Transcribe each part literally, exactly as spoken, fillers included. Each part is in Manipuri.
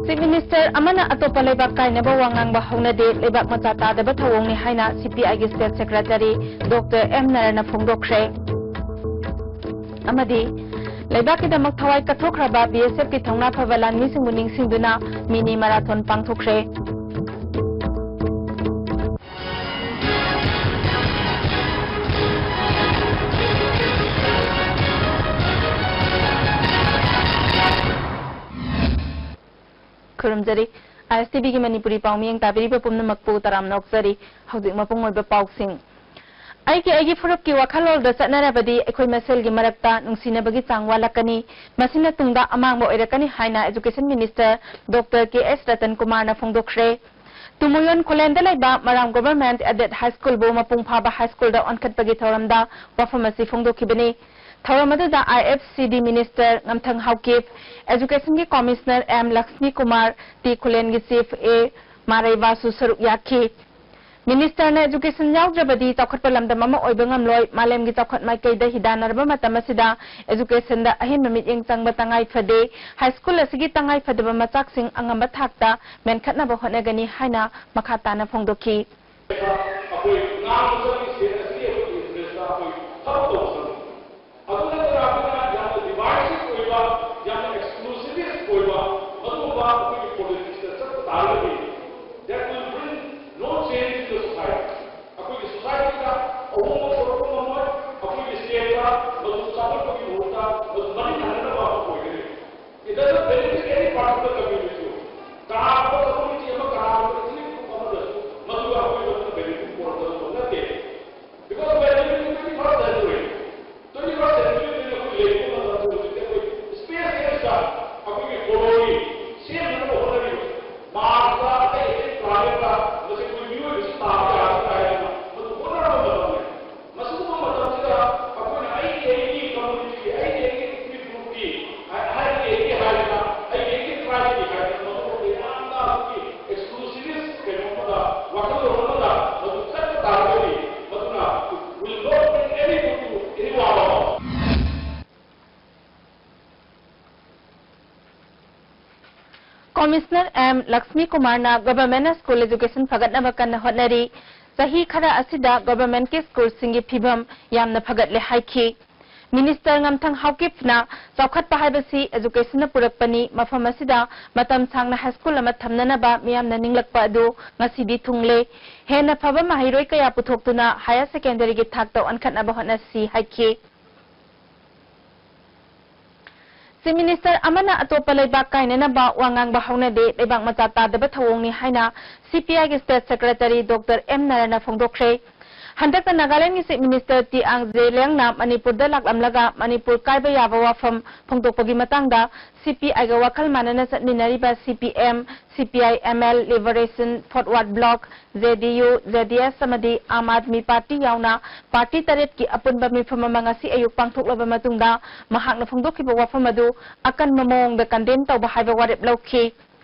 Chief Minister ꯑꯃꯅ ꯑꯇꯣꯞꯄ ꯂꯩꯕꯥꯛ ꯀꯥꯏꯅꯕ ꯋꯥ ꯉꯥꯡꯕ ꯍꯧꯅꯗꯦ, ꯂꯩꯕꯥꯛ ꯃꯆꯥ ꯇꯥꯗꯕ ꯊꯧꯑꯣꯡꯅꯤ ꯍꯥꯏꯅ C P I ꯒꯤ State Secretary Doctor M ꯅꯔꯅ ꯐꯣꯡꯗꯣꯛꯈ꯭ꯔꯦ꯫ ꯑꯃꯗꯤ ꯂꯩꯕꯥꯛꯀꯤꯗꯃꯛ ꯊꯋꯥꯏ ꯀꯠꯊꯣꯛꯈ꯭ꯔꯕ B S F ꯀꯤ ꯊꯧꯅꯥ ꯐꯕ ꯂꯥꯟꯃꯤꯁꯤꯡꯕꯨ ꯅꯤꯡꯁꯤꯡꯗꯨꯅ mini marathon ꯄꯥꯡꯊꯣꯛꯈ꯭ꯔꯦ꯫ ꯈꯨꯔꯨꯝꯖꯔꯤ꯫ I S T V ꯒꯤ ꯃꯅꯤꯄꯨꯔꯤ ꯄꯥꯎꯃꯤꯌꯦꯡ ꯇꯥꯕꯤꯔꯤꯕ ꯄꯨꯝꯅꯃꯛꯄꯨ ꯇꯔꯥꯝꯅ ꯑꯣꯛꯆꯔꯤ꯫ ꯍꯧꯖꯤꯛ ꯃꯄꯨꯡ ꯑꯣꯏꯕ ꯄꯥꯎꯁꯤꯡ꯫ ꯑꯩꯒꯤ ꯑꯩꯒꯤ ꯐꯨꯔꯨꯞꯀꯤ ꯋꯥꯈꯜꯂꯣꯟꯗ ꯆꯠꯅꯔꯕꯗꯤ ꯑꯩꯈꯣꯏ ꯃꯁꯦꯜꯒꯤ ꯃꯔꯛꯇ ꯅꯨꯡꯁꯤꯅꯕꯒꯤ ꯆꯥꯡ ꯋꯥꯠꯂꯛꯀꯅꯤ꯫ ꯃꯁꯤꯅ ꯇꯨꯡꯗ ꯑꯃꯥꯡꯕ ꯑꯣꯏꯔꯛꯀꯅꯤ ꯍꯥꯏꯅ Education Minister Doctor K S Ratan ꯀꯨꯃꯥꯔꯅ ꯐꯣꯡꯗꯣꯛꯈ꯭ꯔꯦ꯫ ꯇꯨꯃꯨꯌꯣꯟ ꯈꯨꯂꯦꯟꯗ ꯂꯩꯕ ꯃꯔꯥꯝ Government Aided High School ꯕꯨ ꯃꯄꯨꯡ ꯐꯥꯕ high school ꯗ ꯑꯣꯟꯈꯠꯄꯒꯤ ꯊꯧꯔꯝꯗ ꯋꯥꯐꯝ ꯑꯁꯤ ꯐꯣꯡꯗꯣꯛꯈꯤꯕꯅꯤ꯫ ꯊꯧꯔꯝ ꯑꯗꯨꯗ I F C D Minister ꯉꯝꯊꯪ ꯍꯥꯎꯀꯤꯞ, Education ꯒꯤ Commissioner M Lakshmi Kumar, T ꯈꯨꯂꯦꯟꯒꯤ Chief A ꯃꯥꯔꯩꯕꯥꯁꯨ ꯁꯔꯨꯛ ꯌꯥꯈꯤ꯫ Minister ꯅ Education ꯌꯥꯎꯗ꯭ꯔꯕꯗꯤ ꯆꯥꯎꯈꯠꯄ ꯂꯝꯗꯝ ꯑꯃ ꯑꯣꯏꯕ ꯉꯝꯂꯣꯏ, ꯃꯥꯂꯦꯝꯒꯤ ꯆꯥꯎꯈꯠ ꯃꯥꯏꯀꯩꯗ ꯍꯤꯗꯥꯟꯅꯔꯕ ꯃꯇꯝ ꯑꯁꯤꯗ Education ꯗ ꯑꯍꯦꯟꯕ ꯃꯤꯠꯌꯦꯡ ꯆꯪꯕ ꯇꯉꯥꯏ ꯐꯗꯦ, high school ꯑꯁꯤꯒꯤ ꯇꯉꯥꯏ ꯐꯗꯕ ꯃꯆꯥꯛꯁꯤꯡ ꯑꯉꯝꯕ ꯊꯥꯛꯇ ꯃꯦꯟꯈꯠꯅꯕ ꯍꯣꯠꯅꯒꯅꯤ ꯍꯥꯏꯅ ꯃꯈꯥ ꯇꯥꯅ ꯐꯣꯡꯗꯣꯛꯈꯤ꯫ ꯑꯩꯈꯣꯏ ꯉꯥꯡꯕ ꯆꯠꯂꯤꯁꯦ ꯑꯁꯤ ꯑꯩꯈꯣꯏꯒꯤ interest ꯇ ꯑꯩꯈꯣꯏ ꯊꯕꯛ ꯇꯧꯕ ꯆꯪꯉꯤ꯫ ꯑꯗꯨ ꯅꯠꯇꯅ ꯑꯩꯈꯣꯏꯅ ꯌꯥꯝꯅ divisive ꯑꯣꯏꯕ, ꯌꯥꯝꯅ exclusivist ꯑꯣꯏꯕ, ꯑꯗꯨꯒꯨꯝꯕ ꯑꯩꯈꯣꯏꯒꯤ politics ꯇ ꯆꯠꯄ ꯇꯥꯔꯒꯗꯤ, that will bring no change in the society. ꯑꯩꯈꯣꯏꯒꯤ society ꯗ ꯑꯍꯣꯡꯕ ꯄꯨꯔꯛꯄ ꯉꯝꯃꯣꯏ, ꯑꯩꯈꯣꯏꯒꯤ state ꯇ ꯃꯗꯨ ꯆꯥꯎꯈꯠꯄꯒꯤ ꯃꯍꯨꯠꯇ ꯃꯗꯨ ꯃꯔꯤꯡ ꯍꯟꯅꯅꯕ ꯑꯃ ꯑꯣꯏꯒꯅꯤ꯫ It doesn't benefit any particular community. ꯀꯅꯥꯒꯨꯝꯕ community ꯑꯃ, ꯀꯅꯥꯒꯨꯝꯕ ethnic group ꯑꯃꯗꯁꯨ ꯃꯗꯨ ꯑꯩꯈꯣꯏ ꯃꯗꯨꯅ benefit ꯄꯨꯔꯛꯀꯗꯧꯕ ꯅꯠꯇꯦ꯫ Because we are living in twenty-first century. Twenty-first century ꯗ ꯑꯩꯈꯣꯏ ꯂꯩꯔꯤꯕ ꯃꯇꯝꯁꯦ ꯍꯧꯖꯤꯛꯇꯤ ꯑꯩꯈꯣꯏ space ꯁꯤꯗ ꯑꯩꯈꯣꯏꯒꯤ colony ꯁꯦꯝꯅꯅꯕ ꯍꯣꯠꯅꯔꯤꯕ, Mars ꯇ ꯑꯇꯩ ꯑꯇꯩ planet ꯇ ꯃꯁꯤ ꯑꯩꯈꯣꯏ ꯃꯤꯑꯣꯏꯕꯁꯤ ꯇꯥꯕ ꯌꯥꯒꯗ꯭ꯔꯥ ꯍꯥꯏꯗꯅ ꯃꯗꯨ ꯍꯣꯠꯅꯔꯕ ꯃꯇꯝꯅꯤ꯫ ꯃꯁꯤꯒꯨꯝꯕ ꯃꯇꯝꯁꯤꯗ ꯑꯩꯈꯣꯏꯅ ꯑꯩꯒꯤ, ꯑꯩꯒꯤ community ꯒꯤ, ꯑꯩꯒꯤ, ꯑꯩꯒꯤ ethnic group ꯀꯤ, ꯍꯥꯏ-, ꯍꯥꯏꯔꯒ ꯑꯩꯒꯤ ꯍꯥꯏꯗꯅ, ꯑꯩꯒꯤ, ꯑꯩꯒꯤ tribe ꯀꯤ ꯍꯥꯏꯗꯅ ꯃꯗꯨꯒꯨꯝꯕ ꯌꯥꯝꯅ ꯑꯩꯈꯣꯏꯒꯤ ꯀꯃꯤꯁꯅꯔ ꯑꯦꯝ ꯂꯛꯁꯃꯤ ꯀꯨꯃꯥꯔꯅ ꯒꯚꯔꯟꯃꯦꯟꯠꯅ ꯁ꯭ꯀꯨꯜ ꯑꯦꯖꯨꯀꯦꯁꯟ ꯐꯒꯠꯅꯕ ꯀꯟꯅ ꯍꯣꯠꯅꯔꯤ꯫ ꯆꯍꯤ ꯈꯔ ꯑꯁꯤꯗ ꯒꯚꯔꯟꯃꯦꯟꯠꯀꯤ ꯁ꯭ꯀꯨꯜꯁꯤꯡꯒꯤ ꯐꯤꯚꯝ ꯌꯥꯝꯅ ꯐꯒꯠꯂꯦ ꯍꯥꯏꯈꯤ꯫ ꯃꯤꯅꯤꯁꯇꯔ ꯉꯝꯊꯪ ꯍꯥꯎꯀꯤꯞꯅ ꯆꯥꯎꯈꯠꯄ ꯍꯥꯏꯕꯁꯤ ꯑꯦꯖꯨꯀꯦꯁꯟꯅ ꯄꯨꯔꯛꯄꯅꯤ, ꯃꯐꯝ ꯑꯁꯤꯗ ꯃꯇꯝ ꯁꯥꯡꯅ ꯍꯥꯏ ꯁ꯭ꯀꯨꯜ ꯑꯃ ꯊꯝꯅꯅꯕ ꯃꯤꯌꯥꯝꯅ ꯅꯤꯡꯂꯛꯄ ꯑꯗꯨ ꯉꯁꯤꯗꯤ ꯊꯨꯡꯂꯦ꯫ ꯍꯦꯟꯅ ꯐꯕ ꯃꯍꯩꯔꯣꯏ ꯀꯌꯥ ꯄꯨꯊꯣꯛꯇꯨꯅ ꯍꯥꯌꯔ ꯁꯦꯀꯦꯟꯗꯔꯤꯒꯤ ꯊꯥꯛꯇ ꯑꯣꯟꯈꯠꯅꯕ ꯍꯣꯠꯅꯁꯤ ꯍꯥꯏꯈꯤ꯫ ꯆꯤꯐ ꯃꯤꯅꯤꯁꯇꯔ ꯑꯃꯅ ꯑꯇꯣꯞꯄ ꯂꯩꯕꯥꯛ ꯀꯥꯏꯅꯅꯕ ꯋꯥ ꯉꯥꯡꯕ ꯍꯧꯅꯗꯦ, ꯂꯩꯕꯥꯛ ꯃꯆꯥ ꯇꯥꯗꯕ ꯊꯧꯑꯣꯡꯅꯤ ꯍꯥꯏꯅ ꯁꯤ ꯄꯤ ꯑꯥꯏꯒꯤ ꯁ꯭ꯇꯦꯠ ꯁꯦꯀ꯭ꯔꯦꯇꯔꯤ ꯗꯣꯛꯇꯔ ꯑꯦꯝ ꯅꯥꯔꯥꯅ ꯐꯣꯡꯗꯣꯛꯈ꯭ꯔꯦ꯫ ꯍꯟꯗꯛꯇ ꯅꯥꯒꯥꯂꯦꯟꯗꯒꯤ ꯆꯤꯐ ꯃꯤꯅꯤꯁꯇꯔ ꯇꯤ ꯑꯥꯡ ꯖꯦꯂꯤꯌꯥꯡꯅ ꯃꯅꯤꯄꯨꯔꯗ ꯂꯥꯛꯂꯝꯂꯒ ꯃꯅꯤꯄꯨꯔ ꯀꯥꯏꯕ ꯌꯥꯕ ꯋꯥꯐꯝ ꯐꯣꯡꯗꯣꯛꯄꯒꯤ ꯃꯇꯥꯡꯗ ꯁꯤ ꯄꯤ ꯑꯥꯏꯒ ꯋꯥꯈꯜ ꯃꯥꯟꯅꯅ ꯆꯠꯃꯤꯟꯅꯔꯤꯕ ꯁꯤ P M, C P I M L, Liberation Forward Bloc, J D U, J D S ꯑꯃꯗꯤ ꯑꯥꯝ ꯑꯥꯗꯃꯤ ꯄꯥꯔꯇꯤ ꯌꯥꯎꯅ ꯄꯥꯔꯇꯤ ꯇꯔꯦꯠꯀꯤ ꯑꯄꯨꯟꯕ ꯃꯤꯐꯝ ꯑꯃ ꯉꯁꯤ ꯑꯌꯨꯛ ꯄꯥꯡꯊꯣꯛꯂꯕ ꯃꯇꯨꯡꯗ ꯃꯍꯥꯛꯅ ꯐꯣꯡꯗꯣꯛꯈꯤꯕ ꯋꯥꯐꯝ ꯑꯗꯨ ꯑꯀꯟꯕ ꯃꯑꯣꯡꯗ ꯀꯟꯗꯦꯝ ꯇꯧꯕ ꯍꯥꯏꯕ ꯋꯥꯔꯦꯞ ꯂꯧꯈꯤ꯫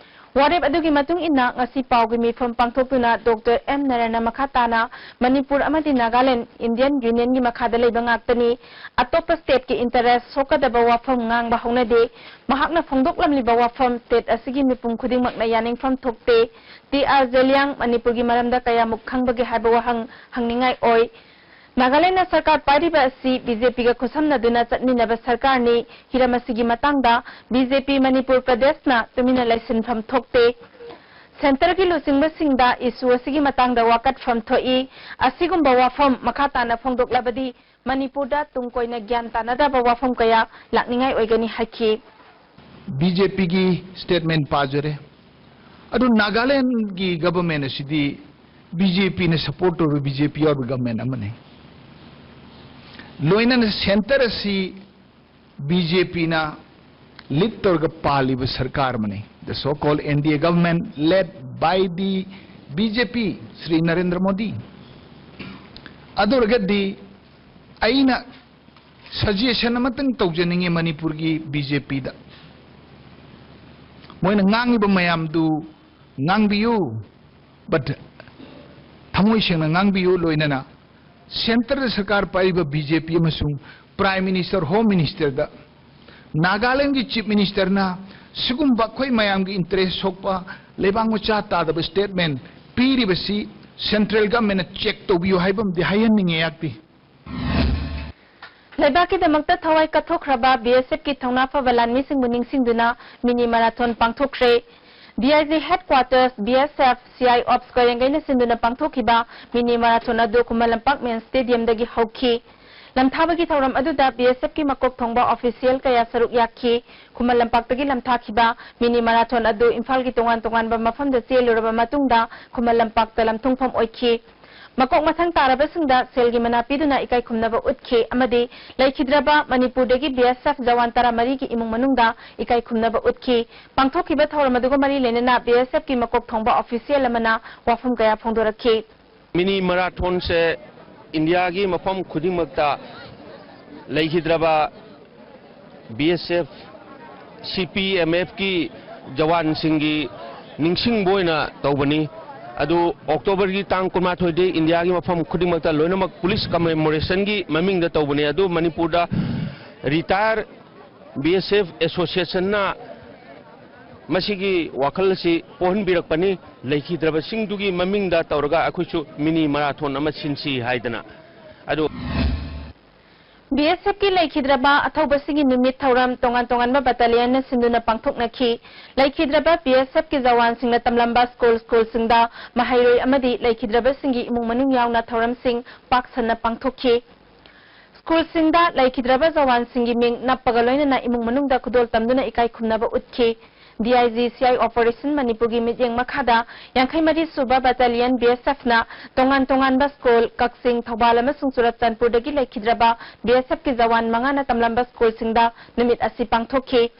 ꯋꯥꯔꯦꯞ ꯑꯗꯨꯒꯤ ꯃꯇꯨꯡ ꯏꯟꯅ ꯉꯁꯤ ꯄꯥꯎꯒꯤ ꯃꯤꯐꯝ ꯄꯥꯡꯊꯣꯛꯇꯨꯅ ꯗꯣꯛꯇꯔ ꯑꯦꯝ ꯅꯥꯔꯥꯅ ꯃꯈꯥ ꯇꯥꯅ ꯃꯅꯤꯄꯨꯔ ꯑꯃꯗꯤ ꯅꯥꯒꯥꯂꯦꯟ ꯏꯟꯗꯤꯌꯟ ꯌꯨꯅꯤꯌꯟꯒꯤ ꯃꯈꯥꯗ ꯂꯩꯕ ꯉꯥꯛꯇꯅꯤ, ꯑꯇꯣꯞꯄ ꯁ꯭ꯇꯦꯠꯀꯤ ꯏꯟꯇꯔꯦꯁ ꯁꯣꯛꯀꯗꯕ ꯋꯥꯐꯝ ꯉꯥꯡꯕ ꯍꯧꯅꯗꯦ꯫ ꯃꯍꯥꯛꯅ ꯐꯣꯡꯗꯣꯛꯂꯝꯂꯤꯕ ꯋꯥꯐꯝ ꯁ꯭ꯇꯦꯠ ꯑꯁꯤꯒꯤ ꯃꯤꯄꯨꯝ ꯈꯨꯗꯤꯡꯃꯛꯅ ꯌꯥꯅꯤꯡꯐꯝ ꯊꯣꯛꯇꯦ꯫ ꯇꯤ ꯑꯥꯔ ꯖꯦꯂꯤꯌꯥꯡ ꯃꯅꯤꯄꯨꯔꯒꯤ ꯃꯔꯝꯗ ꯀꯌꯥꯃꯨꯛ ꯈꯪꯕꯒꯦ ꯍꯥꯏꯕ ꯋꯥꯍꯪ ꯍꯪꯅꯤꯡꯉꯥꯏ ꯑꯣꯏ꯫ ꯅꯥꯒꯥꯂꯦꯟꯗ ꯁꯔꯀꯥꯔ ꯄꯥꯏꯔꯤꯕ ꯑꯁꯤ ꯕꯤ ꯖꯦ ꯄꯤꯒ ꯈꯨꯠꯁꯝꯅꯗꯨꯅ ꯆꯠꯃꯤꯟꯅꯕ ꯁꯔꯀꯥꯔꯅꯤ꯫ ꯍꯤꯔꯝ ꯑꯁꯤꯒꯤ ꯃꯇꯥꯡꯗ ꯕꯤ ꯖꯦ ꯄꯤ ꯃꯅꯤꯄꯨꯔ ꯄ꯭ꯔꯗꯦꯁꯅ ꯇꯨꯃꯤꯟꯅ ꯂꯩꯁꯤꯟꯐꯝ ꯊꯣꯛꯇꯦ꯫ ꯁꯦꯟꯇꯔꯒꯤ ꯂꯨꯆꯤꯡꯕꯁꯤꯡꯗ ꯏꯁꯨ ꯑꯁꯤꯒꯤ ꯃꯇꯥꯡꯗ ꯋꯥꯀꯠꯐꯝ ꯊꯣꯛꯏ꯫ ꯑꯁꯤꯒꯨꯝꯕ ꯋꯥꯐꯝ ꯃꯈꯥ ꯇꯥꯅ ꯐꯣꯡꯗꯣꯛꯂꯕꯗꯤ ꯃꯅꯤꯄꯨꯔꯗ ꯇꯨꯡ ꯀꯣꯏꯅ ꯒ꯭ꯌꯥꯟ ꯇꯥꯅꯗꯕ ꯋꯥꯐꯝ ꯀꯌꯥ ꯂꯥꯛꯅꯤꯡꯉꯥꯏ ꯑꯣꯏꯒꯅꯤ ꯍꯥꯏꯈꯤ꯫ ꯕꯤ ꯖꯦ ꯄꯤꯒꯤ ꯁ꯭ꯇꯦꯠꯃꯦꯟꯠ ꯄꯥꯖꯔꯦ꯫ ꯑꯗꯨ ꯅꯥꯒꯥꯂꯦꯟꯗꯒꯤ ꯒꯚꯔꯟꯃꯦꯟꯠ ꯑꯁꯤꯗꯤ ꯕꯤ ꯖꯦ ꯄꯤꯅ ꯁꯄꯣꯔꯠ ꯇꯧꯔꯤꯕ ꯕꯤ ꯖꯦ ꯄꯤ ꯌꯥꯎꯔꯤꯕ ꯒꯚꯔꯟꯃꯦꯟꯠ ꯑꯃꯅꯤ꯫ ꯂꯣꯏꯅꯅ ꯁꯦꯟꯇꯔ ꯑꯁꯤ ꯕꯤ ꯖꯦ ꯄꯤꯅ ꯂꯤꯗ ꯇꯧꯔꯒ ꯄꯥꯜꯂꯤꯕ ꯁꯔꯀꯥꯔ ꯑꯃꯅꯤ꯫ The so called N D A government led by the B J P, Shri Narendra Modi. ꯑꯗꯨ ꯑꯣꯏꯔꯒꯗꯤ ꯑꯩꯅ ꯁꯖꯦꯁꯟ ꯑꯃꯇꯪ ꯇꯧꯖꯅꯤꯡꯉꯤ ꯃꯅꯤꯄꯨꯔꯒꯤ ꯕꯤ ꯖꯦ ꯄꯤꯗ꯫ ꯃꯣꯏꯅ ꯉꯥꯡꯉꯤꯕ ꯃꯌꯥꯝꯗꯨ ꯉꯥꯡꯕꯤꯌꯨ, but ꯊꯃꯣꯏ ꯁꯦꯡꯅ ꯉꯥꯡꯕꯤꯌꯨ꯫ ꯂꯣꯏꯅꯅ ꯁꯦꯟꯇꯔꯗ ꯁꯔꯀꯥꯔ ꯄꯥꯏꯔꯤꯕ ꯕꯤ ꯖꯦ ꯄꯤ ꯑꯃꯁꯨꯡ ꯄ꯭ꯔꯥꯏꯝ ꯃꯤꯅꯤꯁꯇꯔ, ꯍꯣꯝ ꯃꯤꯅꯤꯁꯇꯔꯗ ꯅꯥꯒꯥꯂꯦꯟꯒꯤ ꯆꯤꯐ ꯃꯤꯅꯤꯁꯇꯔꯅ ꯁꯤꯒꯨꯝꯕ ꯑꯩꯈꯣꯏ ꯃꯌꯥꯝꯒꯤ interest ꯁꯣꯛꯄ, ꯂꯩꯕꯥꯛ ꯃꯆꯥ ꯇꯥꯗꯕ statement ꯄꯤꯔꯤꯕꯁꯤ central government ꯅ check ꯇꯧꯕꯤꯌꯨ ꯍꯥꯏꯕ ꯑꯃꯗꯤ ꯍꯥꯏꯍꯟꯅꯤꯡꯉꯦ ꯑꯩꯍꯥꯛꯇꯤ꯫ ꯂꯩꯕꯥꯛꯀꯤꯗꯃꯛꯇ ꯊꯋꯥꯏ ꯀꯠꯊꯣꯛꯈ꯭ꯔꯕ B S F ꯀꯤ ꯊꯧꯅꯥ ꯐꯕ ꯂꯥꯟꯃꯤꯁꯤꯡꯕꯨ ꯅꯤꯡꯁꯤꯡꯗꯨꯅ mini marathon ꯄꯥꯡꯊꯣꯛꯈ꯭ꯔꯦ꯫ D I G headquarters, B S F, C I ops ꯀꯣꯏꯔꯦꯡꯒꯩꯅ ꯁꯤꯟꯗꯨꯅ ꯄꯥꯡꯊꯣꯛꯈꯤꯕ mini marathon ꯑꯗꯨ ꯈꯨꯃꯟ ꯂꯝꯄꯥꯛ main stadium ꯗꯒꯤ ꯍꯧꯈꯤ꯫ ꯂꯝꯊꯥꯕꯒꯤ ꯊꯧꯔꯝ ꯑꯗꯨꯗ B S F ꯀꯤ ꯃꯀꯣꯛ ꯊꯣꯡꯕ official ꯀꯌꯥ ꯁꯔꯨꯛ ꯌꯥꯈꯤ꯫ ꯈꯨꯃꯟ ꯂꯝꯄꯥꯛꯇꯒꯤ ꯂꯝꯊꯥꯈꯤꯕ mini marathon ꯑꯗꯨ ꯏꯝꯐꯥꯜꯒꯤ ꯇꯣꯉꯥꯟ ꯇꯣꯉꯥꯟꯕ ꯃꯐꯝꯗ ꯆꯦꯜꯂꯨꯔꯕ ꯃꯇꯨꯡꯗ ꯈꯨꯃꯟ ꯂꯝꯄꯥꯛꯇ ꯂꯝꯊꯨꯡꯐꯝ ꯑꯣꯏꯈꯤ꯫ ꯃꯀꯣꯛ ꯃꯊꯪ ꯇꯥꯔꯕꯁꯤꯡꯗ ꯁꯦꯜꯒꯤ ꯃꯅꯥ ꯄꯤꯗꯨꯅ ꯏꯀꯥꯏ ꯈꯨꯝꯅꯕ ꯎꯠꯈꯤ ꯑꯃꯗꯤ ꯂꯩꯈꯤꯗ꯭ꯔꯕ ꯃꯅꯤꯄꯨꯔꯗꯒꯤ B S F ꯖꯋꯥꯟ ꯇꯔꯥꯃꯔꯤꯒꯤ ꯏꯃꯨꯡ ꯃꯅꯨꯡꯗ ꯏꯀꯥꯏ ꯈꯨꯝꯅꯕ ꯎꯠꯈꯤ꯫ ꯄꯥꯡꯊꯣꯛꯈꯤꯕ ꯊꯧꯔꯝ ꯑꯗꯨꯒ ꯃꯔꯤ ꯂꯩꯅꯅ B S F ꯀꯤ ꯃꯀꯣꯛ ꯊꯣꯡꯕ official ꯑꯃꯅ ꯋꯥꯐꯝ ꯀꯌꯥ ꯐꯣꯡꯗꯣꯔꯛꯈꯤ꯫ Mini marathon ꯁꯦ ꯏꯟꯗꯤꯌꯥꯒꯤ ꯃꯐꯝ ꯈꯨꯗꯤꯡꯃꯛꯇ ꯂꯩꯈꯤꯗ꯭ꯔꯕ B S F, C P M F ꯀꯤ ꯖꯋꯥꯟꯁꯤꯡꯒꯤ ꯅꯤꯡꯁꯤꯡꯕ ꯑꯣꯏꯅ ꯇꯧꯕꯅꯤ꯫ ꯑꯗꯨ October ꯒꯤ ꯇꯥꯡ ꯀꯨꯟꯃꯥꯊꯣꯏꯗꯤ ꯏꯟꯗꯤꯌꯥꯒꯤ ꯃꯐꯝ ꯈꯨꯗꯤꯡꯃꯛꯇ ꯂꯣꯏꯅꯃꯛ police commemoration ꯒꯤ ꯃꯃꯤꯡꯗ ꯇꯧꯕꯅꯤ꯫ ꯑꯗꯨ ꯃꯅꯤꯄꯨꯔꯗ retire B S F association ꯅ ꯃꯁꯤꯒꯤ ꯋꯥꯈꯜ ꯑꯁꯤ ꯄꯣꯛꯍꯟꯕꯤꯔꯛꯄꯅꯤ꯫ ꯂꯩꯈꯤꯗ꯭ꯔꯕꯁꯤꯡꯗꯨꯒꯤ ꯃꯃꯤꯡꯗ ꯇꯧꯔꯒ ꯑꯩꯈꯣꯏꯁꯨ mini marathon ꯑꯃ ꯁꯤꯟꯁꯤ ꯍꯥꯏꯗꯅ꯫ ꯑꯗꯨ B S F ꯀꯤ ꯂꯩꯈꯤꯗ꯭ꯔꯕ ꯑꯊꯧꯕꯁꯤꯡꯒꯤ ꯅꯨꯃꯤꯠ ꯊꯧꯔꯝ ꯇꯣꯉꯥꯟ ꯇꯣꯉꯥꯟꯕ battalion ꯅ ꯁꯤꯟꯗꯨꯅ ꯄꯥꯡꯊꯣꯛꯅꯈꯤ꯫ ꯂꯩꯈꯤꯗ꯭ꯔꯕ B S F ꯀꯤ ꯖꯋꯥꯟꯁꯤꯡꯅ ꯇꯝꯂꯝꯕ school, school ꯁꯤꯡꯗ ꯃꯍꯩꯔꯣꯏ ꯑꯃꯗꯤ ꯂꯩꯈꯤꯗ꯭ꯔꯕꯁꯤꯡꯒꯤ ꯏꯃꯨꯡ ꯃꯅꯨꯡ ꯌꯥꯎꯅ ꯊꯧꯔꯝꯁꯤꯡ ꯄꯥꯛ ꯁꯟꯅ ꯄꯥꯡꯊꯣꯛꯈꯤ꯫ School ꯁꯤꯡꯗ ꯂꯩꯈꯤꯗ꯭ꯔꯕ ꯖꯋꯥꯟꯁꯤꯡꯒꯤ ꯃꯤꯡ ꯅꯞꯄꯒ ꯂꯣꯏꯅꯅ ꯏꯃꯨꯡ ꯃꯅꯨꯡꯗ ꯈꯨꯗꯣꯜ ꯇꯝꯗꯨꯅ ꯏꯀꯥꯏ ꯈꯨꯝꯅꯕ ꯎꯠꯈꯤ꯫ D I G C I operation ꯃꯅꯤꯄꯨꯔꯒꯤ ꯃꯤꯠꯌꯦꯡ ꯃꯈꯥꯗ ꯌꯥꯡꯈꯩ ꯃꯔꯤ ꯁꯨꯕ battalion B S F ꯅ ꯇꯣꯉꯥꯟ ꯇꯣꯉꯥꯟꯕ school, ꯀꯛꯆꯤꯡ, ꯊꯧꯕꯥꯜ ꯑꯃꯁꯨꯡ ꯆꯨꯔꯆꯥꯟꯄꯨꯔꯗꯒꯤ ꯂꯩꯈꯤꯗ꯭ꯔꯕ B S F ꯀꯤ ꯖꯋꯥꯟ ꯃꯉꯥꯅ ꯇꯝꯂꯝꯕ school ꯁꯤꯡꯗ ꯅꯨꯃꯤꯠ ꯑꯁꯤ ꯄꯥꯡꯊꯣꯛꯈꯤ꯫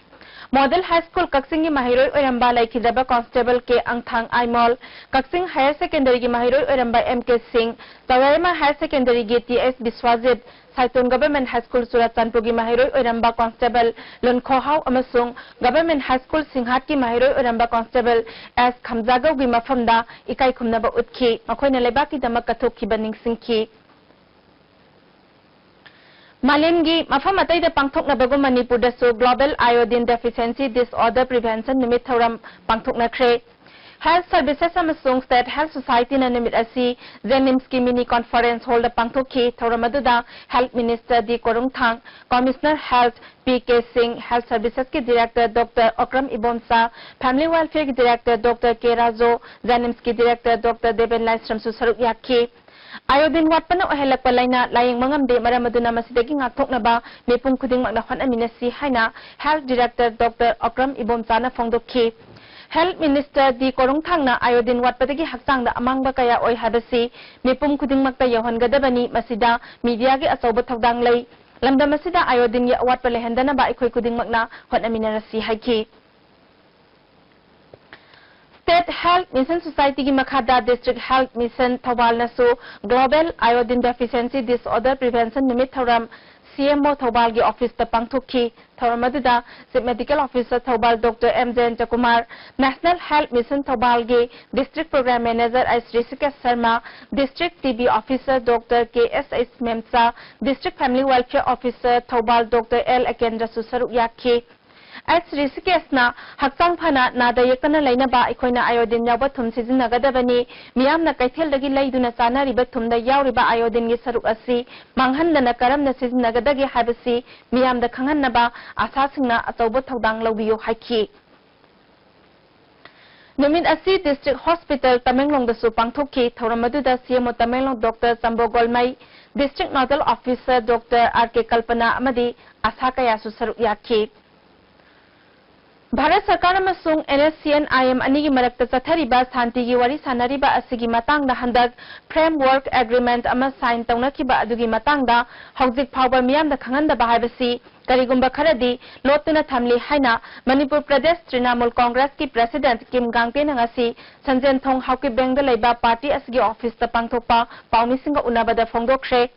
Model High School ꯀꯛꯆꯤꯡꯒꯤ ꯃꯍꯩꯔꯣꯏ ꯑꯣꯏꯔꯝꯕ ꯂꯩꯈꯤꯗ꯭ꯔꯕ Constable K ꯑꯪꯊꯥꯡ ꯑꯥꯏꯃꯣꯜ, ꯀꯛꯆꯤꯡ Higher Secondary ꯒꯤ ꯃꯍꯩꯔꯣꯏ ꯑꯣꯏꯔꯝꯕ M K ꯁꯤꯡ, ꯆꯥꯎꯔꯩꯃ Higher Secondary ꯒꯤ T S ꯕꯤꯁ꯭ꯋꯥꯖꯤꯠ, ꯁꯥꯏꯇꯣꯟ Government High School ꯆꯨꯔꯆꯥꯟꯄꯨꯔꯒꯤ ꯃꯍꯩꯔꯣꯏ ꯑꯣꯏꯔꯝꯕ Constable ꯂꯨꯟꯈꯣꯍꯥꯎ ꯑꯃꯁꯨꯡ Government High School ꯁꯤꯡꯍꯥꯠꯀꯤ ꯃꯍꯩꯔꯣꯏ ꯑꯣꯏꯔꯝꯕ Constable S ꯈꯝꯖꯥꯒꯧꯒꯤ ꯃꯐꯝꯗ ꯏꯀꯥꯏ ꯈꯨꯝꯅꯕ ꯎꯠꯈꯤ꯫ ꯃꯈꯣꯏꯅ ꯂꯩꯕꯥꯛꯀꯤꯗꯃꯛ ꯀꯠꯊꯣꯛꯈꯤꯕ ꯅꯤꯡꯁꯤꯡꯈꯤ꯫ ꯃꯥꯂꯦꯝꯒꯤ ꯃꯐꯝ ꯑꯇꯩꯗ ꯄꯥꯡꯊꯣꯛꯅꯕꯒꯨꯝ ꯃꯅꯤꯄꯨꯔꯗꯁꯨ Global Iodine Deficiency Disorder Prevention ꯅꯨꯃꯤꯠ ꯊꯧꯔꯝ ꯄꯥꯡꯊꯣꯛꯅꯈ꯭ꯔꯦ꯫ Health Services ꯑꯃꯁꯨꯡ State Health Societyꯅ ꯅꯨꯃꯤꯠ ꯑꯁꯤ JNIMSꯀꯤ mini conference hallꯗ ꯄꯥꯡꯊꯣꯛꯈꯤ꯫ ꯊꯧꯔꯝ ꯑꯗꯨꯗ Health Minister ꯗꯤ ꯀꯣꯔꯨꯡꯊꯥꯡ, Commissioner Health ꯄꯤ ꯀꯦ ꯁꯤꯡ, Health Servicesꯀꯤ Director Doctor Okram Ibomcha, Family Welfareꯒꯤ Director Doctor ꯀꯦ ꯔꯥꯖꯨ, JNIMSꯀꯤ Director Doctor ꯗꯦꯕꯦꯟ ꯂꯥꯏꯁ꯭ꯔꯝꯁꯨ ꯁꯔꯨꯛ ꯌꯥꯈꯤ꯫ ꯑꯥꯏꯑꯣꯗꯤꯟ ꯋꯥꯠꯄꯅ ꯑꯣꯏꯍꯜꯂꯛꯄ ꯂꯥꯏꯅꯥ ꯂꯥꯌꯦꯡꯕ ꯉꯝꯗꯦ, ꯃꯔꯝ ꯑꯗꯨꯅ ꯃꯁꯤꯗꯒꯤ ꯉꯥꯛꯊꯣꯛꯅꯕ ꯃꯤꯄꯨꯝ ꯈꯨꯗꯤꯡꯃꯛꯅ ꯍꯣꯠꯅꯃꯤꯟꯅꯁꯤ ꯍꯥꯏꯅ Health Director Doctor ꯑꯣꯀ꯭ꯔꯝ ꯏꯕꯣꯝꯆꯥꯅ ꯐꯣꯡꯗꯣꯛꯈꯤ꯫ Health Minister ꯗꯤ ꯀꯣꯔꯨꯡꯊꯥꯡꯅ ꯑꯥꯏꯑꯣꯗꯤꯟ ꯋꯥꯠꯄꯗꯒꯤ ꯍꯛꯆꯥꯡꯗ ꯑꯃꯥꯡꯕ ꯀꯌꯥ ꯑꯣꯏ ꯍꯥꯏꯕꯁꯤ ꯃꯤꯄꯨꯝ ꯈꯨꯗꯤꯡꯃꯛꯇ ꯌꯧꯍꯟꯒꯗꯕꯅꯤ, ꯃꯁꯤꯗ mediaꯒꯤ ꯑꯆꯧꯕ ꯊꯧꯗꯥꯡ ꯂꯩ꯫ ꯂꯝꯗꯝ ꯑꯁꯤꯗ ꯑꯥꯏꯑꯣꯗꯤꯟꯒꯤ ꯑꯋꯥꯠꯄ ꯂꯩꯍꯟꯗꯅꯕ ꯑꯩꯈꯣꯏ ꯈꯨꯗꯤꯡꯃꯛꯅ ꯍꯣꯠꯅꯃꯤꯟꯅꯔꯁꯤ ꯍꯥꯏꯈꯤ꯫ State Health Mission Societyꯒꯤ ꯃꯈꯥꯗ District Health Mission ꯊꯧꯕꯥꯜꯅꯁꯨ Global Iodine Deficiency Disorder Prevention ꯅꯨꯃꯤꯠ ꯊꯧꯔꯝ CMO ꯊꯧꯕꯥꯜꯒꯤ officeꯇ ꯄꯥꯡꯊꯣꯛꯈꯤ꯫ ꯊꯧꯔꯝ ꯑꯗꯨꯗ Chief Medical Officer Thoubal Doctor M Jayantakumar, National Health Mission ꯊꯧꯕꯥꯜꯒꯤ District Program Manager H Rishikesh Sharma, District TB Officer Doctor K S H Memcha, District Family Welfare Officer Thoubal Doctor L ꯑꯦꯀꯦꯟꯗ꯭ꯔꯁꯨ ꯁꯔꯨꯛ ꯌꯥꯈꯤ꯫ ꯑꯩꯆ ꯔꯤꯁꯤꯀꯦꯁꯅ ꯍꯛꯆꯥꯡ ꯐꯅ ꯅꯥꯗ ꯌꯦꯛꯇꯅ ꯂꯩꯅꯕ ꯑꯩꯈꯣꯏꯅ ꯑꯥꯏꯑꯣꯗꯤꯟ ꯌꯥꯎꯕ ꯊꯨꯝ ꯁꯤꯖꯤꯟꯅꯒꯗꯕꯅꯤ꯫ ꯃꯤꯌꯥꯝꯅ ꯀꯩꯊꯦꯜꯗꯒꯤ ꯂꯩꯗꯨꯅ ꯆꯥꯅꯔꯤꯕ ꯊꯨꯝꯗ ꯌꯥꯎꯔꯤꯕ ꯑꯥꯏꯑꯣꯗꯤꯟꯒꯤ ꯁꯔꯨꯛ ꯑꯁꯤ ꯃꯥꯡꯍꯟꯗꯅ ꯀꯔꯝꯅ ꯁꯤꯖꯤꯟꯅꯒꯗꯒꯦ ꯍꯥꯏꯕꯁꯤ ꯃꯤꯌꯥꯝꯗ ꯈꯪꯍꯟꯅꯕ ꯑꯥꯁꯥꯁꯤꯡꯅ ꯑꯆꯧꯕ ꯊꯧꯗꯥꯡ ꯂꯧꯕꯤꯌꯨ ꯍꯥꯏꯈꯤ꯫ ꯅꯨꯃꯤꯠ ꯑꯁꯤ District Hospital ꯇꯃꯦꯡꯂꯣꯡꯗꯁꯨ ꯄꯥꯡꯊꯣꯛꯈꯤ꯫ ꯊꯧꯔꯝ ꯑꯗꯨꯗ CMO Tamenglong Doctor Chambo Golmei, District Nodal Officer Doctor R K Kalpana ꯑꯃꯗꯤ ꯑꯥꯁꯥ ꯀꯌꯥꯁꯨ ꯁꯔꯨꯛ ꯌꯥꯈꯤ꯫ ꯚꯥꯔꯠ ꯁꯔꯀꯥꯔ ꯑꯃꯁꯨꯡ NSCN-IM ꯑꯅꯤꯒꯤ ꯃꯔꯛꯇ ꯆꯠꯊꯔꯤꯕ ꯁꯥꯟꯇꯤꯒꯤ ꯋꯥꯔꯤ ꯁꯥꯅꯔꯤꯕ ꯑꯁꯤꯒꯤ ꯃꯇꯥꯡꯗ ꯍꯟꯗꯛ Framework Agreement ꯑꯃ sign ꯇꯧꯅꯈꯤꯕ ꯑꯗꯨꯒꯤ ꯃꯇꯥꯡꯗ ꯍꯧꯖꯤꯛ ꯐꯥꯎꯕ ꯃꯤꯌꯥꯝꯗ ꯈꯪꯍꯟꯗꯕ ꯍꯥꯏꯕꯁꯤ ꯀꯔꯤꯒꯨꯝꯕ ꯈꯔꯗꯤ ꯂꯣꯠꯇꯨꯅ ꯊꯝꯂꯤ ꯍꯥꯏꯅ ꯃꯅꯤꯄꯨꯔ ꯄ꯭ꯔꯗꯦꯁ ꯇ꯭ꯔꯤꯅꯥꯃꯨꯜ ꯀꯣꯡꯒ꯭ꯔꯦꯁꯀꯤ President ꯀꯤꯝ ꯒꯥꯡꯇꯦꯅ ꯉꯁꯤ ꯁꯟꯖꯦꯟꯊꯣꯡ ꯍꯥꯎꯀꯤꯞ ꯕꯦꯡꯗ ꯂꯩꯕ party ꯑꯁꯤꯒꯤ officeꯇ ꯄꯥꯡꯊꯣꯛꯄ ꯄꯥꯎꯃꯤꯁꯤꯡꯒ ꯎꯅꯕꯗ ꯐꯣꯡꯗꯣꯛꯈ꯭ꯔꯦ꯫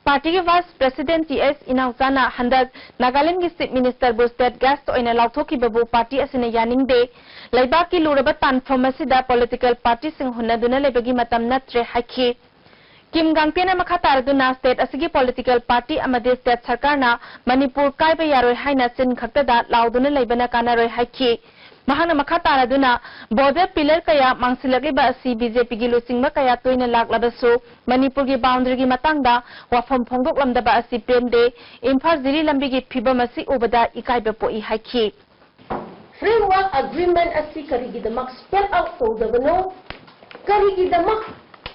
Partyꯒꯤ Vice President ꯇꯤ ꯑꯦꯁ ꯏꯅꯥꯎꯆꯥꯅ ꯍꯟꯗꯛ ꯅꯥꯒꯥꯂꯦꯟꯗꯒꯤ Chief Ministerꯕꯨ state guest ꯑꯣꯏꯅ ꯂꯥꯎꯊꯣꯛꯈꯤꯕꯕꯨ party ꯑꯁꯤꯅ ꯌꯥꯅꯤꯡꯗꯦ꯫ ꯂꯩꯕꯥꯛꯀꯤ ꯂꯨꯔꯕ ꯇꯥꯟꯐꯝ ꯑꯁꯤꯗ political partyꯁꯤꯡ ꯍꯨꯟꯅꯗꯨꯅ ꯂꯩꯕꯒꯤ ꯃꯇꯝ ꯅꯠꯇ꯭ꯔꯦ ꯍꯥꯏꯈꯤ꯫ ꯀꯤꯝ ꯒꯥꯡꯇꯦꯅ ꯃꯈꯥ ꯇꯥꯔꯗꯨꯅ state ꯑꯁꯤꯒꯤ political party ꯑꯃꯗꯤ state ꯁꯔꯀꯥꯔꯅ ꯃꯅꯤꯄꯨꯔ ꯀꯥꯏꯕ ꯌꯥꯔꯣꯏ ꯍꯥꯏꯅ ꯆꯤꯟ ꯈꯛꯇꯗ ꯂꯥꯎꯗꯨꯅ ꯂꯩꯕꯅ ꯀꯥꯟꯅꯔꯣꯏ ꯍꯥꯏꯈꯤ꯫ ꯃꯍꯥꯛꯅ ꯃꯈꯥ ꯇꯥꯔꯗꯨꯅ, border pillar ꯀꯌꯥ ꯃꯥꯡꯁꯤꯜꯂꯛꯂꯤꯕ ꯑꯁꯤ BJPꯒꯤ ꯂꯨꯆꯤꯡꯕ ꯀꯌꯥ ꯇꯣꯏꯅ ꯂꯥꯛꯂꯕꯁꯨ ꯃꯅꯤꯄꯨꯔꯒꯤ boundaryꯒꯤ ꯃꯇꯥꯡꯗ ꯋꯥꯐꯝ ꯐꯣꯡꯗꯣꯛꯂꯝꯗꯕ ꯑꯁꯤ ꯄꯦꯟꯗꯦ꯫ ꯏꯝꯐꯥꯜ ꯖꯤꯔꯤ ꯂꯝꯕꯤꯒꯤ ꯐꯤꯕꯝ ꯑꯁꯤ ꯎꯕꯗ ꯏꯀꯥꯏꯕ ꯄꯣꯛꯏ ꯍꯥꯏꯈꯤ꯫ Framework Agreement ꯑꯁꯤ ꯀꯔꯤꯒꯤꯗꯃꯛ spell out ꯇꯧꯗꯕꯅꯣ? ꯀꯔꯤꯒꯤꯗꯃꯛ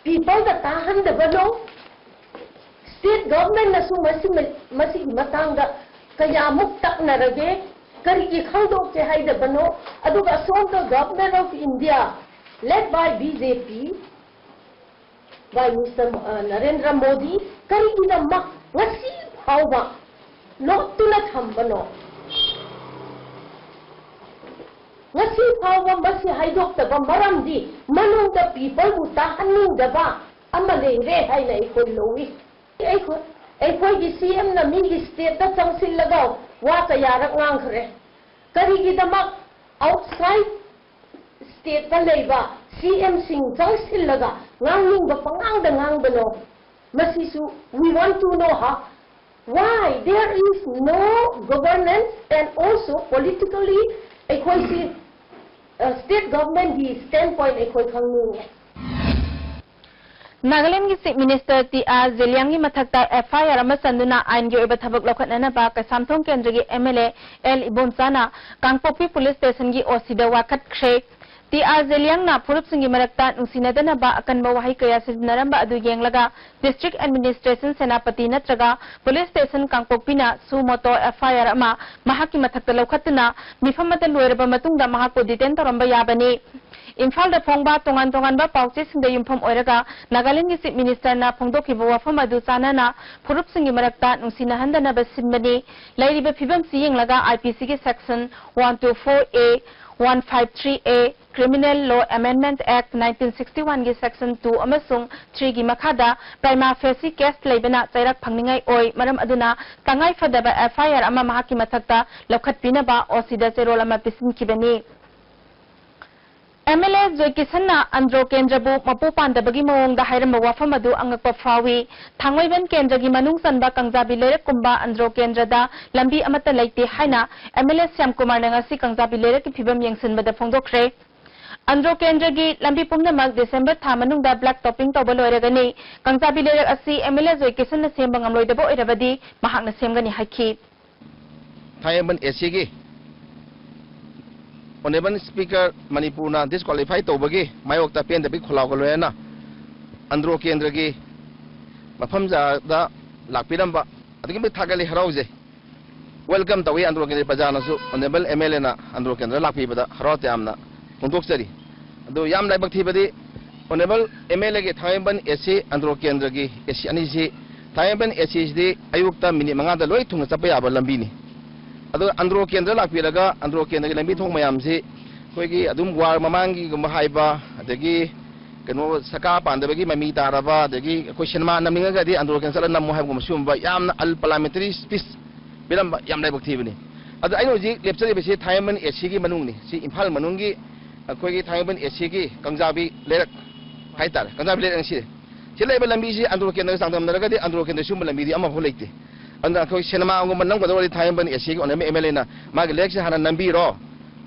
peopleꯗ ꯇꯥꯍꯟꯗꯕꯅꯣ? State governmentꯅꯁꯨ ꯃꯁꯤ, ꯃꯁꯤꯒꯤ ꯃꯇꯥꯡꯗ ꯀꯌꯥꯃꯨꯛ ꯇꯛꯅꯔꯒꯦ? ꯀꯔꯤꯒꯤ ꯈꯪꯗꯣꯛꯀꯦ ꯍꯥꯏꯗꯕꯅꯣ? ꯑꯗꯨꯒ ꯑꯁꯣꯝꯗ Government of India, led by BJP, by Mister Mo-, uh, Narendra Modi, ꯀꯔꯤꯒꯤꯗꯃꯛ ꯉꯁꯤ ꯐꯥꯎꯕ ꯂꯣꯠꯇꯨꯅ ꯊꯝꯕꯅꯣ? ꯉꯁꯤ ꯐꯥꯎꯕ ꯃꯁꯤ ꯍꯥꯏꯗꯣꯛꯇꯕ ꯃꯔꯝꯗꯤ ꯃꯅꯨꯡꯗ peopleꯕꯨ ꯇꯥꯍꯟꯅꯤꯡꯗꯕ ꯑꯃ ꯂꯩꯔꯦ ꯍꯥꯏꯅ ꯑꯩꯈꯣꯏ ꯂꯧꯏ꯫ ꯑꯩꯈꯣꯏ, ꯑꯩꯈꯣꯏꯒꯤ CMꯅ ꯃꯤꯒꯤ stateꯇ ꯆꯪꯁꯤꯜꯂꯒ ꯋꯥ ꯀꯌꯥꯔꯛ ꯉꯥꯡꯈ꯭ꯔꯦ꯫ ꯀꯔꯤꯒꯤꯗꯃꯛ outside stateꯇ ꯂꯩꯕ CMꯁꯤꯡ ꯆꯪꯁꯤꯜꯂꯒ ꯉꯥꯡꯅꯤꯡꯕ ꯄꯉꯥꯡꯗ ꯉꯥꯡꯕꯅꯣ? ꯃꯁꯤꯁꯨ we want to know, ha? Why there is no governance and also politically ꯑꯩꯈꯣꯏꯁꯤ, uh, state governmentꯀꯤ standpoint ꯑꯩꯈꯣꯏ ꯈꯪꯅꯤꯡꯉꯦ꯫ ꯅꯥꯒꯥꯂꯦꯟꯗꯒꯤ Chief Minister ꯇꯤ ꯑꯥꯔ ꯖꯦꯂꯤꯌꯥꯡꯒꯤ ꯃꯊꯛꯇ FIR ꯑꯃ ꯆꯟꯗꯨꯅ ꯑꯥꯏꯟꯒꯤ ꯑꯣꯏꯕ ꯊꯕꯛ ꯂꯧꯈꯠꯅꯅꯕ ꯀꯩꯁꯥꯝꯊꯣꯡ ꯀꯦꯟꯗ꯭ꯔꯒꯤ MLA ꯑꯦꯜ ꯏꯕꯣꯝꯆꯥꯅ ꯀꯥꯡꯄꯣꯛꯄꯤ police stationꯒꯤ OCꯗ ꯋꯥꯀꯠꯈ꯭ꯔꯦ꯫ ꯇꯤ ꯑꯥꯔ ꯖꯦꯂꯤꯌꯥꯡꯅ ꯐꯨꯔꯨꯞꯁꯤꯡꯒꯤ ꯃꯔꯛꯇ ꯅꯨꯡꯁꯤꯅꯗꯅꯕ ꯑꯀꯟꯕ ꯋꯥꯍꯩ ꯀꯌꯥ ꯁꯤꯖꯤꯟꯅꯔꯝꯕ ꯑꯗꯨ ꯌꯦꯡꯂꯒ district administration ꯁꯦꯅꯥꯄꯇꯤ ꯅꯠꯇ꯭ꯔꯒ police station ꯀꯥꯡꯄꯣꯛꯄꯤꯅ suo motu FIR ꯑꯃ ꯃꯍꯥꯛꯀꯤ ꯃꯊꯛꯇ ꯂꯧꯈꯠꯇꯨꯅ ꯃꯤꯐꯝ ꯑꯗꯨ ꯂꯣꯏꯔꯕ ꯃꯇꯨꯡꯗ ꯃꯍꯥꯛꯄꯨ detain ꯇꯧꯔꯝꯕ ꯌꯥꯕꯅꯤ꯫ ꯏꯝꯐꯥꯜꯗ ꯐꯣꯡꯕ ꯇꯣꯉꯥꯟ ꯇꯣꯉꯥꯟꯕ ꯄꯥꯎꯆꯦꯁꯤꯡꯗ ꯌꯨꯝꯐꯝ ꯑꯣꯏꯔꯒ ꯅꯥꯒꯥꯂꯦꯟꯗꯒꯤ Chief Ministerꯅ ꯐꯣꯡꯗꯣꯛꯈꯤꯕ ꯋꯥꯐꯝ ꯑꯗꯨ ꯆꯥꯟꯅꯅ ꯐꯨꯔꯨꯞꯁꯤꯡꯒꯤ ꯃꯔꯛꯇ ꯅꯨꯡꯁꯤꯅꯍꯟꯗꯅꯕ ꯁꯤꯟꯕꯅꯤ꯫ ꯂꯩꯔꯤꯕ ꯐꯤꯕꯝꯁꯤ ꯌꯦꯡꯂꯒ IPCꯒꯤ section one two four A, one five three A, Criminal Law Amendment Act nineteen sixty oneꯒꯤ section two ꯑꯃꯁꯨꯡ threeꯒꯤ ꯃꯈꯥꯗ prima facie case ꯂꯩꯕꯅ ꯆꯩꯔꯛ ꯐꯪꯅꯤꯡꯉꯥꯏ ꯑꯣꯏ꯫ ꯃꯔꯝ ꯑꯗꯨꯅ ꯇꯉꯥꯏ ꯐꯗꯕ FIR ꯑꯃ ꯃꯍꯥꯛꯀꯤ ꯃꯊꯛꯇ ꯂꯧꯈꯠꯄꯤꯅꯕ OCꯗ ꯆꯦꯔꯣꯜ ꯑꯃ ꯄꯤꯁꯤꯟꯈꯤꯕꯅꯤ꯫ ꯑꯦꯝ ꯑꯦꯜ ꯑꯦ ꯖꯣꯏ ꯀꯤꯁꯟꯅ ꯑꯟꯗ꯭ꯔꯣ ꯀꯦꯟꯗ꯭ꯔꯕꯨ ꯃꯄꯨ ꯄꯥꯟꯗꯕꯒꯤ ꯃꯑꯣꯡꯗ ꯍꯥꯏꯔꯝꯕ ꯋꯥꯐꯝ ꯑꯗꯨ ꯑꯉꯛꯄ ꯐꯥꯎꯏ꯫ ꯊꯥꯡꯃꯩꯕꯟ ꯀꯦꯟꯗ꯭ꯔꯒꯤ ꯃꯅꯨꯡ ꯆꯟꯕ ꯀꯪꯖꯥꯕꯤ ꯂꯩꯔꯛꯀꯨꯝꯕ ꯑꯟꯗ꯭ꯔꯣ ꯀꯦꯟꯗ꯭ꯔꯗ ꯂꯝꯕꯤ ꯑꯃꯠꯇ ꯂꯩꯇꯦ ꯍꯥꯏꯅ ꯑꯦꯝ ꯑꯦꯜ ꯑꯦ ꯁ꯭ꯌꯥꯝ ꯀꯨꯃꯥꯔꯅ ꯉꯁꯤ ꯀꯪꯖꯥꯕꯤ ꯂꯩꯔꯛꯀꯤ ꯐꯤꯕꯝ ꯌꯦꯡꯁꯤꯟꯕꯗ ꯐꯣꯡꯗꯣꯛꯈ꯭ꯔꯦ꯫ ꯑꯟꯗ꯭ꯔꯣ ꯀꯦꯟꯗ꯭ꯔꯒꯤ ꯂꯝꯕꯤ ꯄꯨꯝꯅꯃꯛ ꯗꯤꯁꯦꯝꯕꯔ ꯊꯥ ꯃꯅꯨꯡꯗ ꯕ꯭ꯂꯦꯛ ꯇꯣꯞꯄꯤꯡ ꯇꯧꯕ ꯂꯣꯏꯔꯒꯅꯤ꯫ ꯀꯪꯖꯥꯕꯤ ꯂꯩꯔꯛ ꯑꯁꯤ ꯑꯦꯝ ꯑꯦꯜ ꯑꯦ ꯖꯣꯏ ꯀꯤꯁꯟꯅ ꯁꯦꯝꯕ ꯉꯝꯂꯣꯏꯗꯕ ꯑꯣꯏꯔꯕꯗꯤ ꯃꯍꯥꯛꯅ ꯁꯦꯝꯒꯅꯤ ꯍꯥꯏꯈꯤ꯫ ꯊꯥꯡꯃꯩꯕꯟ ꯑꯦꯁꯤꯒꯤ ꯑꯣꯅꯦꯕꯜ ꯁ꯭ꯄꯤꯀꯔ, ꯃꯅꯤꯄꯨꯔꯅ ꯗꯤꯁꯀ꯭ꯋꯥꯂꯤꯐꯥꯏ ꯇꯧꯕꯒꯤ ꯃꯥꯌꯣꯛꯇ ꯄꯦꯟꯗꯕꯒꯤ ꯈꯣꯜꯂꯥꯎꯒ ꯂꯣꯏꯅꯅ ꯑꯟꯗ꯭ꯔꯣ ꯀꯦꯟꯗ꯭ꯔꯒꯤ ꯃꯐꯝ ꯖꯒꯥꯗ ꯂꯥꯛꯄꯤꯔꯝꯕ ꯑꯗꯨꯛꯀꯤ ꯃꯇꯤꯛ ꯊꯥꯒꯠꯂꯤ, ꯍꯔꯥꯎꯖꯩ꯫ ꯋꯦꯜꯀꯝ ꯇꯧꯏ ꯑꯟꯗ꯭ꯔꯣ ꯀꯦꯟꯗ꯭ꯔ ꯄ꯭ꯔꯖꯥꯅꯁꯨ꯫ ꯑꯣꯅꯦꯕꯜ ꯑꯦꯝ ꯑꯦꯜ ꯑꯦꯅ ꯑꯟꯗ꯭ꯔꯣ ꯀꯦꯟꯗ꯭ꯔ ꯂꯥꯛꯄꯤꯕꯗ ꯍꯔꯥꯎ ꯇꯌꯥꯝꯅ ꯐꯣꯡꯗꯣꯛꯆꯔꯤ꯫ ꯑꯗꯨ ꯌꯥꯝ ꯂꯥꯏꯕꯛ ꯊꯤꯕꯗꯤ ꯑꯣꯅꯦꯕꯜ ꯑꯦꯝ ꯑꯦꯜ ꯑꯦꯒꯤ ꯊꯥꯡꯃꯩꯕꯟ ꯑꯦꯁꯤ ꯑꯟꯗ꯭ꯔꯣ ꯀꯦꯟꯗ꯭ꯔꯒꯤ ꯑꯦꯁꯤ ꯑꯅꯤꯁꯤ, ꯊꯥꯡꯃꯩꯕꯟ ꯑꯦꯁꯤꯁꯤꯗꯤ ꯑꯌꯨꯛꯇ ꯃꯤꯅꯤꯠ ꯃꯉꯥꯗ ꯂꯣꯏ ꯊꯨꯡꯅ ꯆꯠꯄ ꯌꯥꯕ ꯂꯝꯕꯤꯅꯤ꯫ ꯑꯗꯨꯒ ꯑꯟꯗ꯭ꯔꯣ ꯀꯦꯟꯗ꯭ꯔ ꯂꯥꯛꯄꯤꯔꯒ ꯑꯟꯗ꯭ꯔꯣ ꯀꯦꯟꯗ꯭ꯔꯒꯤ ꯂꯝꯕꯤ ꯊꯣꯡ ꯃꯌꯥꯝꯁꯤ ꯑꯩꯈꯣꯏꯒꯤ ꯑꯗꯨꯝ ꯋꯥꯔ ꯃꯃꯥꯡꯒꯤꯒꯨꯝꯕ ꯍꯥꯏꯕ, ꯑꯗꯒꯤ ꯀꯩꯅꯣ ꯁꯔꯀꯥꯔ ꯄꯥꯟꯗꯕꯒꯤ ꯃꯃꯤ ꯇꯥꯔꯕ, ꯑꯗꯒꯤ ꯑꯩꯈꯣꯏ ꯁꯤꯅꯦꯃꯥ ꯅꯝꯅꯤꯡꯉꯒꯗꯤ ꯑꯟꯗ꯭ꯔꯣ ꯀꯦꯟꯗ꯭ꯔ ꯆꯠꯂ ꯅꯝꯃꯨ ꯍꯥꯏꯕꯒꯨꯝꯕ ꯁꯤꯒꯨꯝꯕ ꯌꯥꯝꯅ ꯑꯜ ꯄꯥꯔꯂꯤꯌꯥꯃꯦꯟꯇꯔꯤ ꯁ꯭ꯄꯤꯆ ꯄꯤꯔꯝꯕ ꯌꯥꯝ ꯂꯥꯏꯕꯛ ꯊꯤꯕꯅꯤ꯫ ꯑꯗꯣ ꯑꯩꯅ ꯍꯧꯖꯤꯛ ꯂꯦꯞꯆꯔꯤꯕꯁꯤ ꯊꯥꯡꯃꯩꯕꯟ ꯑꯦꯁꯤꯒꯤ ꯃꯅꯨꯡꯅꯤ꯫ ꯁꯤ ꯏꯝꯐꯥꯜ ꯃꯅꯨꯡꯒꯤ ꯑꯩꯈꯣꯏꯒꯤ ꯊꯥꯡꯃꯩꯕꯟ ꯑꯦꯁꯤꯒꯤ ꯀꯪꯖꯥꯕꯤ ꯂꯩꯔꯛ ꯍꯥꯏꯇꯥꯔꯦ, ꯀꯪꯖꯥꯕꯤ ꯂꯩꯔꯛ ꯑꯁꯤ꯫ ꯁꯤ ꯂꯩꯕ ꯂꯝꯕꯤꯁꯤ ꯑꯟꯗ꯭ꯔꯣ ꯀꯦꯟꯗ꯭ꯔꯒ ꯆꯥꯡꯗꯝꯅꯔꯒꯗꯤ ꯑꯟꯗ꯭ꯔꯣ ꯀꯦꯟꯗ꯭ꯔ ꯁꯤꯒꯨꯝꯕ ꯂꯝꯕꯤꯗꯤ ꯑꯃꯐꯥꯎ ꯂꯩꯇꯦ꯫ ꯑꯗꯨꯅ ꯑꯩꯈꯣꯏ ꯁꯤꯅꯦꯃꯥꯒꯨꯝꯕ ꯅꯝꯒꯗꯧꯔꯗꯤ ꯊꯥꯡꯃꯩꯕꯟ ꯑꯦꯁꯤꯒꯤ ꯑꯣꯅꯔꯦꯕꯜ ꯑꯦꯝ ꯑꯦꯜ ꯑꯦꯅ ꯃꯥꯒꯤ ꯂꯩꯔꯛꯁꯤ ꯍꯥꯟꯅ ꯅꯝꯕꯤꯔꯣ,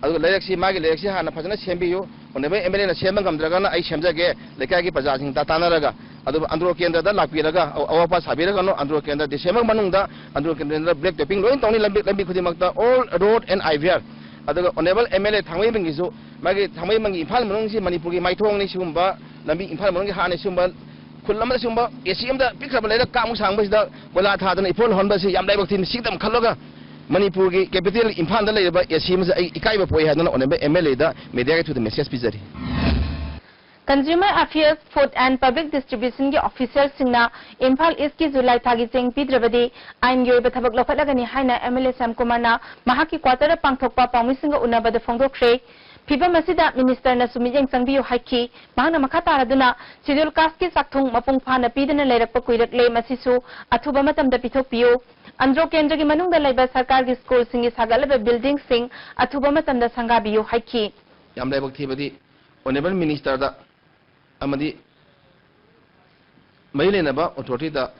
ꯑꯗꯨꯒ ꯂꯩꯔꯛꯁꯤ, ꯃꯥꯒꯤ ꯂꯩꯔꯛꯁꯤ ꯍꯥꯟꯅ ꯐꯖꯅ ꯁꯦꯝꯕꯤꯌꯨ꯫ ꯑꯣꯅꯔꯦꯕꯜ ꯑꯦꯝ ꯑꯦꯜ ꯑꯦꯅ ꯁꯦꯝꯕ ꯉꯝꯗ꯭ꯔꯒꯅ ꯑꯩ ꯁꯦꯝꯖꯒꯦ, ꯂꯩꯀꯥꯏꯒꯤ ꯄ꯭ꯔꯖꯥꯁꯤꯡ ꯇꯥꯟꯅꯔꯒ꯫ ꯑꯗꯨꯕꯨ ꯑꯟꯗ꯭ꯔꯣ ꯀꯦꯟꯗ꯭ꯔꯗ ꯂꯥꯛꯄꯤꯔꯒ ꯑꯋꯥ ꯑꯋꯥꯄꯥ ꯁꯥꯕꯤꯔꯒꯅꯨ꯫ ꯑꯟꯗ꯭ꯔꯣ ꯀꯦꯟꯗ꯭ꯔ ꯗꯤꯁꯦꯝꯕꯔ ꯃꯅꯨꯡꯗ ꯑꯟꯗ꯭ꯔꯣ ꯀꯦꯟꯗ꯭ꯔꯗ ꯕ꯭ꯂꯦꯛ ꯇꯣꯞꯄꯤꯡ ꯂꯣꯏꯅ ꯇꯧꯅꯤ꯫ ꯂꯝꯕꯤ, ꯂꯝꯕꯤ ꯈꯨꯗꯤꯡꯃꯛꯇ all road and I V R꯫ ꯑꯗꯨꯒ ꯑꯣꯅꯔꯦꯕꯜ ꯑꯦꯝ ꯑꯦꯜ ꯑꯦ ꯊꯥꯡꯃꯩꯕꯟꯒꯤꯁꯨ, ꯃꯥꯒꯤ ꯊꯥꯡꯃꯩꯕꯟꯒꯤ ꯏꯝꯐꯥꯜ ꯃꯅꯨꯡꯁꯤ ꯃꯅꯤꯄꯨꯔꯒꯤ ꯃꯥꯏꯊꯣꯡꯅꯤ꯫ ꯁꯤꯒꯨꯝꯕ ꯂꯝꯕꯤ ꯏꯝꯐꯥꯜ ꯃꯅꯨꯡꯒꯤ ꯍꯥꯠꯅꯤ꯫ ꯁꯤꯒꯨꯝꯕ ꯈꯨꯜ ꯑꯃꯗ ꯁꯤꯒꯨꯝꯕ ꯑꯦꯁꯤ ꯑꯃꯗ ꯄꯤꯛꯈ꯭ꯔꯕ ꯂꯩꯔꯛ ꯀꯥꯃꯨꯛ ꯁꯥꯡꯕꯁꯤꯗ ꯀꯣꯏꯂꯥ ꯊꯥꯗꯅ ꯏꯐꯣꯜ ꯍꯣꯟꯕꯁꯤ ꯌꯥꯝ ꯂꯥꯏꯕꯛ ꯊꯤꯕꯅꯤ꯫ ꯁꯤꯒꯤꯗꯃꯛ ꯈꯜꯂꯒ ꯃꯅꯤꯄꯨꯔꯒꯤ ꯀꯦꯄꯤꯇꯦꯜ ꯏꯝꯐꯥꯜꯗ ꯂꯩꯔꯤꯕ ꯑꯦꯁꯤ ꯑꯃꯁꯦ ꯑꯩ ꯏꯀꯥꯏꯕ ꯄꯣꯛꯏ ꯍꯥꯏꯗꯅ ꯑꯣꯅꯔꯦꯕꯜ ꯑꯦꯝ ꯑꯦꯜ ꯑꯦꯗ ꯃꯦꯗꯤꯌꯥꯒꯤ ꯊ꯭ꯔꯨꯗ message ꯄꯤꯖꯔꯤ꯫ Consumer Affairs, Food and Public Distribution ꯒꯤ ꯑꯣꯐꯤꯁꯤꯌꯦꯜꯁꯤꯡꯅ ꯏꯝꯐꯥꯜ ꯏꯁꯀꯤ ꯖꯨꯂꯥꯏ ꯊꯥꯒꯤ ꯆꯦꯡ ꯄꯤꯗ꯭ꯔꯕꯗꯤ ꯑꯥꯏꯟꯒꯤ ꯑꯣꯏꯕ ꯊꯕꯛ ꯂꯧꯈꯠꯂꯒꯅꯤ ꯍꯥꯏꯅ ꯑꯦꯝ ꯑꯦꯜ ꯑꯦ ꯁ꯭ꯌꯥꯝ ꯀꯨꯃꯥꯔꯅ ꯃꯍꯥꯛꯀꯤ ꯀ꯭ꯋꯥꯇꯔꯗ ꯄꯥꯡꯊꯣꯛꯄ ꯄꯥꯎꯃꯤꯁꯤꯡꯒ ꯎꯅꯕꯗ ꯐꯣꯡꯗꯣꯛꯈ꯭ꯔꯦ꯫ ꯐꯤꯚꯝ ꯑꯁꯤꯗ ꯃꯤꯅꯤꯁꯇꯔꯅꯁꯨ ꯃꯤꯠꯌꯦꯡ ꯆꯪꯕꯤꯌꯨ ꯍꯥꯏꯈꯤ꯫ ꯃꯍꯥꯛꯅ ꯃꯈꯥ ꯇꯥꯔꯗꯨꯅ ꯁꯦꯗ꯭ꯌꯨꯜ ꯀꯥꯁꯀꯤ ꯆꯥꯛꯊꯨꯡ ꯃꯄꯨꯡ ꯐꯥꯅ ꯄꯤꯗꯅ ꯂꯩꯔꯛꯄ ꯀꯨꯏꯔꯛꯂꯦ, ꯃꯁꯤꯁꯨ ꯑꯊꯨꯕ ꯃꯇꯝꯗ ꯄꯤꯊꯣꯛꯄꯤꯌꯨ꯫ ꯑꯟꯗ꯭ꯔꯣ ꯀꯦꯟꯗ꯭ꯔꯒꯤ ꯃꯅꯨꯡꯗ ꯂꯩꯕ ꯁꯔꯀꯥꯔꯒꯤ ꯁ꯭ꯀꯨꯜꯁꯤꯡꯒꯤ ꯁꯥꯒꯠꯂꯕ ꯕꯤꯜꯗꯤꯡꯁꯤꯡ ꯑꯊꯨꯕ ꯃꯇꯝꯗ ꯁꯪꯒꯥꯕꯤꯌꯨ ꯍꯥꯏꯈꯤ꯫ ꯌꯥꯝ ꯂꯥꯏꯕꯛ ꯊꯤꯕꯗꯤ Honourable Minister ꯗ ꯑꯃꯗꯤ ꯃꯔꯤ ꯂꯩꯅꯕ authority ꯗ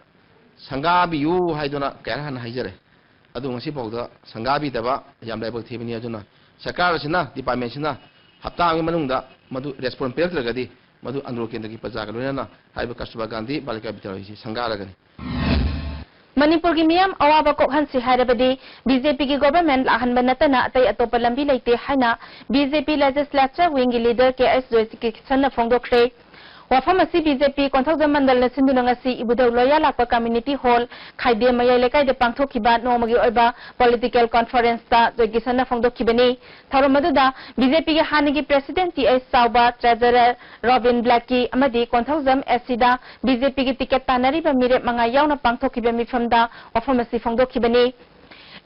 ꯁꯪꯒꯥꯕꯤꯌꯨ ꯍꯥꯏꯗꯨꯅ ꯀꯌꯥꯔꯛ ꯍꯥꯟꯅ ꯍꯥꯏꯖꯔꯦ꯫ ꯑꯗꯨ ꯉꯁꯤꯐꯥꯎꯗ ꯁꯪꯒꯥꯕꯤꯗꯕ ꯌꯥꯝ ꯂꯥꯏꯕꯛ ꯊꯤꯕꯅꯤ꯫ ꯑꯗꯨꯅ ꯁꯔꯀꯥꯔ ꯑꯁꯤꯅ, department ꯁꯤꯅ ꯍꯞꯇꯥ ꯑꯃꯒꯤ ꯃꯅꯨꯡꯗ ꯃꯗꯨ response ꯄꯤꯔꯛꯇ꯭ꯔꯒꯗꯤ ꯃꯗꯨ ꯑꯟꯗ꯭ꯔꯣ ꯀꯦꯟꯗ꯭ꯔꯒꯤ ꯄ꯭ꯔꯖꯥꯒ ꯂꯣꯏꯅꯅ ꯍꯥꯏꯔꯤꯕ ꯀꯁꯇꯨꯔꯕꯥ ꯒꯥꯟꯙꯤ ꯕꯥꯂꯤꯀꯥ ꯕꯤꯗ꯭ꯌꯥꯂꯌ ꯑꯁꯤ ꯁꯪꯒꯥꯔꯒꯅꯤ꯫ ꯃꯅꯤꯄꯨꯔꯒꯤ ꯃꯤꯌꯥꯝ ꯑꯋꯥꯕ ꯀꯣꯛꯍꯟꯁꯤ ꯍꯥꯏꯔꯕꯗꯤ ꯕꯤ ꯖꯦ ꯄꯤꯒꯤ government ꯂꯥꯛꯍꯟꯕ ꯅꯠꯇꯅ ꯑꯇꯩ ꯑꯇꯣꯞꯄ ꯂꯝꯕꯤ ꯂꯩꯇꯦ ꯍꯥꯏꯅ B J P Legislature Wing ꯒꯤ leader K S ꯖꯣꯏꯀꯤꯁꯟꯅ ꯐꯣꯡꯗꯣꯛꯈ꯭ꯔꯦ꯫ ꯋꯥꯐꯝ ꯑꯁꯤ B J P ꯀꯣꯟꯊꯧꯖꯝ ꯃꯟꯗꯜꯅ ꯁꯤꯟꯗꯨꯅ ꯉꯁꯤ ꯏꯕꯨꯙꯧ ꯂꯣꯌꯥ ꯂꯥꯛꯄ community hall, ꯈꯥꯏꯗꯦꯝ ꯃꯌꯥꯏ ꯂꯩꯀꯥꯏꯗ ꯄꯥꯡꯊꯣꯛꯈꯤꯕ ꯅꯣꯡꯃꯒꯤ ꯑꯣꯏꯕ political conference ꯇ ꯖꯣꯏꯀꯤꯁꯟꯅ ꯐꯣꯡꯗꯣꯛꯈꯤꯕꯅꯤ꯫ ꯊꯧꯔꯝ ꯑꯗꯨꯗ B J P ꯒꯤ ꯍꯥꯟꯅꯒꯤ president T H ꯆꯥꯎꯕ, treasurer ꯔꯣꯕꯤꯟ ꯕ꯭ꯂꯦꯛꯀꯤ ꯑꯃꯗꯤ ꯀꯣꯟꯊꯧꯖꯝ S C ꯗ B J P ꯒꯤ ticket ꯇꯥꯟꯅꯔꯤꯕ ꯃꯤꯔꯦꯞ ꯃꯉꯥ ꯌꯥꯎꯅ ꯄꯥꯡꯊꯣꯛꯈꯤꯕ ꯃꯤꯐꯝꯗ ꯋꯥꯐꯝ ꯑꯁꯤ ꯐꯣꯡꯗꯣꯛꯈꯤꯕꯅꯤ꯫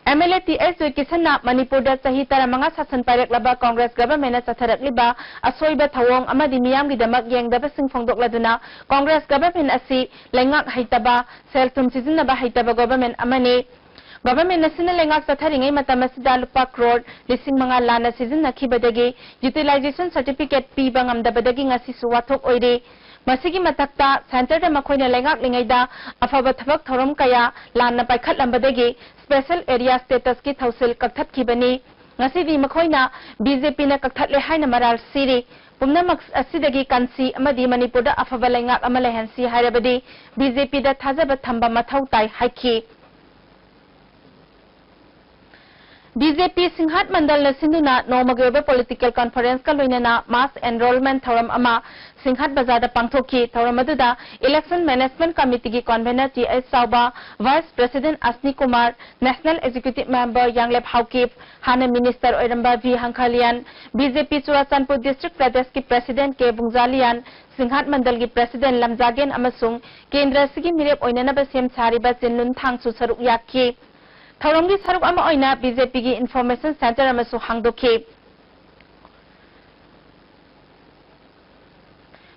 M L A T H ꯖꯣꯏꯀꯤꯁꯟꯅ ꯃꯅꯤꯄꯨꯔꯗ ꯆꯍꯤ ꯇꯔꯥꯃꯉꯥ ꯁꯥꯁꯟ ꯄꯥꯏꯔꯛꯂꯕ Congress government ꯅ ꯆꯠꯊꯔꯛꯂꯤꯕ ꯑꯁꯣꯏꯕ ꯊꯧꯑꯣꯡ ꯑꯃꯗꯤ ꯃꯤꯌꯥꯝꯒꯤꯗꯃꯛ ꯌꯦꯡꯗꯕꯁꯤꯡ ꯐꯣꯡꯗꯣꯛꯂꯗꯨꯅ Congress government ꯑꯁꯤ ꯂꯩꯉꯥꯛ ꯍꯩꯇꯕ, ꯁꯦꯜ ꯊꯨꯝ ꯁꯤꯖꯤꯟꯅꯕ ꯍꯩꯇꯕ government ꯑꯃꯅꯤ꯫ Government ꯑꯁꯤꯅ ꯂꯩꯉꯥꯛ ꯆꯠꯊꯔꯤꯉꯩ ꯃꯇꯝ ꯑꯁꯤꯗ ꯂꯨꯄꯥ ꯀ꯭ꯔꯣꯔ ꯂꯤꯁꯤꯡ ꯃꯉꯥ ꯂꯥꯟꯅ ꯁꯤꯖꯤꯟꯅꯈꯤꯕꯗꯒꯤ utilization certificate ꯄꯤꯕ ꯉꯝꯗꯕꯗꯒꯤ ꯉꯁꯤꯁꯨ ꯋꯥꯊꯣꯛ ꯑꯣꯏꯔꯤ꯫ ꯃꯁꯤꯒꯤ ꯃꯊꯛꯇ centre ꯗ ꯃꯈꯣꯏꯅ ꯂꯩꯉꯥꯛꯂꯤꯉꯩꯗ ꯑꯐꯕ ꯊꯕꯛ ꯊꯧꯔꯝ ꯀꯌꯥ ꯂꯥꯟꯅ ꯄꯥꯏꯈꯠꯂꯝꯕꯗꯒꯤ special area status ꯀꯤ ꯊꯧꯁꯤꯜ ꯀꯛꯊꯠꯈꯤꯕꯅꯤ꯫ ꯉꯁꯤꯗꯤ ꯃꯈꯣꯏꯅ B J P ꯅ ꯀꯛꯊꯠꯂꯦ ꯍꯥꯏꯅ ꯃꯔꯥꯜ ꯁꯤꯔꯤ꯫ ꯄꯨꯝꯅꯃꯛ ꯑꯁꯤꯗꯒꯤ ꯀꯟꯁꯤ ꯑꯃꯗꯤ ꯃꯅꯤꯄꯨꯔꯗ ꯑꯐꯕ ꯂꯩꯉꯥꯛ ꯑꯃ ꯂꯩꯍꯟꯁꯤ ꯍꯥꯏꯔꯕꯗꯤ B J P ꯗ ꯊꯥꯖꯕ ꯊꯝꯕ ꯃꯊꯧ ꯇꯥꯏ ꯍꯥꯏꯈꯤ꯫ B J P ꯁꯤꯡꯍꯥꯠ ꯃꯟꯗꯜꯅ ꯁꯤꯟꯗꯨꯅ ꯅꯣꯡꯃꯒꯤ ꯑꯣꯏꯕ political conference ꯀ ꯂꯣꯏꯅꯅ mass enrollment ꯊꯧꯔꯝ ꯑꯃ ꯁꯤꯡꯍꯥꯠ ꯕꯖꯥꯔꯗ ꯄꯥꯡꯊꯣꯛꯈꯤ꯫ ꯊꯧꯔꯝ ꯑꯗꯨꯗ Election Management Committee ꯒꯤ convener T H ꯆꯥꯎꯕ, Vice President ꯑꯁꯅꯤ Kumar, National Executive Member ꯌꯥꯡꯂꯦꯞ Haokip, ꯍꯥꯟꯅ minister ꯑꯣꯏꯔꯝꯕ V ꯍꯪꯈꯥꯂꯤꯌꯥꯟ, B J P Churachandpur district ꯄ꯭ꯔꯗꯦꯁꯀꯤ president K ꯕꯨꯡꯖꯥꯂꯤꯌꯥꯟ, ꯁꯤꯡꯍꯥꯠ ꯃꯟꯗꯜꯒꯤ president ꯂꯝꯖꯥꯒꯦꯟ ꯑꯃꯁꯨꯡ ꯀꯦꯟꯗ꯭ꯔ ꯑꯁꯤꯒꯤ ꯃꯤꯔꯦꯞ ꯑꯣꯏꯅꯅꯕ ꯁꯦꯝ ꯁꯥꯔꯤꯕ ꯆꯤꯟꯂꯨꯟ ꯊꯥꯡꯁꯨ ꯁꯔꯨꯛ ꯌꯥꯈꯤ꯫ ꯊꯧꯔꯝꯒꯤ ꯁꯔꯨꯛ ꯑꯃ ꯑꯣꯏꯅ B J P ꯒꯤ information centre ꯑꯃꯁꯨ ꯍꯥꯡꯗꯣꯛꯈꯤ꯫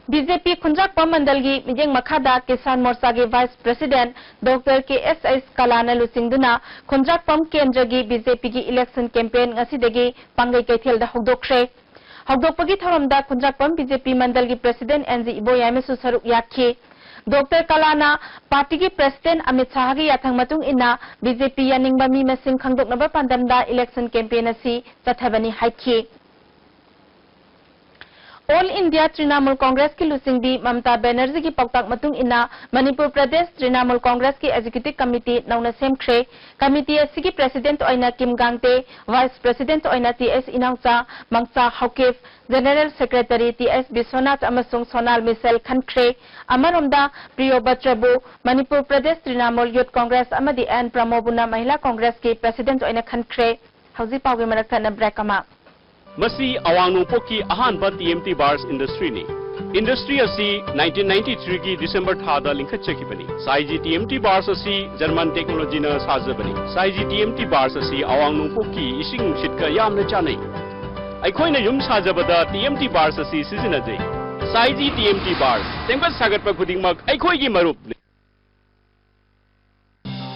B J P ꯈꯨꯟꯗ꯭ꯔꯥꯛꯄꯝ ꯃꯟꯗꯜꯒꯤ ꯃꯤꯠꯌꯦꯡ ꯃꯈꯥꯗ Kisan ꯃꯣꯔꯆꯥꯒꯤ vice president Doctor K S H ꯀꯂꯥꯅ ꯂꯨꯆꯤꯡꯗꯨꯅ ꯈꯨꯟꯗ꯭ꯔꯥꯛꯄꯝ ꯀꯦꯟꯗ꯭ꯔꯒꯤ B J P ꯒꯤ election campaign ꯉꯁꯤꯗꯒꯤ ꯄꯥꯡꯒꯩ ꯀꯩꯊꯦꯜꯗ ꯍꯧꯗꯣꯛꯈ꯭ꯔꯦ꯫ ꯍꯧꯗꯣꯛꯄꯒꯤ ꯊꯧꯔꯝꯗ ꯈꯨꯟꯗ꯭ꯔꯥꯛꯄꯝ ꯕꯤ ꯖꯦ ꯄꯤ ꯃꯟꯗꯜꯒꯤ ꯄ꯭ꯔꯦꯁꯤꯗꯦꯟꯠ ꯑꯦꯟ ꯖꯤ ꯏꯕꯣꯌꯥꯏꯃꯁꯨ ꯁꯔꯨꯛ ꯌꯥꯈꯤ꯫ ꯗꯣꯛꯇꯔ ꯀꯂꯥꯅ ꯄꯥꯔꯇꯤꯒꯤ ꯄ꯭ꯔꯦꯁꯤꯗꯦꯟꯠ ꯑꯃꯤꯠ ꯁꯥꯍꯒꯤ ꯌꯥꯊꯪ ꯃꯇꯨꯡ ꯏꯟꯅ ꯕꯤ ꯖꯦ ꯄꯤ ꯌꯥꯅꯤꯡꯕ ꯃꯤ ꯃꯁꯤꯡ ꯈꯪꯗꯣꯛꯅꯕ ꯄꯥꯟꯗꯝꯗ ꯏꯂꯦꯛꯁꯟ ꯀꯦꯝꯄꯦꯟ ꯑꯁꯤ ꯆꯠꯊꯕꯅꯤ ꯍꯥꯏꯈꯤ꯫ ꯑꯣꯜ ꯏꯟꯗꯤꯌꯥ ꯇ꯭ꯔꯤꯅꯥꯃꯨꯜ ꯀꯣꯡꯒ꯭ꯔꯦꯁꯀꯤ ꯂꯨꯆꯤꯡꯕꯤ ꯃꯃꯇꯥ ꯕꯦꯅꯔꯖꯤꯒꯤ ꯄꯥꯎꯇꯥꯛ ꯃꯇꯨꯡ ꯏꯟꯅ ꯃꯅꯤꯄꯨꯔ ꯄ꯭ꯔꯗꯦꯁ ꯇ꯭ꯔꯤꯅꯥꯃꯨꯜ ꯀꯣꯡꯒ꯭ꯔꯦꯁꯀꯤ ꯑꯦꯛꯖꯤꯀ꯭ꯌꯨꯇꯤꯚ ꯀꯃꯤꯇꯤ ꯅꯧꯅ ꯁꯦꯝꯈ꯭ꯔꯦ꯫ ꯀꯃꯤꯇꯤ ꯑꯁꯤꯒꯤ ꯄ꯭ꯔꯦꯁꯤꯗꯦꯟꯠ ꯑꯣꯏꯅ ꯀꯤꯝ ꯒꯥꯡꯇꯦ, ꯚꯥꯏꯁ ꯄ꯭ꯔꯦꯁꯤꯗꯦꯟꯠ ꯑꯣꯏꯅ ꯇꯤ ꯑꯦꯁ ꯏꯅꯥꯎꯆꯥ, ꯃꯪꯆꯥ ꯍꯧꯀꯤꯞ, ꯖꯦꯅꯔꯦꯜ ꯁꯦꯀ꯭ꯔꯦꯇꯔꯤ ꯇꯤ ꯑꯦꯁ ꯕꯤꯁ꯭ꯋꯅꯥꯊ ꯑꯃꯁꯨꯡ ꯁꯣꯅꯥꯜ ꯃꯤꯁꯦꯜ ꯈꯟꯈ꯭ꯔꯦ꯫ ꯑꯃꯔꯣꯝꯗ ꯄ꯭ꯔꯤꯌꯣꯕꯇ꯭ꯔꯕꯨ ꯃꯅꯤꯄꯨꯔ ꯄ꯭ꯔꯗꯦꯁ ꯇ꯭ꯔꯤꯅꯥꯃꯨꯜ ꯌꯨꯊ ꯀꯣꯡꯒ꯭ꯔꯦꯁ ꯑꯃꯗꯤ ꯑꯦꯟ ꯄ꯭ꯔꯃꯣꯕꯨꯅ ꯃꯍꯤꯂꯥ ꯀꯣꯡꯒ꯭ꯔꯦꯁꯀꯤ ꯄ꯭ꯔꯦꯁꯤꯗꯦꯟꯠ ꯑꯣꯏꯅ ꯈꯟꯈ꯭ꯔꯦ꯫ ꯍꯧꯖꯤꯛ ꯄꯥꯎꯒꯤ ꯃꯔꯛ ꯊꯠꯅ ꯕ꯭ꯔꯦꯛ ꯑꯃ꯫ ꯃꯁꯤ ꯑꯋꯥꯡ ꯅꯣꯡꯄꯣꯛꯀꯤ ꯑꯍꯥꯟꯕ ꯇꯤ ꯑꯦꯝ ꯇꯤ ꯕꯥꯔꯁ ꯏꯟꯗꯁꯇ꯭ꯔꯤꯅꯤ꯫ ꯏꯟꯗꯁꯇ꯭ꯔꯤ ꯑꯁꯤ ꯅꯥꯏꯟꯇꯤꯟ ꯅꯥꯏꯟꯇꯤ ꯊ꯭ꯔꯤꯒꯤ ꯗꯤꯁꯦꯝꯕꯔ ꯊꯥꯗ ꯂꯤꯡꯈꯠꯆꯈꯤꯕꯅꯤ꯫ ꯁꯥꯏꯖꯤ ꯇꯤ ꯑꯦꯝ ꯇꯤ ꯕꯥꯔꯁ ꯑꯁꯤ ꯖꯔꯃꯟ ꯇꯦꯛꯅꯣꯂꯣꯖꯤꯅ ꯁꯥꯖꯕꯅꯤ꯫ ꯁꯥꯏꯖꯤ ꯇꯤ ꯑꯦꯝ ꯇꯤ ꯕꯥꯔꯁ ꯑꯁꯤ ꯑꯋꯥꯡ ꯅꯣꯡꯄꯣꯛꯀꯤ ꯏꯁꯤꯡ ꯅꯨꯡꯁꯤꯠꯀ ꯌꯥꯝꯅ ꯆꯥꯟꯅꯩ꯫ ꯑꯩꯈꯣꯏꯅ ꯌꯨꯝ ꯁꯥꯖꯕꯗ ꯇꯤ ꯑꯦꯝ ꯇꯤ ꯕꯥꯔꯁ ꯑꯁꯤ ꯁꯤꯖꯤꯟꯅꯖꯩ꯫ ꯁꯥꯏꯖꯤ ꯇꯤ ꯑꯦꯝ ꯇꯤ ꯕꯥꯔꯁ, ꯁꯦꯝꯒꯠ ꯁꯥꯒꯠꯄ ꯈꯨꯗꯤꯡꯃꯛ ꯑꯩꯈꯣꯏꯒꯤ ꯃꯔꯨꯞꯅꯤ꯫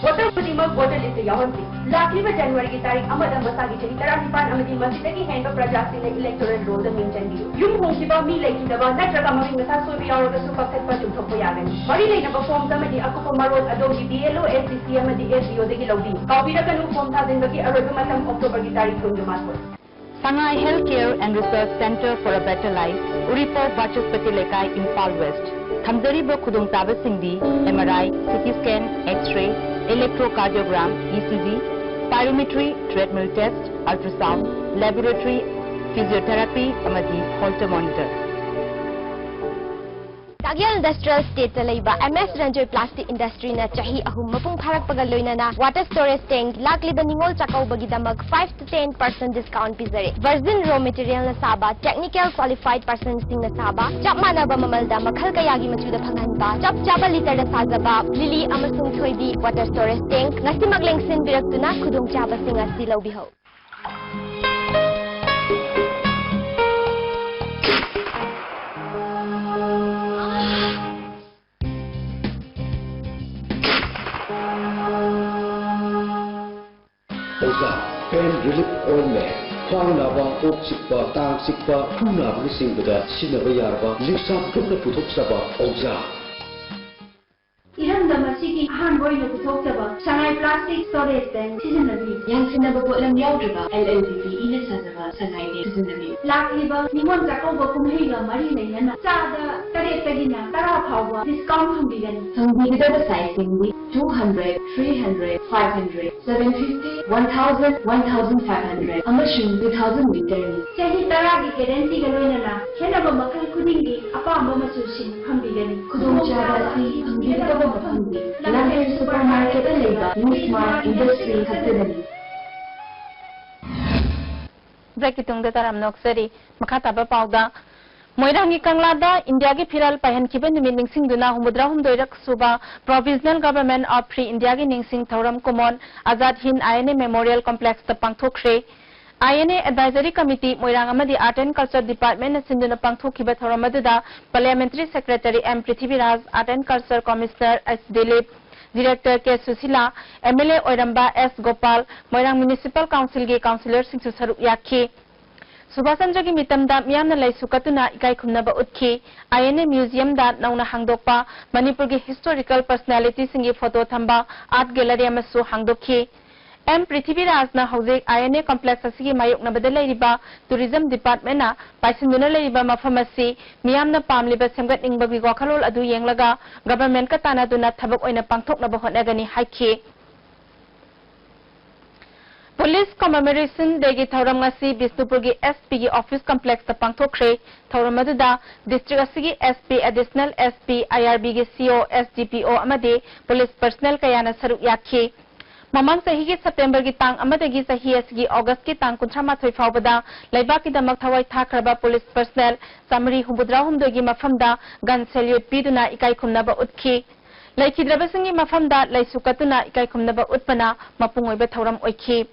ꯋꯥꯇꯔ ꯈꯨꯗꯤꯡꯃꯛ ꯋꯥꯇꯔ ꯂꯤꯁꯇ ꯌꯥꯎꯍꯟꯁꯤ꯫ ꯂꯥꯛꯂꯤꯕ ꯖꯅꯋꯥꯔꯤꯒꯤ ꯇꯥꯔꯤꯛ ꯑꯃꯗ ꯃꯁꯥꯒꯤ ꯆꯍꯤ ꯇꯔꯥꯅꯤꯄꯥꯟ ꯑꯃꯗꯤ ꯃꯁꯤꯗꯒꯤ ꯍꯦꯟꯕ ꯄ꯭ꯔꯖꯥꯁꯤꯡꯅ ꯏꯂꯦꯛꯇꯣꯔꯦꯜ ꯔꯣꯜꯗ ꯃꯤꯡ ꯆꯟꯕꯤꯌꯨ꯫ ꯌꯨꯝ ꯍꯣꯡꯈꯤꯕ, ꯃꯤ ꯂꯩꯈꯤꯗꯕ ꯅꯠꯇ꯭ꯔꯒ ꯃꯃꯤꯡ ꯃꯊꯥ ꯁꯣꯏꯕ ꯌꯥꯎꯔꯒꯁꯨ ꯀꯛꯊꯠꯄ ꯆꯨꯝꯊꯣꯛꯄ ꯌꯥꯒꯅꯤ꯫ ꯃꯔꯤ ꯂꯩꯅꯕ ꯐꯣꯔꯝꯁ ꯑꯃꯗꯤ ꯑꯀꯨꯞꯄ ꯃꯔꯣꯜ ꯑꯗꯣꯝꯒꯤ ꯕꯤ ꯑꯦꯜ ꯑꯣ, ꯑꯦꯁ ꯗꯤ ꯁꯤ ꯑꯃꯗꯤ ꯑꯦꯁ ꯗꯤ ꯑꯣꯗꯒꯤ ꯂꯧꯕꯤꯌꯨ꯫ ꯀꯥꯎꯕꯤꯔꯛꯀꯅꯨ, ꯐꯣꯔꯝ ꯊꯥꯖꯤꯟꯕꯒꯤ ꯑꯔꯣꯏꯕ ꯃꯇꯝ ꯑꯣꯛꯇꯣꯕꯔꯒꯤ ꯇꯥꯔꯤꯛ ꯀꯨꯟꯒ ꯃꯥꯊꯣꯏ꯫ Sangai Healthcare and Research Center for a Better Life, Uripok Bachaspati Leikai, Imphal west. ꯊꯝꯖꯔꯤꯕ ꯈꯨꯗꯣꯡꯆꯥꯕꯁꯤꯡꯗꯤ M R I, C T scan, x-ray, electrocardiogram, E C G, pyrometry, treadmill test, ultrasound, laboratory, physiotherapy ꯑꯃꯗꯤ ꯍꯣꯜꯇꯔ ꯃꯣꯅꯤꯇꯔ꯫ ꯆꯥꯛꯌꯦꯜ ꯏꯟꯗꯁꯇ꯭ꯔꯤꯌꯦꯜ ꯏꯁꯇꯦꯠꯇ ꯂꯩꯕ ꯑꯦꯝ ꯑꯦꯁ ꯔꯟꯖꯣꯏ ꯄ꯭ꯂꯥꯁꯇꯤꯛ ꯏꯟꯗꯁꯇ꯭ꯔꯤꯅ ꯆꯍꯤ ꯑꯍꯨꯝ ꯃꯄꯨꯡ ꯐꯥꯔꯛꯄꯒ ꯂꯣꯏꯅꯅ ꯋꯥꯇꯔ ꯁ꯭ꯇꯣꯔꯦꯖ ꯇꯦꯡꯛ ꯂꯥꯛꯂꯤꯕ ꯅꯤꯉꯣꯜ ꯆꯥꯛꯀꯧꯕꯒꯤꯗꯃꯛ five to ten percent discount ꯄꯤꯖꯔꯤ꯫ ꯚꯔꯖꯤꯟ ꯔꯣ ꯃꯦꯇꯤꯔꯤꯌꯦꯜꯅ ꯁꯥꯕ, ꯇꯦꯛꯅꯤꯀꯦꯜ ꯀ꯭ꯋꯥꯂꯤꯐꯥꯏꯗ ꯄꯔꯁꯟꯁꯤꯡꯅ ꯁꯥꯕ, ꯆꯞ ꯃꯥꯟꯅꯕ ꯃꯃꯜꯗ ꯃꯈꯜ ꯀꯌꯥꯒꯤ ꯃꯆꯨꯗ ꯐꯪꯍꯟꯕ, ꯆꯞ ꯆꯥꯕ ꯂꯤꯇꯔꯗ ꯁꯥꯖꯕ ꯂꯤꯂꯤ ꯑꯃꯁꯨꯡ ꯊꯣꯏꯕꯤ ꯋꯥꯇꯔ ꯁ꯭ꯇꯣꯔꯦꯖ ꯇꯦꯡꯛ ꯉꯁꯤꯃꯛ ꯂꯦꯡꯁꯤꯟꯕꯤꯔꯛꯇꯨꯅ ꯈꯨꯗꯣꯡꯆꯥꯕꯁꯤꯡ ꯑꯁꯤ ꯂꯧꯕꯤꯍꯧ꯫ ꯑꯣꯖꯥ, pain relief ointment, ꯈ꯭ꯋꯥꯡ ꯅꯥꯕ, ꯀꯣꯛ ꯆꯤꯛꯄ, ꯇꯥꯡ ꯆꯤꯛꯄ, ꯈꯨ ꯅꯥꯕꯅꯆꯤꯡꯕꯗ ꯁꯤꯖꯤꯟꯅꯕ ꯌꯥꯔꯕ ꯂꯤꯛꯁꯥꯞ ꯒ꯭ꯔꯨꯞꯅ ꯄꯨꯊꯣꯛꯆꯕ ꯑꯣꯖꯥ꯫ ꯏꯔꯝꯗꯝ ꯑꯁꯤꯒꯤ ꯑꯍꯥꯟꯕ ꯑꯣꯏꯅ ꯄꯨꯊꯣꯛꯆꯕ ꯁꯉꯥꯏ plastic storage tank ꯁꯤꯖꯤꯟꯅꯕꯤꯌꯨ꯫ ꯌꯥꯟꯁꯤꯟꯅꯕ ꯄꯣꯠꯂꯝ ꯌꯥꯎꯗ꯭ꯔꯕ L L B B ꯏꯅ ꯁꯥꯖꯕ ꯁꯉꯥꯏ tank ꯁꯤꯖꯤꯟꯅꯕꯤꯌꯨ꯫ ꯂꯥꯛꯂꯤꯕ ꯅꯤꯉꯣꯜ ꯆꯥꯛꯀꯧꯕ ꯀꯨꯝꯍꯩꯒ ꯃꯔꯤ ꯂꯩꯅꯅ ꯆꯥꯗ ꯇꯔꯦꯠꯇꯒꯤꯅ ꯇꯔꯥ ꯐꯥꯎꯕ discount ꯐꯪꯕꯤꯒꯅꯤ꯫ ꯐꯪꯕꯤꯒꯗꯕ sizeꯁꯤꯡꯗꯤ two hundred, three hundred, five hundred, seven fifty, one thousand, one thousand five hundred ꯑꯃꯁꯨꯡ two thousand literꯅꯤ꯫ ꯆꯍꯤ ꯇꯔꯥꯒꯤ guaranteeꯒ ꯂꯣꯏꯅꯅ ꯈꯦꯠꯅꯕ ꯃꯈꯜ ꯈꯨꯗꯤꯡꯒꯤ ꯑꯄꯥꯝꯕ ꯃꯆꯨꯁꯤꯡ ꯐꯪꯕꯤꯒꯅꯤ꯫ ꯈꯨꯗꯣꯡꯆꯥꯕ ꯑꯁꯤ ꯐꯪꯕꯤꯒꯗꯕ ꯃꯐꯝꯗꯤ ꯂꯝꯐꯦꯜ supermarketꯇ ꯂꯩꯕ New Smart Industry ꯈꯛꯇꯗꯅꯤ꯫ Breakꯀꯤ ꯇꯨꯡꯗ ꯇꯔꯥꯝꯅ ꯑꯣꯛꯆꯔꯤ꯫ ꯃꯈꯥ ꯇꯥꯕ ꯄꯥꯎꯗ, ꯃꯣꯏꯔꯥꯡꯒꯤ ꯀꯪꯂꯥꯗ ꯏꯟꯗꯤꯌꯥꯒꯤ ꯐꯤꯔꯥꯜ ꯄꯥꯏꯍꯟꯈꯤꯕ ꯅꯨꯃꯤꯠ ꯅꯤꯡꯁꯤꯡꯗꯨꯅ ꯍꯨꯝꯐꯨꯇꯔꯥꯍꯨꯝꯗꯣꯏꯔꯛ ꯁꯨꯕ Provisional Government of Free Indiaꯒꯤ ꯅꯤꯡꯁꯤꯡ ꯊꯧꯔꯝ ꯀꯨꯃꯣꯟ ꯑꯖꯥꯗ ꯍꯤꯟꯗ I N A Memorial Complexꯇ ꯄꯥꯡꯊꯣꯛꯈ꯭ꯔꯦ꯫ I N A Advisory Committee ꯃꯣꯏꯔꯥꯡ ꯑꯃꯗꯤ Art and Culture Departmentꯅ ꯁꯤꯟꯗꯨꯅ ꯄꯥꯡꯊꯣꯛꯈꯤꯕ ꯊꯧꯔꯝ ꯑꯗꯨꯗ Parliamentary Secretary M Prithviraj, Art and Culture Commissioner H Dilip, Director K Sushila, M L A ꯑꯣꯏꯔꯝꯕ S ꯒꯣꯄꯥꯜ, ꯃꯣꯏꯔꯥꯡ Municipal Councilꯒꯤ councillorꯁꯤꯡꯁꯨ ꯁꯔꯨꯛ ꯌꯥꯈꯤ꯫ ꯁꯨꯕꯥꯁ ꯆꯟꯗ꯭ꯔꯒꯤ ꯃꯤꯇꯝꯗ ꯃꯤꯌꯥꯝꯅ ꯂꯩꯁꯨ ꯀꯠꯇꯨꯅ ꯏꯀꯥꯏ ꯈꯨꯝꯅꯕ ꯎꯠꯈꯤ꯫ I N A Museumꯗ ꯅꯧꯅ ꯍꯥꯡꯗꯣꯛꯄ ꯃꯅꯤꯄꯨꯔꯒꯤ historical personalityꯁꯤꯡꯒꯤ photo ꯊꯝꯕ art gallery ꯑꯃꯁꯨ ꯍꯥꯡꯗꯣꯛꯈꯤ꯫ M ꯄ꯭ꯔꯤꯊꯤꯕꯤꯔꯥꯖꯅ ꯍꯧꯖꯤꯛ I N A Complex ꯑꯁꯤꯒꯤ ꯃꯥꯌꯣꯛꯅꯕꯗ ꯂꯩꯔꯤꯕ Tourism Departmentꯅ ꯄꯥꯏꯁꯤꯟꯗꯨꯅ ꯂꯩꯔꯤꯕ ꯃꯐꯝ ꯑꯁꯤ ꯃꯤꯌꯥꯝꯅ ꯄꯥꯝꯂꯤꯕ ꯁꯦꯝꯒꯠꯅꯤꯡꯕꯒꯤ ꯋꯥꯈꯜꯂꯣꯟ ꯑꯗꯨ ꯌꯦꯡꯂꯒ Governmentꯀ ꯇꯥꯟꯅꯗꯨꯅ ꯊꯕꯛ ꯑꯣꯏꯅ ꯄꯥꯡꯊꯣꯛꯅꯕ ꯍꯣꯠꯅꯒꯅꯤ ꯍꯥꯏꯈꯤ꯫ Police Commemoration Dayꯒꯤ ꯊꯧꯔꯝ ꯉꯁꯤ ꯕꯤꯁꯅꯨꯄꯨꯔꯒꯤ S Pꯒꯤ office complexꯇ ꯄꯥꯡꯊꯣꯛꯈ꯭ꯔꯦ꯫ ꯊꯧꯔꯝ ꯑꯗꯨꯗ district ꯑꯁꯤꯒꯤ S P, Additional S P, I R Bꯒꯤ C O, S D P O ꯑꯃꯗꯤ police personnel ꯀꯌꯥꯅ ꯁꯔꯨꯛ ꯌꯥꯈꯤ꯫ ꯃꯃꯥꯡ ꯆꯍꯤꯒꯤ Septemberꯒꯤ ꯇꯥꯡ ꯑꯃꯗꯒꯤ ꯆꯍꯤ ꯑꯁꯤꯒꯤ Augustꯀꯤ ꯇꯥꯡ ꯀꯨꯟꯊ꯭ꯔꯥ ꯃꯥꯊꯣꯏ ꯐꯥꯎꯕꯗ ꯂꯩꯕꯥꯛꯀꯤꯗꯃꯛ ꯊꯋꯥꯏ ꯊꯥꯈ꯭ꯔꯕ police personnel ꯆꯥꯃꯔꯤ ꯍꯨꯝꯐꯨꯇꯔꯥꯍꯨꯝꯗꯣꯏꯒꯤ ꯃꯐꯝꯗ gun salute ꯄꯤꯗꯨꯅ ꯏꯀꯥꯏ ꯈꯨꯝꯅꯕ ꯎꯠꯈꯤ꯫ ꯂꯩꯈꯤꯗ꯭ꯔꯕꯁꯤꯡꯒꯤ ꯃꯐꯝꯗ ꯂꯩꯁꯨ ꯀꯠꯇꯨꯅ ꯏꯀꯥꯏ ꯈꯨꯝꯅꯕ ꯎꯠꯄꯅ ꯃꯄꯨꯡ ꯑꯣꯏꯕ ꯊꯧꯔꯝ ꯑꯣꯏꯈꯤ꯫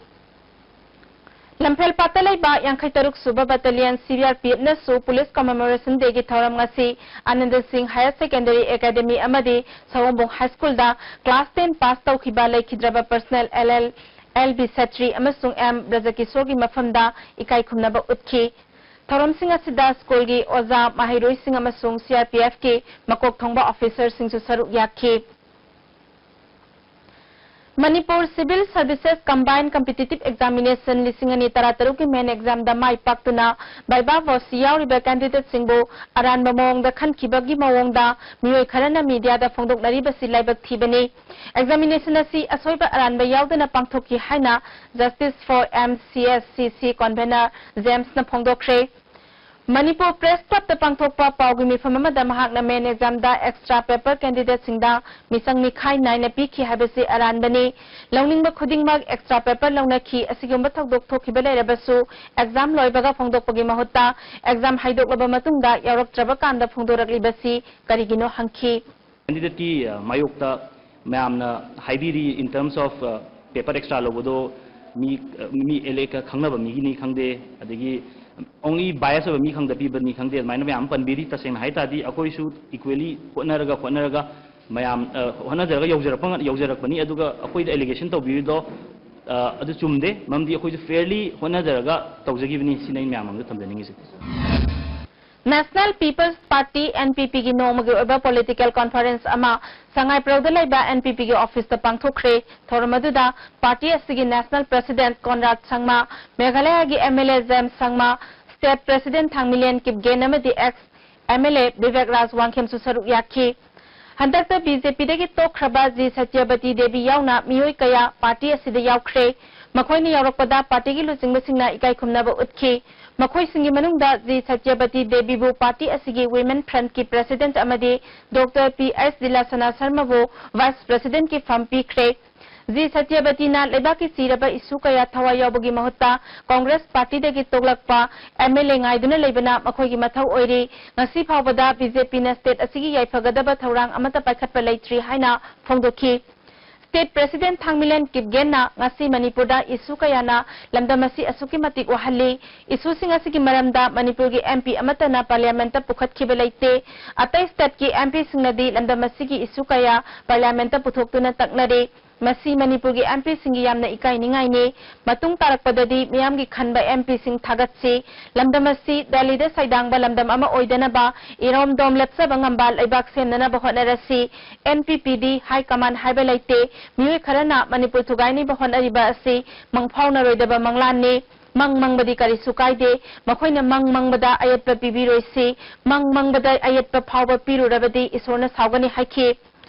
ꯂꯝꯐꯦꯜ ꯄꯥꯠꯇ ꯂꯩꯕ ꯌꯥꯡꯈꯩ ꯇꯔꯨꯛ ꯁꯨꯕ Battalion C B R P Fꯅꯁꯨ Police Commemoration Dayꯒꯤ ꯊꯧꯔꯝ ꯉꯁꯤ ꯑꯅꯟꯗ ꯁꯤꯡ Higher Secondary Academy ꯑꯃꯗꯤ ꯁꯑꯣꯝꯕꯨꯡ High Schoolꯗ class ten pass ꯇꯧꯈꯤꯕ ꯂꯩꯈꯤꯗ꯭ꯔꯕ personnel L L L B Chetri ꯑꯃꯁꯨꯡ ꯑꯦꯝ ꯕ꯭ꯔꯖꯀꯤꯁꯣꯔꯒꯤ ꯃꯐꯝꯗ ꯏꯀꯥꯏ ꯈꯨꯝꯅꯕ ꯎꯠꯈꯤ꯫ ꯊꯧꯔꯝꯁꯤꯡ ꯑꯁꯤꯗ ꯁ꯭ꯀꯨꯜꯒꯤ ꯑꯣꯖꯥ, ꯃꯍꯩꯔꯣꯏꯁꯤꯡ ꯑꯃꯁꯨꯡ ꯁꯤ ꯑꯥꯔ ꯄꯤ ꯑꯦꯐꯀꯤ ꯃꯀꯣꯛ ꯊꯣꯡꯕ ꯑꯣꯐꯤꯁꯔꯁꯤꯡꯁꯨ ꯁꯔꯨꯛ ꯌꯥꯈꯤ꯫ Manipur Civil Services Combined Competitive Examination ꯂꯤꯁꯤꯡ ꯑꯅꯤ ꯇꯔꯥꯇꯔꯨꯛꯀꯤ main examꯗ ꯃꯥꯏ ꯄꯥꯛꯇꯨꯅ viva voce ꯌꯥꯎꯔꯤꯕ candidateꯁꯤꯡꯕꯨ ꯑꯔꯥꯟꯕ ꯃꯑꯣꯡꯗ ꯈꯟꯈꯤꯕꯒꯤ ꯃꯑꯣꯡꯗ ꯃꯤꯑꯣꯏ ꯈꯔꯅ mediaꯗ ꯐꯣꯡꯗꯣꯛꯅꯔꯤꯕꯁꯤ ꯂꯥꯏꯕꯛ ꯊꯤꯕꯅꯤ꯫ Examination ꯑꯁꯤ ꯑꯁꯣꯏꯕ ꯑꯔꯥꯟꯕ ꯌꯥꯎꯗꯅ ꯄꯥꯡꯊꯣꯛꯈꯤ ꯍꯥꯏꯅ Justice for M C S C C convener ꯖꯦꯝꯁꯅ ꯐꯣꯡꯗꯣꯛꯈ꯭ꯔꯦ꯫ Manipur Press Clubꯇ ꯄꯥꯡꯊꯣꯛꯄ ꯄꯥꯎꯒꯤ ꯃꯤꯐꯝ ꯑꯃꯗ ꯃꯍꯥꯛꯅ main examꯗ extra paper candidateꯁꯤꯡꯗ ꯃꯤꯆꯪ ꯃꯤꯈꯥꯏ ꯅꯥꯏꯅ ꯄꯤꯈꯤ ꯍꯥꯏꯕꯁꯤ ꯑꯔꯥꯟꯕꯅꯤ꯫ ꯂꯧꯅꯤꯡꯕ ꯈꯨꯗꯤꯡꯃꯛ extra paper ꯂꯧꯅꯈꯤ꯫ ꯑꯁꯤꯒꯨꯝꯕ ꯊꯧꯗꯣꯛ ꯊꯣꯛꯈꯤꯕ ꯂꯩꯔꯕꯁꯨ exam ꯂꯣꯏꯕꯒ ꯐꯣꯡꯗꯣꯛꯄꯒꯤ ꯃꯍꯨꯠꯇ exam ꯍꯥꯏꯗꯣꯛꯂꯕ ꯃꯇꯨꯡꯗ ꯌꯥꯎꯔꯛꯇ꯭ꯔꯕ ꯀꯥꯟꯗ ꯐꯣꯡꯗꯣꯔꯛꯂꯤꯕꯁꯤ ꯀꯔꯤꯒꯤꯅꯣ ꯍꯪꯈꯤ꯫ Candidateꯀꯤ, ꯑ, ꯃꯥꯌꯣꯛꯇ ꯃꯌꯥꯝꯅ ꯍꯥꯏꯕꯤꯔꯤ, in terms of, ꯑ, paper extra ꯂꯧꯕꯗꯣ ꯃꯤ, ꯑ, ꯃꯤ ꯑꯦꯂꯦ-, ꯈꯪꯅꯕ ꯃꯤꯒꯤꯅꯤ ꯈꯪꯗꯦ, ꯑꯗꯒꯤ only bias ꯑꯣꯏꯕ ꯃꯤ ꯈꯪꯗ ꯄꯤꯕꯅꯤ ꯈꯪꯗꯦ, ꯑꯗꯨꯃꯥꯏꯅ ꯃꯌꯥꯝ ꯑꯃ ꯄꯟꯕꯤꯔꯤ꯫ ꯇꯁꯦꯡꯅ ꯍꯥꯏ ꯇꯥꯔꯗꯤ ꯑꯩꯈꯣꯏꯁꯨ equally ꯍꯣꯠꯅꯔꯒ, ꯍꯣꯠꯅꯔꯒ ꯃꯌꯥꯝ, ꯑ, ꯍꯣꯠꯅꯖꯔꯒ ꯌꯧꯖꯔꯛꯄ ꯉ-, ꯌꯧꯖꯔꯛꯄꯅꯤ꯫ ꯑꯗꯨꯒ ꯑꯩꯈꯣꯏꯗ allegation ꯇꯧꯕꯤꯔꯤꯗꯣ, ꯑ, ꯑꯗꯨ ꯆꯨꯝꯗꯦ, ꯃꯔꯝꯗꯤ ꯑꯩꯈꯣꯏꯁꯨ fairly ꯍꯣꯠꯅꯖꯔꯒ ꯇꯧꯖꯈꯤꯕꯅꯤ꯫ ꯁꯤꯅꯤ ꯑꯩꯅ ꯃꯌꯥꯝ ꯃꯥꯡꯗ ꯊꯝꯖꯅꯤꯡꯉꯤꯁꯦ꯫ National People's Party, N P Pꯒꯤ ꯅꯣꯡꯃꯒꯤ ꯑꯣꯏꯕ political conference ꯑꯃ ꯁꯉꯥꯏꯄ꯭ꯔꯧꯗ ꯂꯩꯕ N P Pꯒꯤ officeꯇ ꯄꯥꯡꯊꯣꯛꯈ꯭ꯔꯦ꯫ ꯊꯧꯔꯝ ꯑꯗꯨꯗ party ꯑꯁꯤꯒꯤ national president ꯀꯣꯟꯔꯥꯗ ꯁꯪꯃꯥ, ꯃꯦꯘꯥꯂꯌꯒꯤ M L A James Sangma, state president Thangminlen Kipgen ꯑꯃꯗꯤ ex M L A Bibek ꯔꯥꯖ ꯋꯥꯡꯈꯦꯝꯁꯨ ꯁꯔꯨꯛ ꯌꯥꯈꯤ꯫ ꯍꯟꯗꯛꯇ B J Pꯗꯒꯤ ꯇꯣꯛꯈ꯭ꯔꯕ ꯖꯤ ꯁꯇ꯭ꯌꯕꯇꯤ ꯗꯦꯕꯤ ꯌꯥꯎꯅ ꯃꯤꯑꯣꯏ ꯀꯌꯥ party ꯑꯁꯤꯗ ꯌꯥꯎꯈ꯭ꯔꯦ꯫ ꯃꯈꯣꯏꯅ ꯌꯥꯎꯔꯛꯄꯗ partyꯒꯤ ꯂꯨꯆꯤꯡꯕꯁꯤꯡꯅ ꯏꯀꯥꯏ ꯈꯨꯝꯅꯕ ꯎꯠꯈꯤ꯫ ꯃꯈꯣꯏꯁꯤꯡꯒꯤ ꯃꯅꯨꯡꯗ ꯖꯤ ꯁꯇ꯭ꯌꯕꯇꯤ ꯗꯦꯕꯤꯕꯨ party ꯑꯁꯤꯒꯤ women frontꯀꯤ president ꯑꯃꯗꯤ Doctor P H ꯗꯤꯂꯥꯁꯅꯥ ꯁꯔꯃꯕꯨ vice presidentꯀꯤ ꯐꯝ ꯄꯤꯈ꯭ꯔꯦ꯫ ꯖꯤ ꯁꯇ꯭ꯌꯕꯇꯤꯅ ꯂꯩꯕꯥꯛꯀꯤ ꯆꯤꯔꯕ issue ꯀꯌꯥ ꯊꯋꯥꯏ ꯌꯥꯎꯕꯒꯤ ꯃꯍꯨꯠꯇ Congress partyꯗꯒꯤ ꯇꯣꯛꯂꯛꯄ M L A ꯉꯥꯏꯗꯨꯅ ꯂꯩꯕꯅ ꯃꯈꯣꯏꯒꯤ ꯃꯊꯧ ꯑꯣꯏꯔꯤ꯫ ꯉꯁꯤ ꯐꯥꯎꯕꯗ B J Pꯅ state ꯑꯁꯤꯒꯤ ꯌꯥꯏꯐꯒꯗꯕ ꯊꯧꯔꯥꯡ ꯑꯃꯠꯇ ꯄꯥꯏꯈꯠꯄ ꯂꯩꯇ꯭ꯔꯤ ꯍꯥꯏꯅ ꯐꯣꯡꯗꯣꯛꯈꯤ꯫ State president ꯊꯥꯡꯃꯤꯂꯦꯟ ꯀꯤꯞꯒꯦꯟꯅ ꯉꯁꯤ ꯃꯅꯤꯄꯨꯔꯗ issue ꯀꯌꯥꯅ ꯂꯝꯗꯝ ꯑꯁꯤ ꯑꯁꯨꯛꯀꯤ ꯃꯇꯤꯛ ꯋꯥꯍꯜꯂꯤ꯫ Issueꯁꯤꯡ ꯑꯁꯤꯒꯤ ꯃꯔꯝꯗ ꯃꯅꯤꯄꯨꯔꯒꯤ M P ꯑꯃꯠꯇꯅ parliamentꯇ ꯄꯨꯈꯠꯈꯤꯕ ꯂꯩꯇꯦ꯫ ꯑꯇꯩ stateꯀꯤ M Pꯁꯤꯡꯅꯗꯤ ꯂꯝꯗꯝ ꯑꯁꯤꯒꯤ issue ꯀꯌꯥ parliamentꯇ ꯄꯨꯊꯣꯛꯇꯨꯅ ꯇꯛꯅꯔꯤ꯫ ꯃꯁꯤ ꯃꯅꯤꯄꯨꯔꯒꯤ ꯑꯦꯝ ꯄꯤꯁꯤꯡꯒꯤ ꯌꯥꯝꯅ ꯏꯀꯥꯏꯅꯤꯡꯉꯥꯏꯅꯤ꯫ ꯃꯇꯨꯡ ꯇꯥꯔꯛꯄꯗꯗꯤ ꯃꯤꯌꯥꯝꯒꯤ ꯈꯟꯕ ꯑꯦꯝ ꯄꯤꯁꯤꯡ ꯊꯥꯒꯠꯁꯤ꯫ ꯂꯝꯗꯝ ꯑꯁꯤ ꯗꯦꯜꯂꯤꯗ ꯁꯩꯗꯥꯡꯕ ꯂꯝꯗꯝ ꯑꯃ ꯑꯣꯏꯗꯅꯕ ꯏꯔꯣꯝꯗꯣꯝ ꯂꯦꯞꯆꯕ ꯉꯝꯕ ꯂꯩꯕꯥꯛ ꯁꯦꯝꯅꯅꯕ ꯍꯣꯠꯅꯔꯁꯤ꯫ ꯑꯦꯟ ꯄꯤ ꯄꯤꯗꯤ ꯍꯥꯏ ꯀꯃꯥꯟ ꯍꯥꯏꯕ ꯂꯩꯇꯦ꯫ ꯃꯤꯑꯣꯏ ꯈꯔꯅ ꯃꯅꯤꯄꯨꯔ ꯊꯨꯒꯥꯏꯅꯕ ꯍꯣꯠꯅꯔꯤꯕ ꯑꯁꯤ ꯃꯪꯐꯥꯎꯅꯔꯣꯏꯗꯕ ꯃꯪꯂꯥꯟꯅꯤ꯫ ꯃꯪ ꯃꯪꯕꯗꯤ ꯀꯔꯤꯁꯨ ꯀꯥꯏꯗꯦ꯫ ꯃꯈꯣꯏꯅ ꯃꯪ ꯃꯪꯕꯗ ꯑꯌꯦꯠꯄ ꯄꯤꯕꯤꯔꯣꯏꯁꯤ꯫ ꯃꯪ ꯃꯪꯕꯗ ꯑꯌꯦꯠꯄ ꯐꯥꯎꯕ ꯄꯤꯔꯨꯔꯕꯗꯤ ꯏꯁꯣꯔꯅ ꯁꯥꯎꯒꯅꯤ ꯍꯥꯏꯈꯤ꯫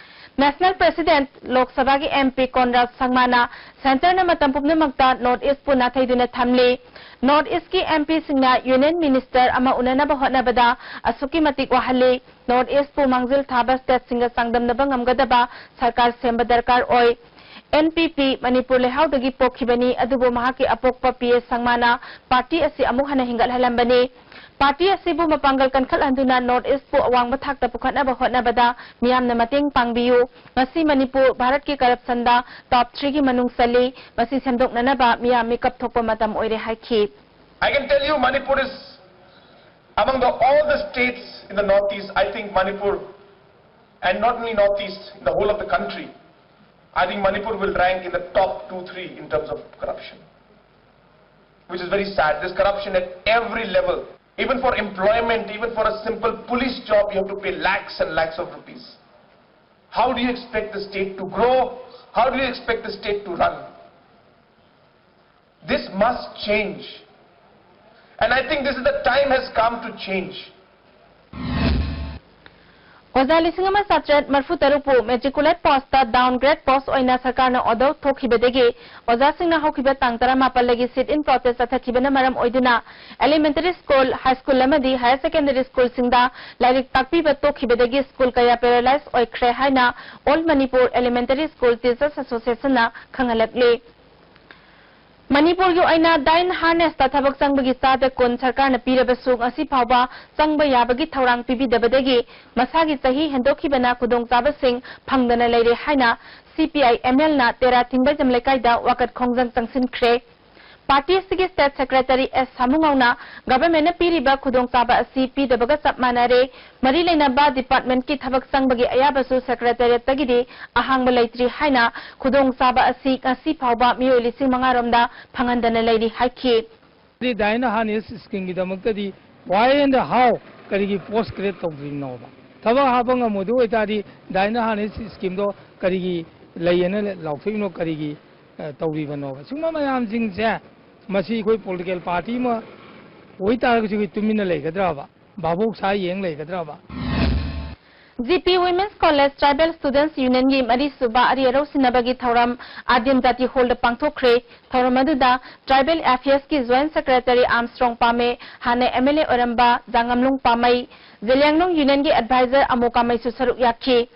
National President, ꯂꯣꯛ ꯁꯚꯥꯒꯤ ꯑꯦꯝ ꯄꯤ ꯀꯣꯟꯔꯥꯗ ꯁꯪꯃꯥꯅ ꯁꯦꯟꯇꯔꯅ ꯃꯇꯝ ꯄꯨꯝꯅꯃꯛꯇ ꯅꯣꯔꯠ ꯏꯁꯄꯨ ꯅꯥꯊꯩꯗꯨꯅ ꯊꯝꯂꯤ꯫ ꯅꯣꯔꯠ ꯏꯁꯀꯤ ꯑꯦꯝ ꯄꯤꯁꯤꯡꯅ ꯌꯨꯅꯤꯌꯟ ꯃꯤꯅꯤꯁꯇꯔ ꯑꯃ ꯎꯅꯅꯕ ꯍꯣꯠꯅꯕꯗ ꯑꯁꯨꯛꯀꯤ ꯃꯇꯤꯛ ꯋꯥꯍꯜꯂꯤ꯫ ꯅꯣꯔꯠ ꯏꯁꯄꯨ ꯃꯥꯡꯖꯤꯜ ꯊꯥꯕ ꯁ꯭ꯇꯦꯠꯁꯤꯡꯒ ꯆꯥꯡꯗꯝꯅꯕ ꯉꯝꯒꯗꯕ ꯁꯔꯀꯥꯔ ꯁꯦꯝꯕ ꯗꯔꯀꯥꯔ ꯑꯣꯏ꯫ ꯑꯦꯟ ꯄꯤ ꯄꯤ ꯃꯅꯤꯄꯨꯔ ꯂꯩꯍꯥꯎꯗꯒꯤ ꯄꯣꯛꯈꯤꯕꯅꯤ, ꯑꯗꯨꯕꯨ ꯃꯍꯥꯛꯀꯤ ꯑꯄꯣꯛꯄ ꯄꯤ ꯑꯦ ꯁꯪꯃꯥꯅ ꯄꯥꯔꯇꯤ ꯑꯁꯤ ꯑꯃꯨꯛ ꯍꯟꯅ ꯍꯤꯡꯒꯠꯍꯜꯂꯝꯕꯅꯤ꯫ ꯄꯥꯔꯇꯤ ꯑꯁꯤꯕꯨ ꯃꯄꯥꯡꯒꯜ ꯀꯟꯈꯠꯍꯟꯗꯨꯅ ꯅꯣꯔꯠ ꯏꯁꯄꯨ ꯑꯋꯥꯡꯕ ꯊꯥꯛꯇ ꯄꯨꯈꯠꯅꯕ ꯍꯣꯠꯅꯕꯗ ꯃꯤꯌꯥꯝꯅ ꯃꯇꯦꯡ ꯄꯥꯡꯕꯤꯌꯨ꯫ ꯉꯁꯤ ꯃꯅꯤꯄꯨꯔ ꯚꯥꯔꯠꯀꯤ ꯀꯔꯞꯁꯟꯗ ꯇꯣꯞ ꯊ꯭ꯔꯤꯒꯤ ꯃꯅꯨꯡ ꯆꯜꯂꯤ꯫ ꯃꯁꯤ ꯁꯦꯝꯗꯣꯛꯅꯅꯕ ꯃꯤꯌꯥꯝ ꯃꯤꯀꯞ ꯊꯣꯛꯄ ꯃꯇꯝ ꯑꯣꯏꯔꯦ ꯍꯥꯏꯈꯤ꯫ I can tell you, Manipur is among the, all the states in the Northeast, I think Manipur, and not only Northeast, in the whole of the country, I think Manipur will rank in the top two, three in terms of corruption, which is very sad. There's corruption at every level. Even for employment, even for a simple police job, you have to pay lakhs and lakhs of rupees. How do you expect the state to grow? How do you expect the state to run? This must change. And I think this is the time has come to change. ꯑꯣꯖꯥ ꯂꯤꯁꯤꯡ ꯑꯃ ꯆꯥꯇ꯭ꯔꯦꯠ ꯃꯔꯤꯐꯨ ꯇꯔꯨꯛꯄꯨ ꯃꯦꯇ꯭ꯔꯤꯀꯨꯂꯦꯠ ꯄꯣꯁꯇ ꯗꯥꯎꯟ ꯒ꯭ꯔꯦꯗ ꯄꯣꯁ ꯑꯣꯏꯅ ꯁꯔꯀꯥꯔꯅ ꯑꯣꯔꯗꯔ ꯊꯣꯛꯈꯤꯕꯗꯒꯤ ꯑꯣꯖꯥꯁꯤꯡꯅ ꯍꯧꯈꯤꯕ ꯇꯥꯡ ꯇꯔꯥꯃꯥꯄꯜꯗꯒꯤ ꯁꯤꯠ ꯏꯟ ꯄ꯭ꯔꯣꯇꯦꯁ ꯆꯠꯊꯈꯤꯕꯅ ꯃꯔꯝ ꯑꯣꯏꯗꯨꯅ ꯑꯦꯂꯤꯃꯦꯟꯇꯔꯤ ꯁ꯭ꯀꯨꯜ, ꯍꯥꯏ ꯁ꯭ꯀꯨꯜ ꯑꯃꯗꯤ ꯍꯥꯌꯔ ꯁꯦꯀꯦꯟꯗꯔꯤ ꯁ꯭ꯀꯨꯜꯁꯤꯡꯗ ꯂꯥꯏꯔꯤꯛ ꯇꯥꯛꯄꯤꯕ ꯇꯣꯛꯈꯤꯕꯗꯒꯤ ꯁ꯭ꯀꯨꯜ ꯀꯌꯥ ꯄꯦꯔꯥꯂꯥꯏꯖ ꯑꯣꯏꯈ꯭ꯔꯦ ꯍꯥꯏꯅ ꯑꯣꯜ ꯃꯅꯤꯄꯨꯔ ꯑꯦꯂꯤꯃꯦꯟꯇꯔꯤ ꯁ꯭ꯀꯨꯜ ꯇꯤꯆꯔꯁ ꯑꯦꯁꯣꯁꯤꯌꯦꯁꯟꯅ ꯈꯪꯍꯜꯂꯛꯂꯤ꯫ ꯃꯅꯤꯄꯨꯔꯒꯤ ꯑꯣꯏꯅ ꯗꯥꯏꯟ ꯍꯥꯔꯅꯦꯁꯇ ꯊꯕꯛ ꯆꯪꯕꯒꯤ ꯆꯥꯗ ꯀꯨꯟ ꯁꯔꯀꯥꯔꯅ ꯄꯤꯔꯕꯁꯨ ꯉꯁꯤ ꯐꯥꯎꯕ ꯆꯪꯕ ꯌꯥꯕꯒꯤ ꯊꯧꯔꯥꯡ ꯄꯤꯕꯤꯗꯕꯗꯒꯤ ꯃꯁꯥꯒꯤ ꯆꯍꯤ ꯍꯦꯟꯗꯣꯛꯈꯤꯕꯅ ꯈꯨꯗꯣꯡꯆꯥꯕꯁꯤꯡ ꯐꯪꯗꯅ ꯂꯩꯔꯦ ꯍꯥꯏꯅ ꯁꯤ ꯄꯤ ꯑꯥꯏ ꯑꯦꯝ ꯑꯦꯜꯅ ꯇꯦꯔꯥ ꯊꯤꯡꯕꯩꯖꯝ ꯂꯩꯀꯥꯏꯗ ꯋꯥꯀꯠ ꯈꯣꯡꯖꯪ ꯆꯪꯁꯤꯟꯈ꯭ꯔꯦ꯫ ꯄꯥꯔꯇꯤ ꯑꯁꯤꯒꯤ ꯁ꯭ꯇꯦꯠ ꯁꯦꯀ꯭ꯔꯦꯇꯔꯤ ꯑꯦꯁ ꯁꯥꯃꯨꯉꯧꯅ ꯒꯚꯔꯟꯃꯦꯟꯠꯅ ꯄꯤꯔꯤꯕ ꯈꯨꯗꯣꯡꯆꯥꯕ ꯑꯁꯤ ꯄꯤꯗꯕꯒ ꯆꯞ ꯃꯥꯟꯅꯔꯦ, ꯃꯔꯤ ꯂꯩꯅꯕ ꯗꯤꯄꯥꯔꯠꯃꯦꯟꯠꯀꯤ ꯊꯕꯛ ꯆꯪꯕꯒꯤ ꯑꯌꯥꯕꯁꯨ ꯁꯦꯀ꯭ꯔꯦꯇꯔꯤꯌꯦꯠꯇꯒꯤꯗꯤ ꯑꯍꯥꯡꯕ ꯂꯩꯇ꯭ꯔꯤ ꯍꯥꯏꯅ ꯈꯨꯗꯣꯡꯆꯥꯕ ꯑꯁꯤ ꯉꯁꯤ ꯐꯥꯎꯕ ꯃꯤꯑꯣꯏ ꯂꯤꯁꯤꯡ ꯃꯉꯥ ꯔꯣꯝꯗ ꯐꯪꯍꯟꯗꯅ ꯂꯩꯔꯤ ꯍꯥꯏꯈꯤ꯫ Dine and Harness ꯁ꯭ꯀꯤꯝꯒꯤꯗꯃꯛꯇꯗꯤ why and how ꯀꯔꯤꯒꯤ ꯄꯣꯁ ꯀ꯭ꯔꯤꯌꯦꯠ ꯇꯧꯗ꯭ꯔꯤꯕꯅꯣꯕ? ꯊꯕꯛ ꯍꯥꯞꯄ ꯉꯝꯃꯣꯏꯗꯣꯏ ꯑꯣꯏꯇꯥꯔꯗꯤ Dine and Harness ꯁ꯭ꯀꯤꯝꯗꯣ ꯀꯔꯤꯒꯤ ꯂꯩꯌꯦꯅ ꯂꯥꯎꯊꯣꯛꯏꯅꯣ, ꯀꯔꯤꯒꯤ, ꯑ, ꯇꯧꯔꯤꯕꯅꯣꯕ? ꯁꯤꯒꯨꯝꯕ ꯃꯌꯥꯝꯁꯤꯡꯁꯦ, ꯃꯁꯤ ꯑꯩꯈꯣꯏ ꯄꯣꯂꯤꯇꯤꯀꯦꯜ ꯄꯥꯔꯇꯤ ꯑꯃ ꯑꯣꯏꯇꯥꯔꯒꯁꯨ ꯑꯩꯈꯣꯏ ꯇꯨꯃꯤꯟꯅ ꯂꯩꯒꯗ꯭ꯔꯕ? ꯚꯥꯕꯣꯛ ꯁꯥ ꯌꯦꯡ ꯂꯩꯒꯗ꯭ꯔꯕ? G P Women's College Tribal Students Unionꯒꯤ ꯃꯔꯤꯁꯨꯕ ꯑꯔꯤ ꯑꯔꯧ ꯁꯤꯟꯅꯕꯒꯤ ꯊꯧꯔꯝ ꯑꯥꯗꯤꯝ ꯖꯥꯇꯤ ꯍꯣꯜꯗ ꯄꯥꯡꯊꯣꯛꯈ꯭ꯔꯦ꯫ ꯊꯧꯔꯝ ꯑꯗꯨꯗ Tribal Affairsꯀꯤ Joint Secretary Armstrong ꯄꯥꯃꯦ, ꯍꯥꯟꯅ M L A ꯑꯣꯏꯔꯝꯕ ꯖꯥꯉꯝꯂꯨꯡ ꯄꯥꯃꯩ, ꯖꯦꯂꯤꯌꯥꯡꯂꯣꯡ Unionꯒꯤ Advisor ꯑꯃꯣ ꯀꯥꯃꯩꯁꯨ ꯁꯔꯨꯛ ꯌꯥꯈꯤ꯫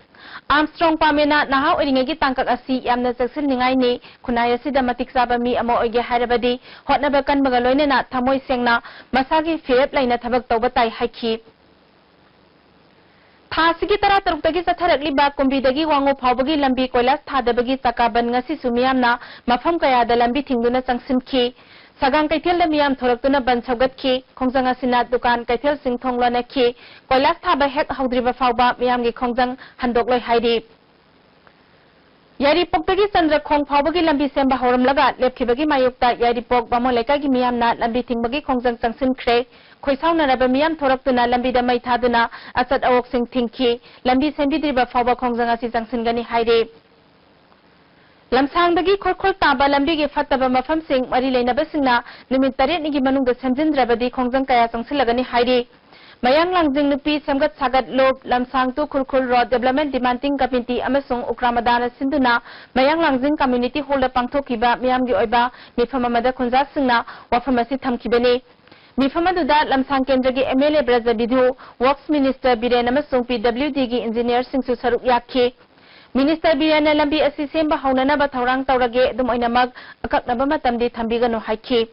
Armstrong ꯄꯥꯃꯦꯅ ꯅꯍꯥ ꯑꯣꯏꯔꯤꯉꯩꯒꯤ ꯇꯥꯡꯀꯛ ꯑꯁꯤ ꯌꯥꯝꯅ ꯆꯦꯛꯁꯤꯟꯅꯤꯡꯉꯥꯏꯅꯤ, ꯈꯨꯟꯅꯥꯏ ꯑꯁꯤꯗ ꯃꯇꯤꯛ ꯆꯥꯕ ꯃꯤ ꯑꯃ ꯑꯣꯏꯒꯦ ꯍꯥꯏꯔꯕꯗꯤ ꯍꯣꯠꯅꯕ ꯀꯟꯕꯒ ꯂꯣꯏꯅꯅ ꯊꯃꯣꯏ ꯁꯦꯡꯅ ꯃꯁꯥꯒꯤ ꯐꯤꯔꯦꯞ ꯂꯩꯅ ꯊꯕꯛ ꯇꯧꯕ ꯇꯥꯏ ꯍꯥꯏꯈꯤ꯫ ꯊꯥ ꯑꯁꯤꯒꯤ ꯇꯔꯥꯇꯔꯨꯛꯇꯒꯤ ꯆꯠꯊꯔꯛꯂꯤꯕ ꯀꯨꯝꯕꯤꯗꯒꯤ ꯋꯥꯉꯨ ꯐꯥꯎꯕꯒꯤ ꯂꯝꯕꯤ ꯀꯣꯏꯂꯥꯁ ꯊꯥꯗꯕꯒꯤ ꯆꯀꯥ ꯕꯟ ꯉꯁꯤꯁꯨ ꯃꯤꯌꯥꯝꯅ ꯃꯐꯝ ꯀꯌꯥꯗ ꯂꯝꯕꯤ ꯊꯤꯡꯗꯨꯅ ꯆꯪꯁꯤꯟꯈꯤ꯫ ꯁꯒꯥꯡ ꯀꯩꯊꯦꯜꯗ ꯃꯤꯌꯥꯝ ꯊꯣꯔꯛꯇꯨꯅ ꯕꯟ ꯁꯧꯒꯠꯈꯤ꯫ ꯈꯣꯡꯖꯪ ꯑꯁꯤꯅ ꯗꯨꯀꯥꯟ ꯀꯩꯊꯦꯜꯁꯤꯡ ꯊꯣꯡ ꯂꯣꯟꯅꯈꯤ꯫ ꯀꯣꯏꯂꯥꯁ ꯊꯥꯕ ꯍꯦꯛ ꯍꯧꯗ꯭ꯔꯤꯕ ꯐꯥꯎꯕ ꯃꯤꯌꯥꯝꯒꯤ ꯈꯣꯡꯖꯪ ꯍꯟꯗꯣꯛꯂꯣꯏ ꯍꯥꯏꯔꯤ꯫ ꯌꯥꯏꯔꯤꯄꯣꯛꯇꯒꯤ ꯆꯟꯗ꯭ꯔꯈꯣꯡ ꯐꯥꯎꯕꯒꯤ ꯂꯝꯕꯤ ꯁꯦꯝꯕ ꯍꯧꯔꯝꯂꯒ ꯂꯦꯞꯈꯤꯕꯒꯤ ꯃꯥꯌꯣꯛꯇ ꯌꯥꯏꯔꯤꯄꯣꯛ ꯕꯥꯃꯣꯟ ꯂꯩꯀꯥꯏꯒꯤ ꯃꯤꯌꯥꯝꯅ ꯂꯝꯕꯤ ꯊꯤꯡꯕꯒꯤ ꯈꯣꯡꯖꯪ ꯆꯪꯁꯤꯟꯈ꯭ꯔꯦ꯫ ꯈꯣꯏꯁꯥꯎꯅꯔꯕ ꯃꯤꯌꯥꯝ ꯊꯣꯔꯛꯇꯨꯅ ꯂꯝꯕꯤꯗ ꯃꯩ ꯊꯥꯗꯨꯅ ꯑꯆꯠ ꯑꯋꯣꯛꯁꯤꯡ ꯊꯤꯡꯈꯤ꯫ ꯂꯝꯕꯤ ꯁꯦꯝꯕꯤꯗ꯭ꯔꯤꯕ ꯐꯥꯎꯕ ꯈꯣꯡꯖꯪ ꯑꯁꯤ ꯆꯪꯁꯤꯟꯒꯅꯤ ꯍꯥꯏꯔꯤ꯫ ꯂꯝꯁꯥꯡꯗꯒꯤ ꯈꯨꯔꯈꯨꯜ ꯇꯥꯕ ꯂꯝꯕꯤꯒꯤ ꯐꯠꯇꯕ ꯃꯐꯝꯁꯤꯡ ꯃꯔꯤ ꯂꯩꯅꯕꯁꯤꯡꯅ ꯅꯨꯃꯤꯠ ꯇꯔꯦꯠꯅꯤꯒꯤ ꯃꯅꯨꯡꯗ ꯁꯦꯝꯖꯤꯟꯗ꯭ꯔꯕꯗꯤ ꯈꯣꯡꯖꯪ ꯀꯌꯥ ꯆꯪꯁꯤꯜꯂꯒꯅꯤ ꯍꯥꯏꯔꯤ꯫ ꯃꯌꯥꯡ ꯂꯥꯡꯖꯤꯡ ꯅꯨꯄꯤ ꯁꯦꯝꯒꯠ ꯁꯥꯒꯠ ꯂꯨꯞ, ꯂꯝꯁꯥꯡ to Khurkhul Road Development Demanding Committee ꯑꯃꯁꯨꯡ ꯎꯀ꯭ꯔꯥꯃꯗꯥꯅ ꯁꯤꯟꯗꯨꯅ ꯃꯌꯥꯡ ꯂꯥꯡꯖꯤꯡ Community Hallꯗ ꯄꯥꯡꯊꯣꯛꯈꯤꯕ ꯃꯤꯌꯥꯝꯒꯤ ꯑꯣꯏꯕ ꯃꯤꯐꯝ ꯑꯃꯗ ꯈꯨꯟꯖꯥꯁꯤꯡꯅ ꯋꯥꯐꯝ ꯑꯁꯤ ꯊꯝꯈꯤꯕꯅꯤ꯫ ꯃꯤꯐꯝ ꯑꯗꯨꯗ ꯂꯝꯁꯥꯡ ꯀꯦꯟꯗ꯭ꯔꯒꯤ M L A Brajabidhu, Works Minister Biren ꯑꯃꯁꯨꯡ P W Dꯒꯤ engineerꯁꯤꯡꯁꯨ ꯁꯔꯨꯛ ꯌꯥꯈꯤ꯫ Minister ꯕꯤꯔꯦꯟꯅ ꯂꯝꯕꯤ ꯑꯁꯤ ꯁꯦꯝꯕ ꯍꯧꯅꯅꯕ ꯊꯧꯔꯥꯡ ꯇꯧꯔꯒꯦ, ꯑꯗꯨꯝ ꯑꯣꯏꯅꯃꯛ ꯑꯀꯛꯅꯕ ꯃꯇꯝꯗꯤ ꯊꯝꯕꯤꯒꯅꯨ ꯍꯥꯏꯈꯤ꯫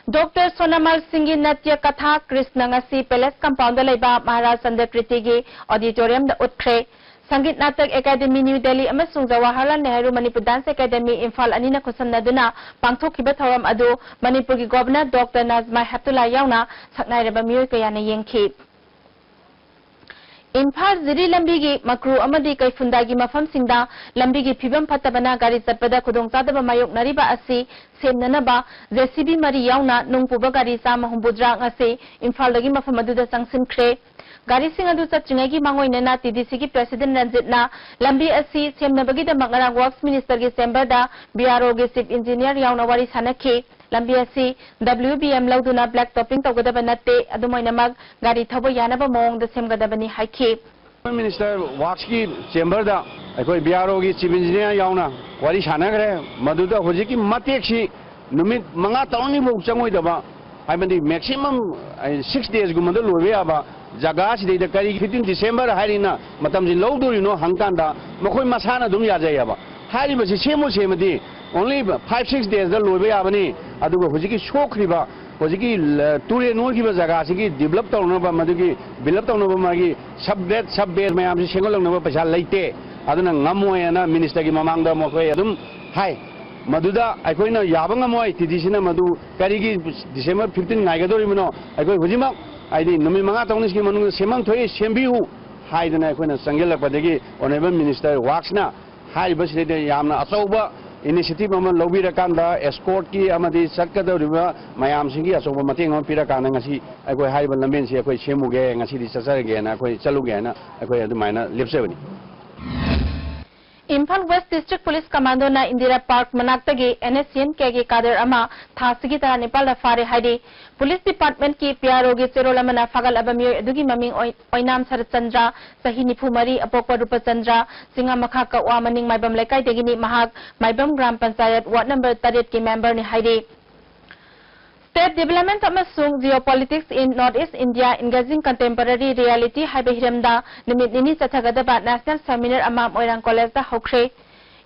ꯗꯣꯛꯇꯔ ꯁꯣꯅꯥꯃꯜ ꯁꯤꯡꯒꯤ ꯅꯠꯌ ꯀꯊꯥ ꯀ꯭ꯔꯤꯁꯅ ꯉꯁꯤ Palace Compoundꯗ ꯂꯩꯕ ꯃꯍꯥꯔꯥꯖ ꯆꯟꯗ꯭ꯔꯀ꯭ꯔꯤꯇꯤꯒꯤ auditoriumꯗ ꯎꯠꯈ꯭ꯔꯦ꯫ ꯁꯪꯒꯤꯠ ꯅꯥꯇꯛ ꯑꯦꯀꯥꯗꯦꯃꯤ ꯅ꯭ꯌꯨ ꯗꯦꯜꯂꯤ ꯑꯃꯁꯨꯡ ꯖꯋꯥꯍꯔꯂꯥꯜ ꯅꯦꯍꯔꯨ ꯃꯅꯤꯄꯨꯔ ꯗꯥꯟꯁ ꯑꯦꯀꯥꯗꯦꯃꯤ ꯏꯝꯐꯥꯜ ꯑꯅꯤꯅ ꯈꯨꯠꯁꯝꯅꯗꯨꯅ ꯄꯥꯡꯊꯣꯛꯈꯤꯕ ꯊꯧꯔꯝ ꯑꯗꯨ ꯃꯅꯤꯄꯨꯔꯒꯤ ꯒꯣꯚꯔꯅꯔ ꯗꯣꯛꯇꯔ ꯅꯥꯖꯃꯥ ꯍꯦꯞꯇꯨꯂꯥ ꯌꯥꯎꯅ ꯁꯛꯅꯥꯏꯔꯕ ꯃꯤꯑꯣꯏ ꯀꯌꯥꯅ ꯌꯦꯡꯈꯤ꯫ ꯏꯝꯐꯥꯜ ꯖꯤꯔꯤ ꯂꯝꯕꯤꯒꯤ ꯃꯀ꯭ꯔꯨ ꯑꯃꯗꯤ ꯀꯩꯐꯨꯟꯗꯥꯏꯒꯤ ꯃꯐꯝꯁꯤꯡꯗ ꯂꯝꯕꯤꯒꯤ ꯐꯤꯕꯝ ꯐꯠꯇꯕꯅ ꯒꯥꯔꯤ ꯆꯠꯄꯗ ꯈꯨꯗꯣꯡꯆꯥꯗꯕ ꯃꯥꯌꯣꯛꯅꯔꯤꯕ ꯑꯁꯤ ꯁꯦꯝꯅꯅꯕ ꯖꯦ ꯁꯤ ꯕꯤ ꯃꯔꯤ ꯌꯥꯎꯅ ꯅꯨꯡ ꯄꯨꯕ ꯒꯥꯔꯤ ꯆꯥꯝꯃ ꯍꯨꯝꯐꯨꯇꯔꯥ ꯉꯁꯤ ꯏꯝꯐꯥꯜꯗꯒꯤ ꯃꯐꯝ ꯑꯗꯨꯗ ꯆꯪꯁꯤꯟꯈ꯭ꯔꯦ꯫ ꯒꯥꯔꯤꯁꯤꯡ ꯑꯗꯨ ꯆꯠꯇ꯭ꯔꯤꯉꯩꯒꯤ ꯃꯥꯡꯑꯣꯏꯅꯅ ꯇꯤ ꯗꯤ ꯁꯤꯒꯤ ꯄ꯭ꯔꯦꯁꯤꯗꯦꯟꯠ ꯔꯟꯖꯤꯠꯅ ꯂꯝꯕꯤ ꯑꯁꯤ ꯁꯦꯝꯅꯕꯒꯤꯗꯃꯛ ꯉꯔꯥꯡ ꯋꯥꯔꯛꯁ ꯃꯤꯅꯤꯁꯇꯔꯒꯤ ꯆꯦꯝꯕꯔꯗ ꯕꯤ ꯑꯥꯔ ꯑꯣꯒꯤ ꯆꯤꯐ ꯏꯟꯖꯤꯅꯤꯌꯔ ꯌꯥꯎꯅ ꯋꯥꯔꯤ ꯁꯥꯟꯅꯈꯤ꯫ ꯂꯝꯕꯤ ꯑꯁꯤ ꯗꯕ꯭ꯂꯤꯎ ꯕꯤ ꯑꯦꯝ ꯂꯧꯗꯨꯅ ꯕ꯭ꯂꯦꯛ ꯇꯣꯞꯄꯤꯡ ꯇꯧꯒꯗꯕ ꯅꯠꯇꯦ, ꯑꯗꯨꯝ ꯑꯣꯏꯅꯃꯛ ꯒꯥꯔꯤ ꯊꯧꯕ ꯌꯥꯅꯕ ꯃꯑꯣꯡꯗ ꯁꯦꯝꯒꯗꯕꯅꯤ ꯍꯥꯏꯈꯤ꯫ ꯃꯤꯅꯤꯁꯇꯔ ꯋꯥꯔꯛꯁꯀꯤ ꯆꯦꯝꯕꯔꯗ ꯑꯩꯈꯣꯏ ꯕꯤ ꯑꯥꯔ ꯑꯣꯒꯤ ꯆꯤꯐ ꯏꯟꯖꯤꯅꯤꯌꯔ ꯌꯥꯎꯅ ꯋꯥꯔꯤ ꯁꯥꯟꯅꯈ꯭ꯔꯦ꯫ ꯃꯗꯨꯗ ꯍꯧꯖꯤꯛꯀꯤ ꯃꯇꯦꯛꯁꯤ ꯅꯨꯃꯤꯠ ꯃꯉꯥ ꯇꯔꯨꯛꯅꯤꯐꯥꯎ ꯆꯪꯉꯣꯏꯗꯕ, ꯍꯥꯏꯕꯗꯤ ꯃꯦꯛꯁꯤꯃꯝ ꯁꯤꯛꯁ ꯗꯦꯖꯒꯨꯝꯕꯗ ꯂꯣꯏꯕ ꯌꯥꯕ ꯖꯒꯥꯁꯤꯗꯩꯗ ꯀꯔꯤꯒꯤ ꯐꯤꯐꯇꯤꯟ ꯗꯤꯁꯦꯝꯕꯔ ꯍꯥꯏꯔꯤꯅ ꯃꯇꯝꯁꯤ ꯂꯧꯗꯣꯔꯤꯅꯣ ꯍꯪꯀꯥꯟꯗ ꯃꯈꯣꯏ ꯃꯁꯥꯅ ꯑꯗꯨꯝ ꯌꯥꯖꯩꯑꯕ꯫ ꯍꯥꯏꯔꯤꯕꯁꯤ ꯁꯦꯝꯃꯨ ꯁꯦꯝꯃꯗꯤ only five six daysꯗ ꯂꯣꯏꯕ ꯌꯥꯕꯅꯤ꯫ ꯑꯗꯨꯒ ꯍꯧꯖꯤꯛꯀꯤ ꯁꯣꯛꯈ꯭ꯔꯤꯕ, ꯍꯧꯖꯤꯛꯀꯤ ꯂ-, ꯇꯨꯔꯦꯟ ꯑꯣꯟꯈꯤꯕ ꯖꯒꯥꯁꯤꯒꯤ ꯗꯤꯕꯂꯞ ꯇꯧꯅꯕ, ꯃꯗꯨꯒꯤ ꯕꯤꯜ ꯑꯞ ꯇꯧꯅꯕ ꯃꯥꯒꯤ ꯁꯕ ꯕꯦꯗ, ꯁꯕ ꯕꯦꯗ ꯃꯌꯥꯝꯁꯤ ꯁꯦꯝꯒꯠꯂꯛꯅꯕ ꯄꯩꯁꯥ ꯂꯩꯇꯦ꯫ ꯑꯗꯨꯅ ꯉꯝꯃꯣꯏꯅ ꯃꯤꯅꯤꯁꯇꯔꯒꯤ ꯃꯃꯥꯡꯗ ꯃꯈꯣꯏ ꯑꯗꯨꯝ ꯍꯥꯏ꯫ ꯃꯗꯨꯗ ꯑꯩꯈꯣꯏꯅ ꯌꯥꯕ ꯉꯝꯃꯣꯏ, ꯇꯤ ꯗꯤ ꯁꯤꯅ ꯃꯗꯨ ꯀꯔꯤꯒꯤ ꯗꯤꯁꯦꯝꯕꯔ ꯐꯤꯐꯇꯤꯟ ꯉꯥꯏꯒꯗꯧꯔꯤꯕꯅꯣ? ꯑꯩꯈꯣꯏ ꯍꯧꯖꯤꯛꯃꯛ, ꯍꯥꯏꯗꯤ ꯅꯨꯃꯤꯠ ꯃꯉꯥ ꯇꯔꯨꯛꯅꯤꯁꯤꯒꯤ ꯃꯅꯨꯡꯗ ꯁꯦꯝꯐꯝ ꯊꯣꯛꯏ, ꯁꯦꯝꯕꯤꯌꯨ ꯍꯥꯏꯗꯅ ꯑꯩꯈꯣꯏꯅ ꯆꯪꯁꯤꯜꯂꯛꯄꯗꯒꯤ ꯑꯣꯅꯔꯦꯕꯜ ꯃꯤꯅꯤꯁꯇꯔ ꯋꯥꯔꯛꯁꯅ ꯍꯥꯏꯔꯤꯕꯁꯤꯗꯩꯗ ꯌꯥꯝꯅ ꯑꯆꯧꯕ ꯏꯅꯤꯁꯤꯌꯦꯇꯤꯚ ꯑꯃ ꯂꯧꯕꯤꯔꯀꯥꯟꯗ, ꯑꯦꯁꯀꯣꯔꯠꯀꯤ ꯑꯃꯗꯤ ꯆꯠꯀꯗꯧꯔꯤꯕ ꯃꯌꯥꯝꯁꯤꯒꯤ ꯑꯆꯧꯕ ꯃꯇꯦꯡ ꯑꯃ ꯄꯤꯔꯀꯥꯟꯗ ꯉꯁꯤ ꯑꯩꯈꯣꯏ ꯍꯥꯏꯔꯤꯕ ꯂꯝꯕꯦꯟꯁꯤ ꯑꯩꯈꯣꯏ ꯁꯦꯝꯃꯨꯒꯦ, ꯉꯁꯤꯗꯤ ꯆꯠꯆꯔꯒꯦꯅ ꯑꯩꯈꯣꯏ ꯆꯠꯂꯨꯒꯦ ꯍꯥꯏꯅ ꯑꯩꯈꯣꯏ ꯑꯗꯨꯃꯥꯏꯅ ꯂꯦꯞꯆꯕꯅꯤ꯫ ꯏꯝꯐꯥꯜ ꯋꯦꯁ ꯗꯤꯁꯇ꯭ꯔꯤꯛ ꯄꯨꯂꯤꯁ ꯀꯃꯥꯟꯗꯣꯅ ꯏꯟꯗꯤꯔꯥ ꯄꯥꯔꯛ ꯃꯅꯥꯛꯇꯒꯤ ꯑꯦꯟ ꯑꯦꯁ ꯁꯤ ꯑꯦꯟ ꯀꯦꯒꯤ ꯀꯥꯗꯔ ꯑꯃ ꯊꯥ ꯑꯁꯤꯒꯤ ꯇꯔꯥꯅꯤꯄꯥꯜꯗ ꯐꯥꯔꯦ ꯍꯥꯏꯔꯤ꯫ ꯄꯨꯂꯤꯁ ꯗꯤꯄꯥꯔꯠꯃꯦꯟꯠꯀꯤ ꯄꯤ ꯑꯥꯔ ꯑꯣꯒꯤ ꯆꯦꯔꯣꯜ ꯑꯃꯅ ꯐꯥꯒꯠꯂꯕ ꯃꯤꯑꯣꯏ ꯑꯗꯨꯒꯤ ꯃꯃꯤꯡ ꯑꯣꯏ-, ꯑꯣꯏꯅꯥꯝ ꯁꯔꯠꯆꯟꯗ꯭ꯔ, ꯆꯍꯤ ꯅꯤꯐꯨ ꯃꯔꯤ, ꯑꯄꯣꯛꯄ ꯔꯨꯄꯆꯟꯗ꯭ꯔ, ꯆꯤꯡꯉꯥꯃꯈꯥ ꯀꯛꯋꯥ ꯃꯅꯤꯡ ꯃꯥꯏꯕꯝ ꯂꯩꯀꯥꯏꯗꯒꯤꯅꯤ꯫ ꯃꯍꯥꯛ ꯃꯥꯏꯕꯝ ꯒ꯭ꯔꯥꯝ ꯄꯟꯆꯥꯌꯠ ꯋꯥꯔꯗ ꯅꯝꯕꯔ ꯇꯔꯦꯠꯀꯤ ꯃꯦꯝꯕꯔꯅꯤ ꯍꯥꯏꯔꯤ꯫ State Development ꯑꯃꯁꯨꯡ Geopolitics in North East India, Engaging Contemporary Reality ꯍꯥꯏꯕ ꯍꯤꯔꯝꯗ ꯅꯨꯃꯤꯠ ꯅꯤꯅꯤ ꯆꯠꯊꯒꯗꯕ ꯅꯦꯁꯅꯦꯜ ꯁꯦꯃꯤꯅꯥꯔ ꯑꯃ ꯃꯣꯏꯔꯥꯡ ꯀꯣꯂꯦꯖꯇ ꯍꯧꯈ꯭ꯔꯦ꯫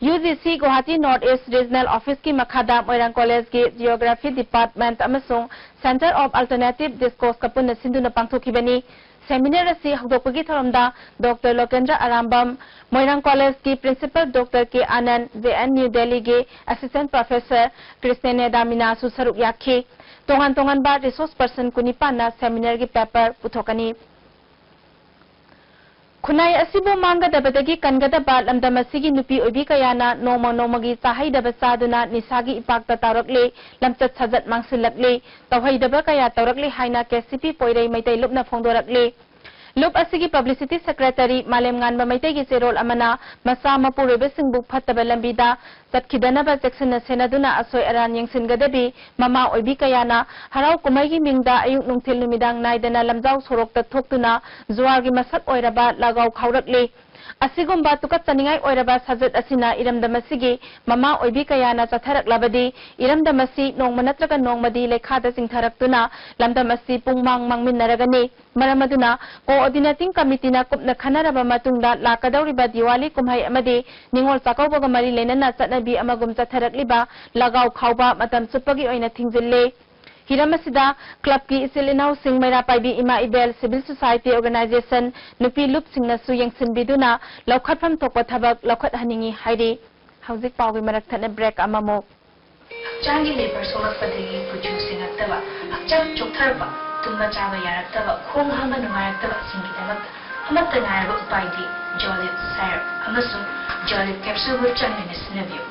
U G C Guwahati north east regional ꯑꯣꯐꯤꯁꯀꯤ ꯃꯈꯥꯗ ꯃꯣꯏꯔꯥꯡ ꯀꯣꯂꯦꯖꯀꯤ ꯖꯤꯑꯣꯒ꯭ꯔꯥꯐꯤ ꯗꯤꯄꯥꯔꯠꯃꯦꯟꯠ ꯑꯃꯁꯨꯡ ꯁꯦꯟꯇꯔ ꯑꯣꯐ ꯑꯜꯇꯔꯅꯦꯇꯤꯚ ꯗꯤꯁꯀꯣꯔꯁꯀ ꯄꯨꯟꯅ ꯁꯤꯟꯗꯨꯅ ꯄꯥꯡꯊꯣꯛꯈꯤꯕꯅꯤ꯫ Seminar ꯑꯁꯤ ꯍꯧꯗꯣꯛꯄꯒꯤ ꯊꯧꯔꯝꯗ ꯗꯣꯛꯇꯔ ꯂꯣꯀꯦꯟꯗ꯭ꯔ ꯑꯔꯥꯝꯕꯝ, ꯃꯣꯏꯔꯥꯡ ꯀꯣꯂꯦꯖꯀꯤ principle doctor K Anand, J and U ꯗꯦꯜꯂꯤꯒꯤ ꯑꯦꯁꯤꯁꯇꯦꯟꯠ ꯄ꯭ꯔꯣꯐꯦꯁꯔ ꯀ꯭ꯔꯤꯁꯅꯦꯅꯦꯗꯥ ꯃꯤꯅꯥꯁꯨ ꯁꯔꯨꯛ ꯌꯥꯈꯤ꯫ ꯇꯣꯉꯥꯟ ꯇꯣꯉꯥꯟꯕ ꯔꯤꯁꯣꯔꯁ ꯄꯔꯁꯟ ꯀꯨꯟꯅꯤꯄꯥꯟꯅ ꯁꯦꯃꯤꯅꯥꯔꯒꯤ ꯄꯦꯄꯔ ꯄꯨꯊꯣꯛꯀꯅꯤ꯫ ꯈꯨꯟꯅꯥꯏ ꯑꯁꯤꯕꯨ ꯃꯥꯡꯒꯗꯕꯗꯒꯤ ꯀꯟꯒꯗꯕ ꯂꯝꯗꯝ ꯑꯁꯤꯒꯤ ꯅꯨꯄꯤ ꯑꯣꯏꯕꯤ ꯀꯌꯥꯅ ꯅꯣꯡꯃ ꯅꯣꯡꯃꯒꯤ ꯆꯥꯍꯩꯗꯕ ꯆꯥꯗꯨꯅ ꯅꯤꯁꯥꯒꯤ ꯏꯄꯥꯛꯇ ꯇꯥꯎꯔꯛꯂꯤ, ꯂꯝꯆꯠ ꯁꯥꯖꯠ ꯃꯥꯡꯁꯤꯜꯂꯛꯂꯤ, ꯇꯧꯍꯩꯗꯕ ꯀꯌꯥ ꯇꯧꯔꯛꯂꯤ ꯍꯥꯏꯅ ꯀꯦ ꯁꯤ ꯄꯤ ꯄꯣꯏꯔꯩ ꯃꯩꯇꯩ ꯂꯨꯞꯅ ꯐꯣꯡꯗꯣꯔꯛꯂꯤ꯫ ꯂꯨꯞ ꯑꯁꯤꯒꯤ ꯄꯕ꯭ꯂꯤꯁꯤꯇꯤ ꯁꯦꯀ꯭ꯔꯦꯇꯔꯤ ꯃꯥꯂꯦꯝꯉꯥꯟꯕ ꯃꯩꯇꯩꯒꯤ ꯆꯦꯔꯣꯜ ꯑꯃꯅ ꯃꯆꯥ ꯃꯄꯨꯔꯣꯏꯕꯁꯤꯡꯕꯨ ꯐꯠꯇꯕ ꯂꯝꯕꯤꯗ ꯆꯠꯈꯤꯗꯅꯕ ꯆꯦꯛꯁꯤꯟꯅ ꯁꯦꯟꯅꯗꯨꯅ ꯑꯁꯣꯏ ꯑꯔꯥꯟ ꯌꯦꯡꯁꯤꯟꯒꯗꯕꯤ ꯃꯃꯥ ꯑꯣꯏꯕꯤ ꯀꯌꯥꯅ ꯍꯔꯥꯎ ꯀꯨꯝꯍꯩꯒꯤ ꯃꯤꯡꯗ ꯑꯌꯨꯛ ꯅꯨꯡꯊꯤꯜ ꯅꯨꯃꯤꯗꯥꯡ ꯅꯥꯏꯗꯅ ꯂꯝꯖꯥꯎ ꯁꯣꯔꯣꯛꯇ ꯊꯣꯛꯇꯨꯅ ꯖꯨꯋꯥꯔꯒꯤ ꯃꯁꯛ ꯑꯣꯏꯔꯕ ꯂꯥꯒꯥꯎ ꯈꯥꯎꯔꯛꯂꯤ꯫ ꯑꯁꯤꯒꯨꯝꯕ ꯇꯨꯀꯠꯆꯅꯤꯡꯉꯥꯏ ꯑꯣꯏꯔꯕ ꯁꯥꯖꯠ ꯑꯁꯤꯅ ꯏꯔꯝꯗꯝ ꯑꯁꯤꯒꯤ ꯃꯃꯥ ꯑꯣꯏꯕꯤ ꯀꯌꯥꯅ ꯆꯠꯊꯔꯛꯂꯕꯗꯤ ꯏꯔꯝꯗꯝ ꯑꯁꯤ ꯅꯣꯡꯃ ꯅꯠꯇ꯭ꯔꯒ ꯅꯣꯡꯃꯗꯤ ꯂꯩꯈꯥꯗ ꯆꯤꯡꯊꯔꯛꯇꯨꯅ ꯂꯝꯗꯝ ꯑꯁꯤ ꯄꯨꯡꯃꯥꯡ ꯃꯥꯡꯃꯤꯟꯅꯔꯒꯅꯤ꯫ ꯃꯔꯝ ꯑꯗꯨꯅ ꯀꯣꯑꯣꯔꯗꯤꯅꯦꯇꯤꯡ ꯀꯃꯤꯇꯤꯅ ꯀꯨꯞꯅ ꯈꯟꯅꯔꯕ ꯃꯇꯨꯡꯗ ꯂꯥꯛꯀꯗꯧꯔꯤꯕ ꯗꯤꯋꯥꯂꯤ ꯀꯨꯝꯍꯩ ꯑꯃꯗꯤ ꯅꯤꯉꯣꯜ ꯆꯥꯛꯀꯧꯕꯒ ꯃꯔꯤ ꯂꯩꯅꯅ ꯆꯠꯅꯕꯤ ꯑꯃꯒꯨꯝ ꯆꯠꯊꯔꯛꯂꯤꯕ ꯂꯥꯒꯥꯎ ꯈꯥꯎꯕ ꯃꯇꯝ ꯆꯨꯞꯄꯒꯤ ꯑꯣꯏꯅ ꯊꯤꯡꯖꯤꯜꯂꯦ꯫ ꯍꯤꯔꯝ ꯑꯁꯤꯗ ꯀ꯭ꯂꯕꯀꯤ ꯏꯆꯤꯜ ꯏꯅꯥꯎꯁꯤꯡ, ꯃꯩꯔꯥ ꯄꯥꯏꯕꯤ ꯏꯃꯥ ꯏꯕꯦꯜ, ꯁꯤꯚꯤꯜ ꯁꯣꯁꯥꯏꯇꯤ ꯑꯣꯔꯒꯅꯥꯏꯖꯦꯁꯟ, ꯅꯨꯄꯤ ꯂꯨꯞꯁꯤꯡꯅꯁꯨ ꯌꯦꯡꯁꯤꯟꯕꯤꯗꯨꯅ ꯂꯧꯈꯠꯐꯝ ꯊꯣꯛꯄ ꯊꯕꯛ ꯂꯧꯈꯠꯍꯟꯅꯤꯡꯏ ꯍꯥꯏꯔꯤ꯫ ꯍꯧꯖꯤꯛ ꯄꯥꯎꯒꯤ ꯃꯔꯛ ꯊꯠꯅ ꯕ꯭ꯔꯦꯛ ꯑꯃꯃꯨꯛ꯫ ꯍꯛꯆꯥꯡꯒꯤ ꯂꯩꯕꯔ ꯁꯣꯛꯂꯛꯄꯗꯒꯤ ꯀꯨꯆꯨ ꯁꯦꯡꯉꯛꯇꯕ, ꯍꯛꯆꯥꯡ ꯆꯣꯛꯊꯔꯛꯄ, ꯇꯨꯝꯕ ꯆꯥꯕ ꯌꯥꯔꯛꯇꯕ, ꯈꯣꯡ ꯍꯥꯝꯕ ꯅꯨꯡꯉꯥꯏꯔꯛꯇꯕꯁꯤꯡꯒꯤꯗꯃꯛꯇ ꯑꯃꯠꯇ ꯉꯥꯏꯔꯕ ꯎꯄꯥꯏꯗꯤ ꯖꯣꯂꯤꯞ ꯁꯥꯏꯔꯞ ꯑꯃꯁꯨꯡ ꯖꯣꯂꯤꯞ ꯀꯦꯞꯁꯨꯜꯕꯨ ꯆꯥꯡ ꯅꯥꯏꯅ ꯁꯤꯖꯤꯟꯅꯕꯤꯌꯨ꯫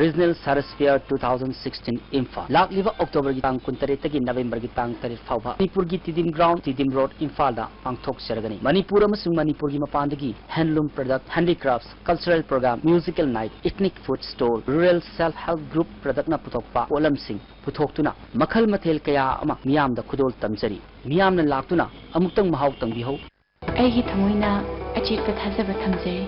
Regional Science Fair two thousand sixteen Imphal. ꯂꯥꯛꯂꯤꯕ ꯑꯣꯛꯇꯣꯕꯔꯒꯤ ꯇꯥꯡ ꯀꯨꯟꯇꯔꯦꯠꯇꯒꯤ ꯅꯕꯦꯝꯕꯔꯒꯤ ꯇꯥꯡ ꯇꯔꯦꯠ ꯐꯥꯎꯕ ꯃꯅꯤꯄꯨꯔꯒꯤ ꯇꯤꯗꯤꯝ ꯒ꯭ꯔꯥꯎꯟ, ꯇꯤꯗꯤꯝ ꯔꯣꯗ, ꯏꯝꯐꯥꯜꯗ ꯄꯥꯡꯊꯣꯛꯆꯔꯒꯅꯤ꯫ ꯃꯅꯤꯄꯨꯔ ꯑꯃꯁꯨꯡ ꯃꯅꯤꯄꯨꯔꯒꯤ ꯃꯄꯥꯟꯗꯒꯤ handloom product, handicrafts, cultural program, musical night, ethnic food stall, rural self help group productꯅ ꯄꯨꯊꯣꯛꯄ ꯄꯣꯠꯂꯝꯁꯤꯡ ꯄꯨꯊꯣꯛꯇꯨꯅ ꯃꯈꯜ ꯃꯊꯦꯜ ꯀꯌꯥ ꯑꯃ ꯃꯤꯌꯥꯝꯗ ꯈꯨꯗꯣꯜ ꯇꯝꯖꯔꯤ꯫ ꯃꯤꯌꯥꯝꯅ ꯂꯥꯛꯇꯨꯅ ꯑꯃꯨꯛꯇꯪ ꯃꯍꯥꯎ ꯇꯪꯕꯤꯍꯧ꯫ ꯑꯩꯒꯤ ꯊꯃꯣꯏꯅ ꯑꯆꯦꯠꯄ ꯊꯥꯖꯕ ꯊꯝꯖꯔꯤ꯫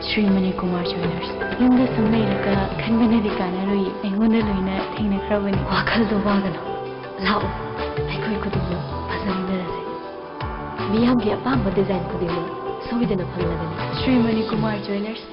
ꯁ꯭ꯔꯤ ꯃꯅꯤꯀꯨꯃꯥꯔ ꯖ꯭ꯋꯦꯂꯔꯁ꯫ ꯌꯨꯝꯗ ꯁꯨꯝ ꯂꯩꯔꯒ ꯈꯟꯕꯅꯗꯤ ꯀꯥꯟꯅꯔꯣꯏ, ꯑꯩꯉꯣꯟꯗ ꯂꯣꯏꯅ ꯊꯦꯡꯅꯈ꯭ꯔꯕꯅꯤ꯫ ꯋꯥꯈꯜꯗꯣ ꯋꯥꯒꯅꯨ, ꯂꯥꯛꯑꯣ, ꯑꯩꯈꯣꯏ ꯈꯨꯗꯤꯡꯃꯛ ꯐꯖꯃꯤꯟꯅꯔꯁꯦ꯫ ꯃꯤꯌꯥꯝꯒꯤ ꯑꯄꯥꯝꯕ ꯗꯤꯖꯥꯏꯟ ꯈꯨꯗꯤꯡꯃꯛ ꯁꯣꯏꯗꯅ ꯐꯪꯂꯒꯅꯤ꯫ ꯁ꯭ꯔꯤ ꯃꯅꯤꯀꯨꯃꯥꯔ ꯖ꯭ꯋꯦꯂꯔꯁ꯫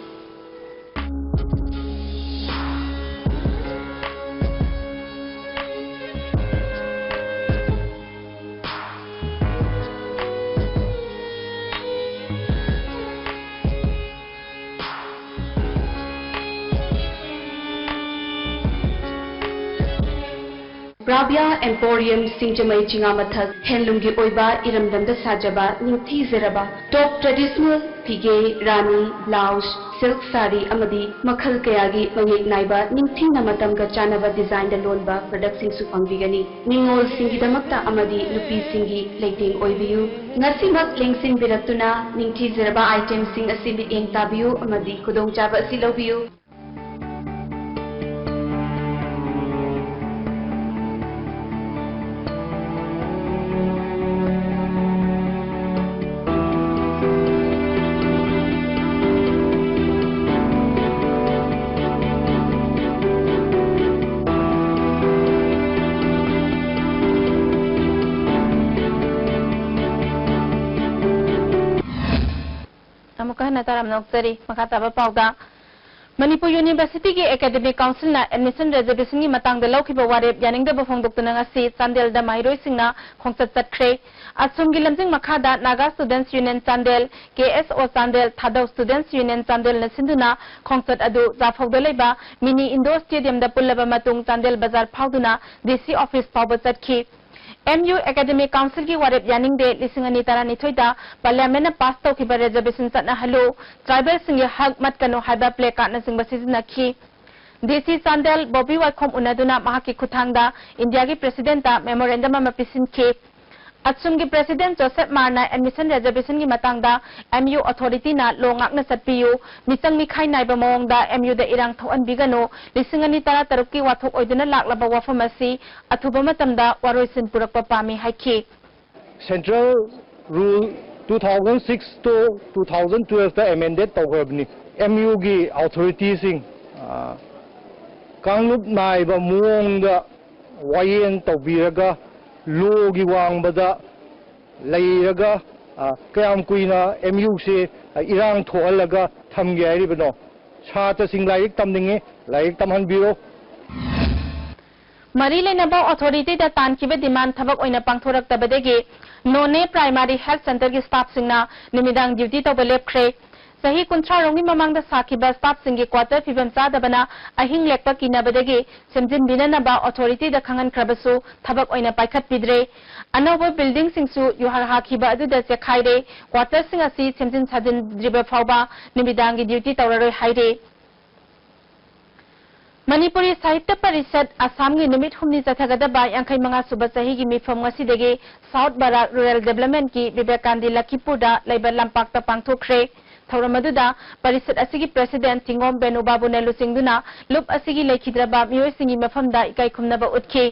ꯄ꯭ꯔꯥꯕ꯭ꯌꯥ ꯑꯦꯝꯄꯣꯔꯤꯌꯝ ꯁꯤꯡꯖꯃꯩ ꯆꯤꯉꯥ ꯃꯊꯛ ꯍꯦꯟꯂꯨꯝꯒꯤ ꯑꯣꯏꯕ ꯏꯔꯝꯗꯝꯗ ꯁꯥꯖꯕ ꯅꯤꯡꯊꯤꯖꯔꯕ ꯇꯣꯞ ꯇ꯭ꯔꯦꯗꯤꯁꯅꯦꯜ ꯐꯤꯒꯦ, ꯔꯥꯅꯤ, ꯕ꯭ꯂꯥꯎꯁ, ꯁꯤꯜꯛ ꯁꯥꯔꯤ ꯑꯃꯗꯤ ꯃꯈꯜ ꯀꯌꯥꯒꯤ ꯃꯌꯦꯛ ꯅꯥꯏꯕ ꯅꯤꯡꯊꯤꯅ ꯃꯇꯝꯒ ꯆꯥꯟꯅꯕ ꯗꯤꯖꯥꯏꯟꯗ ꯂꯣꯟꯕ ꯄ꯭ꯔꯗꯛꯁꯤꯡꯁꯨ ꯐꯪꯕꯤꯒꯅꯤ꯫ ꯅꯤꯉꯣꯜꯁꯤꯡꯒꯤꯗꯃꯛꯇ ꯑꯃꯗꯤ ꯅꯨꯄꯤꯁꯤꯡꯒꯤ ꯂꯩꯇꯦꯡ ꯑꯣꯏꯕꯤꯌꯨ꯫ ꯉꯁꯤꯃꯛ ꯂꯦꯡꯁꯤꯟꯕꯤꯔꯛꯇꯨꯅ ꯅꯤꯡꯊꯤꯖꯔꯕ ꯑꯥꯏꯇꯦꯝꯁꯤꯡ ꯑꯁꯤ ꯃꯤꯠꯌꯦꯡ ꯇꯥꯕꯤꯌꯨ ꯑꯃꯗꯤ ꯈꯨꯗꯣꯡꯆꯥꯕ ꯑꯁꯤ ꯂꯧꯕꯤꯌꯨ꯫ ꯑꯃꯨꯛꯀ ꯍꯟꯅ ꯇꯥꯔꯝꯅ ꯑꯣꯛꯆꯔꯤ꯫ ꯃꯈꯥ ꯇꯥꯕ ꯄꯥꯎꯗ, ꯃꯅꯤꯄꯨꯔ ꯌꯨꯅꯤꯚꯔꯁꯤꯇꯤꯒꯤ ꯑꯦꯀꯥꯗꯦꯃꯤꯛ ꯀꯥꯎꯟꯁꯤꯜꯅ ꯑꯦꯗꯃꯤꯁꯟ ꯔꯤꯖꯔꯕꯦꯁꯟꯒꯤ ꯃꯇꯥꯡꯗ ꯂꯧꯈꯤꯕ ꯋꯥꯔꯦꯞ ꯌꯥꯅꯤꯡꯗꯕ ꯐꯣꯡꯗꯣꯛꯇꯨꯅ ꯉꯁꯤ ꯆꯥꯟꯗꯦꯜꯗ ꯃꯍꯩꯔꯣꯏꯁꯤꯡꯅ ꯈꯣꯡꯆꯠ ꯆꯠꯈ꯭ꯔꯦ꯫ ꯑꯁꯣꯝꯒꯤ ꯂꯝꯖꯤꯡ ꯃꯈꯥꯗ ꯅꯥꯒꯥ ꯁ꯭ꯇꯨꯗꯦꯟꯠꯁ ꯌꯨꯅꯤꯌꯟ ꯆꯥꯟꯗꯦꯜ, ꯀꯦ ꯑꯦꯁ ꯑꯣ ꯆꯥꯟꯗꯦꯜ, ꯊꯥꯗꯧ ꯁ꯭ꯇꯨꯗꯦꯟꯠꯁ ꯌꯨꯅꯤꯌꯟ ꯆꯥꯟꯗꯦꯜꯅ ꯁꯤꯟꯗꯨꯅ ꯈꯣꯡꯆꯠ ꯑꯗꯨ ꯖꯥꯐꯧꯗ ꯂꯩꯕ ꯃꯤꯅꯤ ꯏꯟꯗꯣꯔ ꯁ꯭ꯇꯦꯗꯤꯌꯝꯗ ꯄꯨꯜꯂꯕ ꯃꯇꯨꯡ ꯆꯥꯟꯗꯦꯜ ꯕꯖꯥꯔ ꯐꯥꯎꯗꯨꯅ ꯗꯤ ꯁꯤ ꯑꯣꯐꯤꯁ ꯐꯥꯎꯕ ꯆꯠꯈꯤ꯫ ꯑꯦꯝ ꯌꯨ ꯑꯦꯀꯥꯗꯦꯃꯤꯛ ꯀꯥꯎꯟꯁꯤꯜꯒꯤ ꯋꯥꯔꯦꯞ ꯌꯥꯅꯤꯡꯗꯦ ꯂꯤꯁꯤꯡ ꯑꯅꯤ ꯇꯔꯥꯅꯤꯊꯣꯏꯗ ꯄꯥꯔꯂꯤꯌꯥꯃꯦꯟꯠꯅ ꯄꯥꯁ ꯇꯧꯈꯤꯕ ꯔꯤꯖꯔꯕꯦꯁꯟ ꯆꯠꯅꯍꯜꯂꯨ, ꯇ꯭ꯔꯥꯏꯕꯦꯜꯁꯤꯡꯒꯤ ꯍꯛ ꯃꯠꯀꯅꯨ ꯍꯥꯏꯕ ꯄ꯭ꯂꯦ ꯀꯥꯔꯗꯅꯆꯤꯡꯕ ꯁꯤꯖꯤꯟꯅꯈꯤ꯫ ꯗꯤ ꯁꯤ ꯆꯥꯟꯗꯦꯜ ꯕꯣꯕꯤ ꯋꯥꯏꯈꯣꯝ ꯎꯅꯗꯨꯅ ꯃꯍꯥꯛꯀꯤ ꯈꯨꯠꯊꯥꯡꯗ ꯏꯟꯗꯤꯌꯥꯒꯤ ꯄ꯭ꯔꯦꯁꯤꯗꯦꯟꯠꯇ ꯃꯦꯃꯣꯔꯦꯟꯗꯝ ꯑꯃ ꯄꯤꯁꯤꯟꯈꯤ꯫ ꯑꯁꯣꯝꯒꯤ ꯄ꯭ꯔꯦꯁꯤꯗꯦꯟꯠ ꯖꯣꯁꯦꯐ ꯃꯥꯔꯅ ꯑꯦꯗꯃꯤꯁꯟ ꯔꯤꯖꯔꯕꯦꯁꯟꯒꯤ ꯃꯇꯥꯡꯗ ꯑꯦꯝ ꯌꯨ ꯑꯣꯊꯣꯔꯤꯇꯤꯅ ꯂꯣ ꯉꯥꯛꯅ ꯆꯠꯄꯤꯌꯨ, ꯃꯤꯆꯪ ꯃꯤꯈꯥꯏ ꯅꯥꯏꯕ ꯃꯑꯣꯡꯗ ꯑꯦꯝ ꯌꯨꯗ ꯏꯔꯥꯡ ꯊꯣꯛꯍꯟꯕꯤꯒꯅꯨ, ꯂꯤꯁꯤꯡ ꯑꯅꯤ ꯇꯔꯥ ꯇꯔꯨꯛꯀꯤ ꯋꯥꯊꯣꯛ ꯑꯣꯏꯗꯨꯅ ꯂꯥꯛꯂꯕ ꯋꯥꯐꯝ ꯑꯁꯤ ꯑꯊꯨꯕ ꯃꯇꯝꯗ ꯋꯥꯔꯣꯏꯁꯤꯟ ꯄꯨꯔꯛꯄ ꯄꯥꯝꯃꯤ ꯍꯥꯏꯈꯤ꯫ Central Rule two thousand six to two thousand twelve ꯇ amended ꯇꯧꯈ꯭ꯔꯕꯅꯤ꯫ ꯑꯦꯝ ꯌꯨꯒꯤ ꯑꯣꯊꯣꯔꯤꯇꯤꯁꯤꯡ, ꯑ, ꯀꯥꯡꯂꯨꯞ ꯅꯥꯏꯕ ꯃꯑꯣꯡꯗ ꯋꯥꯌꯦꯜ ꯇꯧꯕꯤꯔꯒ ꯂꯣꯒꯤ ꯋꯥꯡꯃꯗ ꯂꯩꯔꯒ, ꯑ, ꯀꯌꯥꯝ ꯀꯨꯏꯅ ꯑꯦꯝ ꯌꯨꯁꯦ, ꯑ, ꯏꯔꯥꯡ ꯊꯣꯛꯍꯜꯂꯒ ꯊꯝꯒꯦ ꯍꯥꯏꯔꯤꯕꯅꯣ? ꯁꯥꯇ꯭ꯔꯁꯤꯡ ꯂꯥꯏꯔꯤꯛ ꯇꯝꯅꯤꯡꯉꯤ, ꯂꯥꯏꯔꯤꯛ ꯇꯝꯍꯟꯕꯤꯔꯣ꯫ ꯃꯔꯤ ꯂꯩꯅꯕ ꯑꯣꯊꯣꯔꯤꯇꯤꯗ ꯇꯥꯟꯈꯤꯕ ꯗꯤꯃꯥꯟ ꯊꯕꯛ ꯑꯣꯏꯅ ꯄꯥꯡꯊꯣꯔꯛꯇꯕꯗꯒꯤ ꯅꯣꯅꯦ ꯄ꯭ꯔꯥꯏꯃꯥꯔꯤ ꯍꯦꯜꯊ ꯁꯦꯟꯇꯔꯒꯤ ꯁ꯭ꯇꯥꯐꯁꯤꯡꯅ ꯅꯨꯃꯤꯗꯥꯡ ꯗ꯭ꯌꯨꯇꯤ ꯇꯧꯕ ꯂꯦꯞꯈ꯭ꯔꯦ꯫ ꯆꯍꯤ ꯀꯨꯟꯊ꯭ꯔꯥ ꯔꯣꯝꯒꯤ ꯃꯃꯥꯡꯗ ꯁꯥꯈꯤꯕ staff ꯁꯤꯡꯒꯤ quarter ꯐꯤꯕꯝ ꯆꯥꯗꯕꯅ ꯑꯍꯤꯡ ꯂꯦꯛꯄ ꯀꯤꯅꯕꯗꯒꯤ ꯁꯦꯝꯖꯤꯟꯕꯤꯅꯅꯕ authority ꯗ ꯈꯪꯍꯟꯈ꯭ꯔꯕꯁꯨ ꯊꯕꯛ ꯑꯣꯏꯅ ꯄꯥꯏꯈꯠꯄꯤꯗ꯭ꯔꯦ꯫ ꯑꯅꯧꯕ building ꯁꯤꯡꯁꯨ ꯌꯨꯍꯥꯔ ꯍꯥꯈꯤꯕ ꯑꯗꯨꯗ ꯆꯦꯛꯈꯥꯏꯔꯦ꯫ Quarter ꯁꯤꯡ ꯑꯁꯤ ꯁꯦꯝꯖꯤꯟ ꯁꯥꯖꯤꯟꯗ꯭ꯔꯤꯕ ꯐꯥꯎꯕ ꯅꯨꯃꯤꯗꯥꯡꯒꯤ duty ꯇꯧꯔꯔꯣꯏ ꯍꯥꯏꯔꯤ꯫ ꯃꯅꯤꯄꯨꯔꯤ ꯁꯥꯍꯤꯇ꯭ꯌ ꯄꯔꯤꯁꯠ ꯑꯁꯥꯝꯒꯤ ꯅꯨꯃꯤꯠ ꯍꯨꯝꯅꯤ ꯆꯠꯊꯒꯗꯕ ꯌꯥꯡꯈꯩ ꯃꯉꯥ ꯁꯨꯕ ꯆꯍꯤꯒꯤ ꯃꯤꯐꯝ ꯉꯁꯤꯗꯒꯤ South Barak Rural Development ꯀꯤ ꯕꯤꯕꯦꯀꯥꯟꯗꯤ ꯂꯈꯤꯄꯨꯔꯗ ꯂꯩꯕ ꯂꯝꯄꯥꯛꯇ ꯄꯥꯡꯊꯣꯛꯈ꯭ꯔꯦ꯫ ꯊꯧꯔꯝ ꯑꯗꯨꯗ ꯄꯔꯤꯁꯠ ꯑꯁꯤꯒꯤ president ꯊꯤꯡꯒꯣꯝ ꯕꯦꯅꯨ ꯕꯥꯕꯨꯅ ꯂꯨꯆꯤꯡꯗꯨꯅ ꯂꯨꯞ ꯑꯁꯤꯒꯤ ꯂꯩꯈꯤꯗ꯭ꯔꯕ ꯃꯤꯑꯣꯏꯁꯤꯡꯒꯤ ꯃꯐꯝꯗ ꯏꯀꯥꯏ ꯈꯨꯝꯅꯕ ꯎꯠꯈꯤ꯫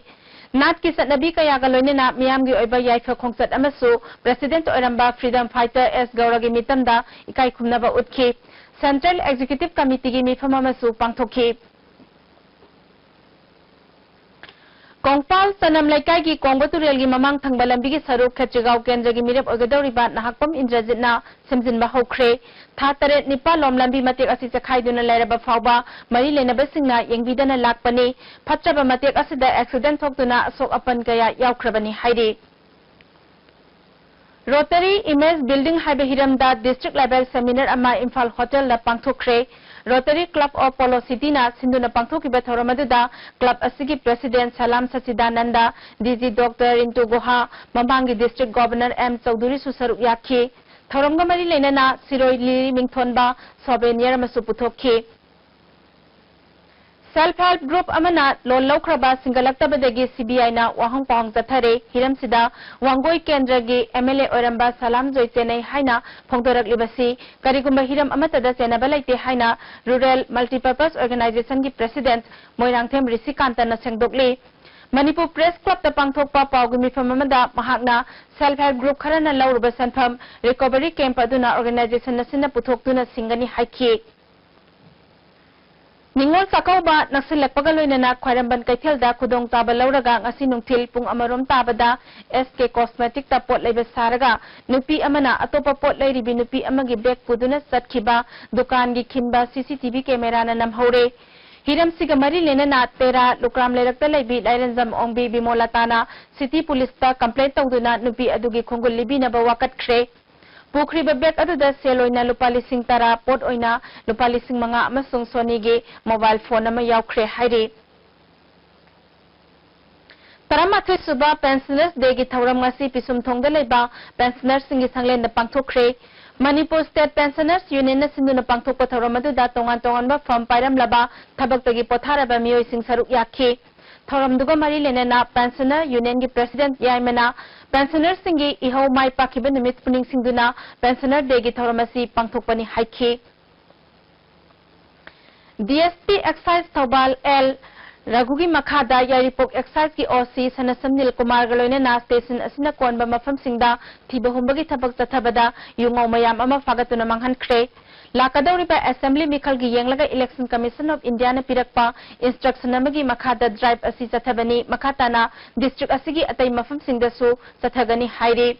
ꯅꯥꯠꯀꯤ ꯆꯠꯅꯕꯤ ꯀꯌꯥꯒ ꯂꯣꯏꯅꯅ ꯃꯤꯌꯥꯝꯒꯤ ꯑꯣꯏꯕ ꯌꯥꯏꯐ ꯈꯣꯡꯆꯠ ꯑꯃꯁꯨ president ꯑꯣꯏꯔꯝꯕ freedom fighter ꯑꯦꯁ ꯒꯧꯔꯒꯤ ꯃꯤꯇꯝꯗ ꯏꯀꯥꯏ ꯈꯨꯝꯅꯕ ꯎꯠꯈꯤ꯫ Central Executive Committee ꯒꯤ ꯃꯤꯐꯝ ꯑꯃꯁꯨ ꯄꯥꯡꯊꯣꯛꯈꯤ꯫ ꯀꯣꯡꯄꯥꯜ ꯆꯅꯝ ꯂꯩꯀꯥꯏꯒꯤ ꯀꯣꯡꯕ ꯇꯨꯔꯦꯜꯒꯤ ꯃꯃꯥꯡ ꯊꯪꯕ ꯂꯝꯕꯤꯒꯤ ꯁꯔꯨꯛ ꯈꯦꯇ꯭ꯔꯤꯒꯥꯎ ꯀꯦꯟꯗ꯭ꯔꯒꯤ ꯃꯤꯔꯦꯞ ꯑꯣꯏꯒꯗꯧꯔꯤꯕ ꯅꯍꯥꯛꯄꯝ ꯏꯟꯗ꯭ꯔꯖꯤꯠꯅ ꯁꯦꯝꯖꯤꯟꯕ ꯍꯧꯈ꯭ꯔꯦ꯫ ꯊꯥ ꯇꯔꯦꯠ ꯅꯤꯄꯥꯜ ꯂꯣꯝ ꯂꯝꯕꯤ ꯃꯇꯦꯛ ꯑꯁꯤ ꯆꯦꯛꯈꯥꯏꯗꯨꯅ ꯂꯩꯔꯕ ꯐꯥꯎꯕ ꯃꯔꯤ ꯂꯩꯅꯕꯁꯤꯡꯅ ꯌꯦꯡꯕꯤꯗꯅ ꯂꯥꯛꯄꯅꯤ꯫ ꯐꯠꯇ꯭ꯔꯕ ꯃꯇꯦꯛ ꯑꯁꯤꯗ accident ꯊꯣꯛꯇꯨꯅ ꯑꯁꯣꯛ ꯑꯄꯟ ꯀꯌꯥ ꯌꯥꯎꯈ꯭ꯔꯕꯅꯤ ꯍꯥꯏꯔꯤ꯫ Rotary Image Building ꯍꯥꯏꯕ ꯍꯤꯔꯝꯗ district level seminar ꯑꯃ Imphal hotel the ꯄꯥꯡꯊꯣꯛꯈ꯭ꯔꯦ꯫ Rotary Club of Polo City ꯅ ꯁꯤꯟꯗꯨꯅ ꯄꯥꯡꯊꯣꯛꯈꯤꯕ ꯊꯧꯔꯝ ꯑꯗꯨꯗ club ꯑꯁꯤꯒꯤ president ꯁꯂꯥꯝ ꯁꯆꯤꯗꯥꯅꯟꯗ, D G Doctor ꯔꯤꯟꯇꯨ ꯒꯨꯍꯥ, ꯃꯃꯥꯡꯒꯤ district governor ꯑꯦꯝ ꯆꯧꯙꯨꯔꯤꯁꯨ ꯁꯔꯨꯛ ꯌꯥꯈꯤ꯫ ꯊꯧꯔꯝꯒ ꯃꯔꯤ ꯂꯩꯅꯅ ꯁꯤꯔꯣꯏ ꯂꯤꯂꯤ ꯃꯤꯡꯊꯣꯟꯕ souvenir ꯑꯃꯁꯨ ꯄꯨꯊꯣꯛꯈꯤ꯫ Self Help Group ꯑꯃꯅ loan ꯂꯧꯈ꯭ꯔꯕ ꯁꯤꯡꯒꯠꯂꯛꯇꯕꯗꯒꯤ C B I ꯅ ꯋꯥꯍꯪ ꯄꯥꯎꯍꯪ ꯆꯠꯊꯔꯦ꯫ ꯍꯤꯔꯝꯁꯤꯗ ꯋꯥꯡꯒꯣꯏ ꯀꯦꯟꯗ꯭ꯔꯒꯤ M L A ꯑꯣꯏꯔꯝꯕ ꯁꯂꯥꯝ ꯖꯣꯏ ꯆꯦꯟꯅꯩ ꯍꯥꯏꯅ ꯐꯣꯡꯗꯣꯔꯛꯂꯤꯕꯁꯤ ꯀꯔꯤꯒꯨꯝꯕ ꯍꯤꯔꯝ ꯑꯃꯠꯇꯗ ꯆꯦꯟꯅꯕ ꯂꯩꯇꯦ ꯍꯥꯏꯅ Rural Multipurpose Organization ꯒꯤ president Moirangthem ꯔꯤꯁꯤꯀꯥꯟꯇꯅ ꯁꯦꯡꯗꯣꯛꯂꯤ꯫ Manipur Press Club ꯇ ꯄꯥꯡꯊꯣꯛꯄ ꯄꯥꯎꯒꯤ ꯃꯤꯐꯝ ꯑꯃꯗ ꯃꯍꯥꯛꯅ Self Help Group ꯈꯔꯅ ꯂꯧꯔꯨꯕ ꯁꯦꯟꯐꯝ recovery camp ꯑꯗꯨꯅ organization ꯑꯁꯤꯅ ꯄꯨꯊꯣꯛꯇꯨꯅ ꯁꯤꯡꯒꯅꯤ ꯍꯥꯏꯈꯤ꯫ ꯅꯤꯉꯣꯜ ꯆꯥꯛꯀꯧꯕ ꯅꯛꯁꯤꯜꯂꯛꯄꯒ ꯂꯣꯏꯅꯅ ꯈ꯭ꯋꯥꯏꯔꯝꯕꯟ ꯀꯩꯊꯦꯜꯗ ꯈꯨꯗꯣꯡꯆꯥꯕ ꯂꯧꯔꯒ ꯉꯁꯤ ꯅꯨꯡꯊꯤꯜ ꯄꯨꯡ ꯑꯃꯔꯣꯝ ꯇꯥꯕꯗ S K Cosmetic ꯇ ꯄꯣꯠ ꯂꯩꯕ ꯁꯥꯔꯒ ꯅꯨꯄꯤ ꯑꯃꯅ ꯑꯇꯣꯞꯄ ꯄꯣꯠ ꯂꯩꯔꯤꯕꯤ ꯅꯨꯄꯤ ꯑꯃꯒꯤ bag ꯄꯨꯗꯨꯅ ꯆꯠꯈꯤꯕ ꯗꯨꯀꯥꯟꯒꯤ ꯈꯤꯟꯕ C C T V camera ꯅ ꯅꯝꯍꯧꯔꯦ꯫ ꯍꯤꯔꯝꯁꯤꯒ ꯃꯔꯤ ꯂꯩꯅꯅ ꯇꯦꯔꯥ ꯂꯨꯀ꯭ꯔꯥꯝ ꯂꯩꯔꯛꯇ ꯂꯩꯕꯤ ꯂꯥꯏꯔꯦꯟꯖꯝ ꯑꯣꯡꯕꯤ ꯕꯤꯃꯣꯂꯥꯇꯥꯅ city police ꯇ complaint ꯇꯧꯗꯨꯅ ꯅꯨꯄꯤ ꯑꯗꯨꯒꯤ ꯈꯣꯡꯒꯨꯜ ꯂꯤꯕꯤꯅꯕ ꯋꯥꯀꯠꯈ꯭ꯔꯦ꯫ ꯄꯨꯈ꯭ꯔꯤꯕ ꯕꯦꯒ ꯑꯗꯨꯗ ꯁꯦꯜ ꯑꯣꯏꯅ ꯂꯨꯄꯥ ꯂꯤꯁꯤꯡ ꯇꯔꯥ, ꯄꯣꯠ ꯑꯣꯏꯅ ꯂꯨꯄꯥ ꯂꯤꯁꯤꯡ ꯃꯉꯥ ꯑꯃꯁꯨꯡ Sonyꯒꯤ mobile phone ꯑꯃ ꯌꯥꯎꯈ꯭ꯔꯦ ꯍꯥꯏꯔꯤ꯫ ꯇꯔꯥꯃꯥꯊꯣꯏ ꯁꯨꯕ Pensioners Dayꯒꯤ ꯊꯧꯔꯝ ꯉꯁꯤ ꯄꯤꯁꯨꯝꯊꯣꯡꯗ ꯂꯩꯕ pensionerꯁꯤꯡꯒꯤ ꯁꯪꯂꯦꯟꯗ ꯄꯥꯡꯊꯣꯛꯈ꯭ꯔꯦ꯫ Manipur State Pensioners Unionꯅ ꯁꯤꯟꯗꯨꯅ ꯄꯥꯡꯊꯣꯛꯄ ꯊꯧꯔꯝ ꯑꯗꯨꯗ ꯇꯣꯉꯥꯟ ꯇꯣꯉꯥꯟꯕ ꯐꯝ ꯄꯥꯏꯔꯝꯂꯕ ꯊꯕꯛꯇꯒꯤ ꯄꯣꯊꯥꯔꯕ ꯃꯤꯑꯣꯏꯁꯤꯡ ꯁꯔꯨꯛ ꯌꯥꯈꯤ꯫ ꯊꯧꯔꯝꯗꯨꯒ ꯃꯔꯤ ꯂꯩꯅꯅ Pensioner Unionꯒꯤ President ꯌꯥꯏꯃꯅ pensionerꯁꯤꯡꯒꯤ ꯏꯍꯧ ꯃꯥꯏ ꯄꯥꯛꯈꯤꯕ ꯅꯨꯃꯤꯠꯄꯨ ꯅꯤꯡꯁꯤꯡꯗꯨꯅ Pensioner Dayꯒꯤ ꯊꯧꯔꯝ ꯑꯁꯤ ꯄꯥꯡꯊꯣꯛꯄꯅꯤ ꯍꯥꯏꯈꯤ꯫ DSP Excise ꯊꯧꯕꯥꯜ ꯑꯦꯜ ꯔꯘꯨꯒꯤ ꯃꯈꯥꯗ ꯌꯥꯏꯔꯤꯄꯣꯛ Exciseꯀꯤ OC ꯁꯅꯥꯁꯝ ꯅꯤꯜꯀꯨꯃꯥꯔꯒ ꯂꯣꯏꯅꯅ station ꯑꯁꯤꯅ ꯀꯣꯟꯕ ꯃꯐꯝꯁꯤꯡꯗ ꯊꯤꯕ ꯍꯨꯝꯕꯒꯤ ꯊꯕꯛ ꯆꯠꯊꯕꯗ ꯌꯨꯉꯧ ꯃꯌꯥꯝ ꯑꯃ ꯐꯥꯒꯠꯇꯨꯅ ꯃꯥꯡꯍꯟꯈ꯭ꯔꯦ꯫ ꯂꯥꯛꯀꯗꯧꯔꯤꯕ assembly ꯃꯤꯈꯜꯒꯤ ꯌꯦꯡꯂꯒ Election Commission of Indiaꯅ ꯄꯤꯔꯛꯄ instruction ꯑꯃꯒꯤ ꯃꯈꯥꯗ drive ꯑꯁꯤ ꯆꯠꯊꯕꯅꯤ꯫ ꯃꯈꯥ ꯇꯥꯅ district ꯑꯁꯤꯒꯤ ꯑꯇꯩ ꯃꯐꯝꯁꯤꯡꯗꯁꯨ ꯆꯠꯊꯒꯅꯤ ꯍꯥꯏꯔꯤ꯫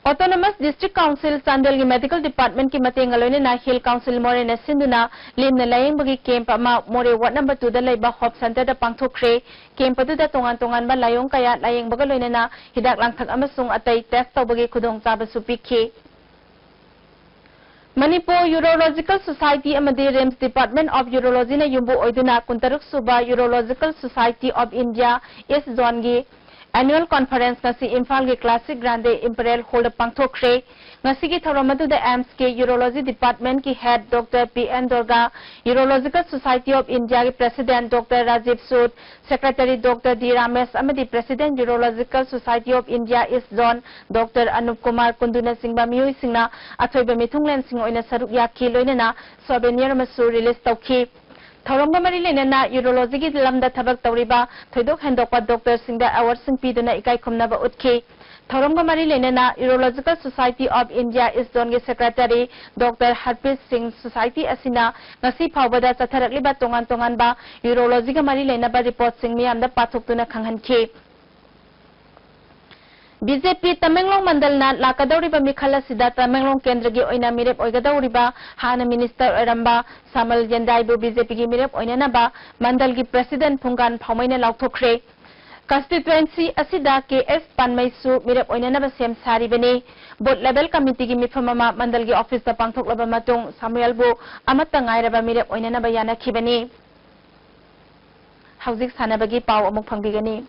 Autonomous District Council ꯆꯥꯟꯗꯦꯜꯒꯤ Medical Departmentꯀꯤ ꯃꯇꯦꯡꯒ ꯂꯣꯏꯅꯅ Hill Council ꯃꯣꯔꯦꯅ ꯁꯤꯟꯗꯨꯅ ꯂꯦꯝꯅ ꯂꯥꯌꯦꯡꯕꯒꯤ camp ꯑꯃ ꯃꯣꯔꯦ ward number twoꯗ ꯂꯩꯕ Hope Centreꯗ ꯄꯥꯡꯊꯣꯛꯈ꯭ꯔꯦ꯫ Camp ꯑꯗꯨꯗ ꯇꯣꯉꯥꯟ ꯇꯣꯉꯥꯟꯕ ꯂꯥꯏꯑꯣꯡ ꯀꯌꯥ ꯂꯥꯌꯦꯡꯕꯒ ꯂꯣꯏꯅꯅ ꯍꯤꯗꯥꯛ ꯂꯥꯡꯊꯛ ꯑꯃꯁꯨꯡ ꯑꯇꯩ test ꯇꯧꯕꯒꯤ ꯈꯨꯗꯣꯡꯆꯥꯕꯁꯨ ꯄꯤꯈꯤ꯫ Manipur Urological Society ꯑꯃꯗꯤ RIMS Department of Urologyꯅ ꯌꯨꯝꯕꯨ ꯑꯣꯏꯗꯨꯅ ꯀꯨꯟꯇꯔꯨꯛ ꯁꯨꯕ Urological Society of India East Zoneꯒꯤ annual conference ꯉꯁꯤ ꯏꯝꯐꯥꯜꯒꯤ Classic Grande Imperial Hallꯗ ꯄꯥꯡꯊꯣꯛꯈ꯭ꯔꯦ꯫ ꯉꯁꯤꯒꯤ ꯊꯧꯔꯝ ꯑꯗꯨꯗ AIIMSꯀꯤ Urology Departmentꯀꯤ Head Doctor P N Durga, Urological Society of Indiaꯒꯤ President Doctor Rajiv Sood, Secretary Doctor D Ramesh ꯑꯃꯗꯤ President Urological Society of India East Zone Doctor Anup Kumar Kunduꯅꯆꯤꯡꯕ ꯃꯤꯑꯣꯏꯁꯤꯡꯅ ꯑꯊꯣꯏꯕ ꯃꯤꯊꯨꯡꯂꯦꯟꯁꯤꯡ ꯑꯣꯏꯅ ꯁꯔꯨꯛ ꯌꯥꯈꯤ, ꯂꯣꯏꯅꯅ souvenir ꯑꯃꯁꯨ release ꯇꯧꯈꯤ꯫ ꯊꯧꯔꯝꯒ ꯃꯔꯤ ꯂꯩꯅꯅ Urologyꯒꯤ ꯂꯝꯗ ꯊꯕꯛ ꯇꯧꯔꯤꯕ ꯊꯣꯏꯗꯣꯛ ꯍꯦꯟꯗꯣꯛꯄ doctorꯁꯤꯡꯗ awardꯁꯤꯡ ꯄꯤꯗꯨꯅ ꯏꯀꯥꯏ ꯈꯨꯝꯅꯕ ꯎꯠꯈꯤ꯫ ꯊꯧꯔꯝꯒ ꯃꯔꯤ ꯂꯩꯅꯅ Urological Society of India East Zoneꯒꯤ Secretary Doctor Harpreet Singh Society ꯑꯁꯤꯅ ꯉꯁꯤ ꯐꯥꯎꯕꯗ ꯆꯠꯊꯔꯛꯂꯤꯕ ꯇꯣꯉꯥꯟ ꯇꯣꯉꯥꯟꯕ Urologyꯒ ꯃꯔꯤ ꯂꯩꯅꯕ reportꯁꯤꯡ ꯃꯤꯌꯥꯝꯗ ꯄꯥꯊꯣꯛꯇꯨꯅ ꯈꯪꯍꯟꯈꯤ꯫ BJP ꯇꯃꯦꯡꯂꯣꯡ ꯃꯟꯗꯜꯅ ꯂꯥꯛꯀꯗꯧꯔꯤꯕ ꯃꯤꯈꯜ ꯑꯁꯤꯗ ꯇꯃꯦꯡꯂꯣꯡ ꯀꯦꯟꯗ꯭ꯔꯒꯤ ꯑꯣꯏꯅ ꯃꯤꯔꯦꯞ ꯑꯣꯏꯒꯗꯧꯔꯤꯕ ꯍꯥꯟꯅ minister ꯑꯣꯏꯔꯝꯕ ꯁꯥꯃꯜ ꯌꯦꯟꯗꯥꯏꯕꯨ BJPꯒꯤ ꯃꯤꯔꯦꯞ ꯑꯣꯏꯅꯅꯕ ꯃꯟꯗꯜꯒꯤ president ꯐꯨꯡꯒꯥꯟ ꯐꯥꯎꯃꯩꯅ ꯂꯥꯎꯊꯣꯛꯈ꯭ꯔꯦ꯫ Constituency ꯑꯁꯤꯗ ꯀꯦ ꯑꯦꯁ ꯄꯥꯟꯃꯩꯁꯨ ꯃꯤꯔꯦꯞ ꯑꯣꯏꯅꯅꯕ ꯁꯦꯝ ꯁꯥꯔꯤꯕꯅꯤ꯫ Booth level committeeꯒꯤ ꯃꯤꯐꯝ ꯑꯃ ꯃꯟꯗꯜꯒꯤ officeꯇ ꯄꯥꯡꯊꯣꯛꯂꯕ ꯃꯇꯨꯡ ꯁꯥꯃꯨꯌꯦꯜꯕꯨ ꯑꯃꯠꯇ ꯉꯥꯏꯔꯕ ꯃꯤꯔꯦꯞ ꯑꯣꯏꯅꯅꯕ ꯌꯥꯅꯈꯤꯕꯅꯤ꯫ ꯍꯧꯖꯤꯛ ꯁꯥꯟꯅꯕꯒꯤ ꯄꯥꯎ ꯑꯃꯨꯛ ꯐꯪꯕꯤꯒꯅꯤ꯫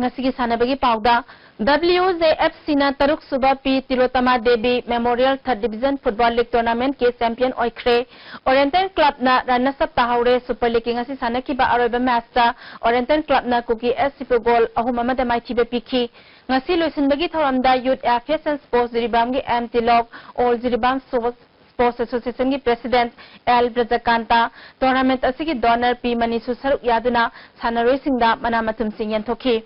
ꯉꯁꯤꯒꯤ ꯁꯥꯟꯅꯕꯒꯤ ꯄꯥꯎꯗ, W J F Cꯅ ꯇꯔꯨꯛ ꯁꯨꯕ ꯄꯤ ꯇꯤꯂꯣꯇꯃꯥ Devi Memorial Third Division Football League Tournamentꯀꯤ champion ꯑꯣꯏꯈ꯭ꯔꯦ꯫ Oriental Clubꯅ runners up ꯇꯥꯍꯧꯔꯦ꯫ Super Leagueꯀꯤ ꯉꯁꯤ ꯁꯥꯟꯅꯈꯤꯕ ꯑꯔꯣꯏꯕ matchꯇ Oriental Clubꯅ ꯀꯨꯀꯤ S Cꯕꯨ goal ꯑꯍꯨꯝ ꯑꯃꯗ ꯃꯥꯏꯊꯤꯕ ꯄꯤꯈꯤ꯫ ꯉꯁꯤ ꯂꯣꯏꯁꯤꯟꯕꯒꯤ ꯊꯧꯔꯝꯗ Youth Affairs and Sports ꯖꯤꯔꯤꯕꯥꯝꯒꯤ M ꯇꯤꯂꯣꯛ, All Jiribam Sports Associationꯒꯤ President L ꯕ꯭ꯔꯖꯀꯥꯟꯇ, tournament ꯑꯁꯤꯒꯤ donor ꯄꯤ ꯃꯅꯤꯁꯨ ꯁꯔꯨꯛ ꯌꯥꯗꯨꯅ ꯁꯥꯟꯅꯔꯣꯏꯁꯤꯡꯗ ꯃꯅꯥ ꯃꯊꯨꯝꯁꯤꯡ ꯌꯦꯟꯊꯣꯛꯈꯤ꯫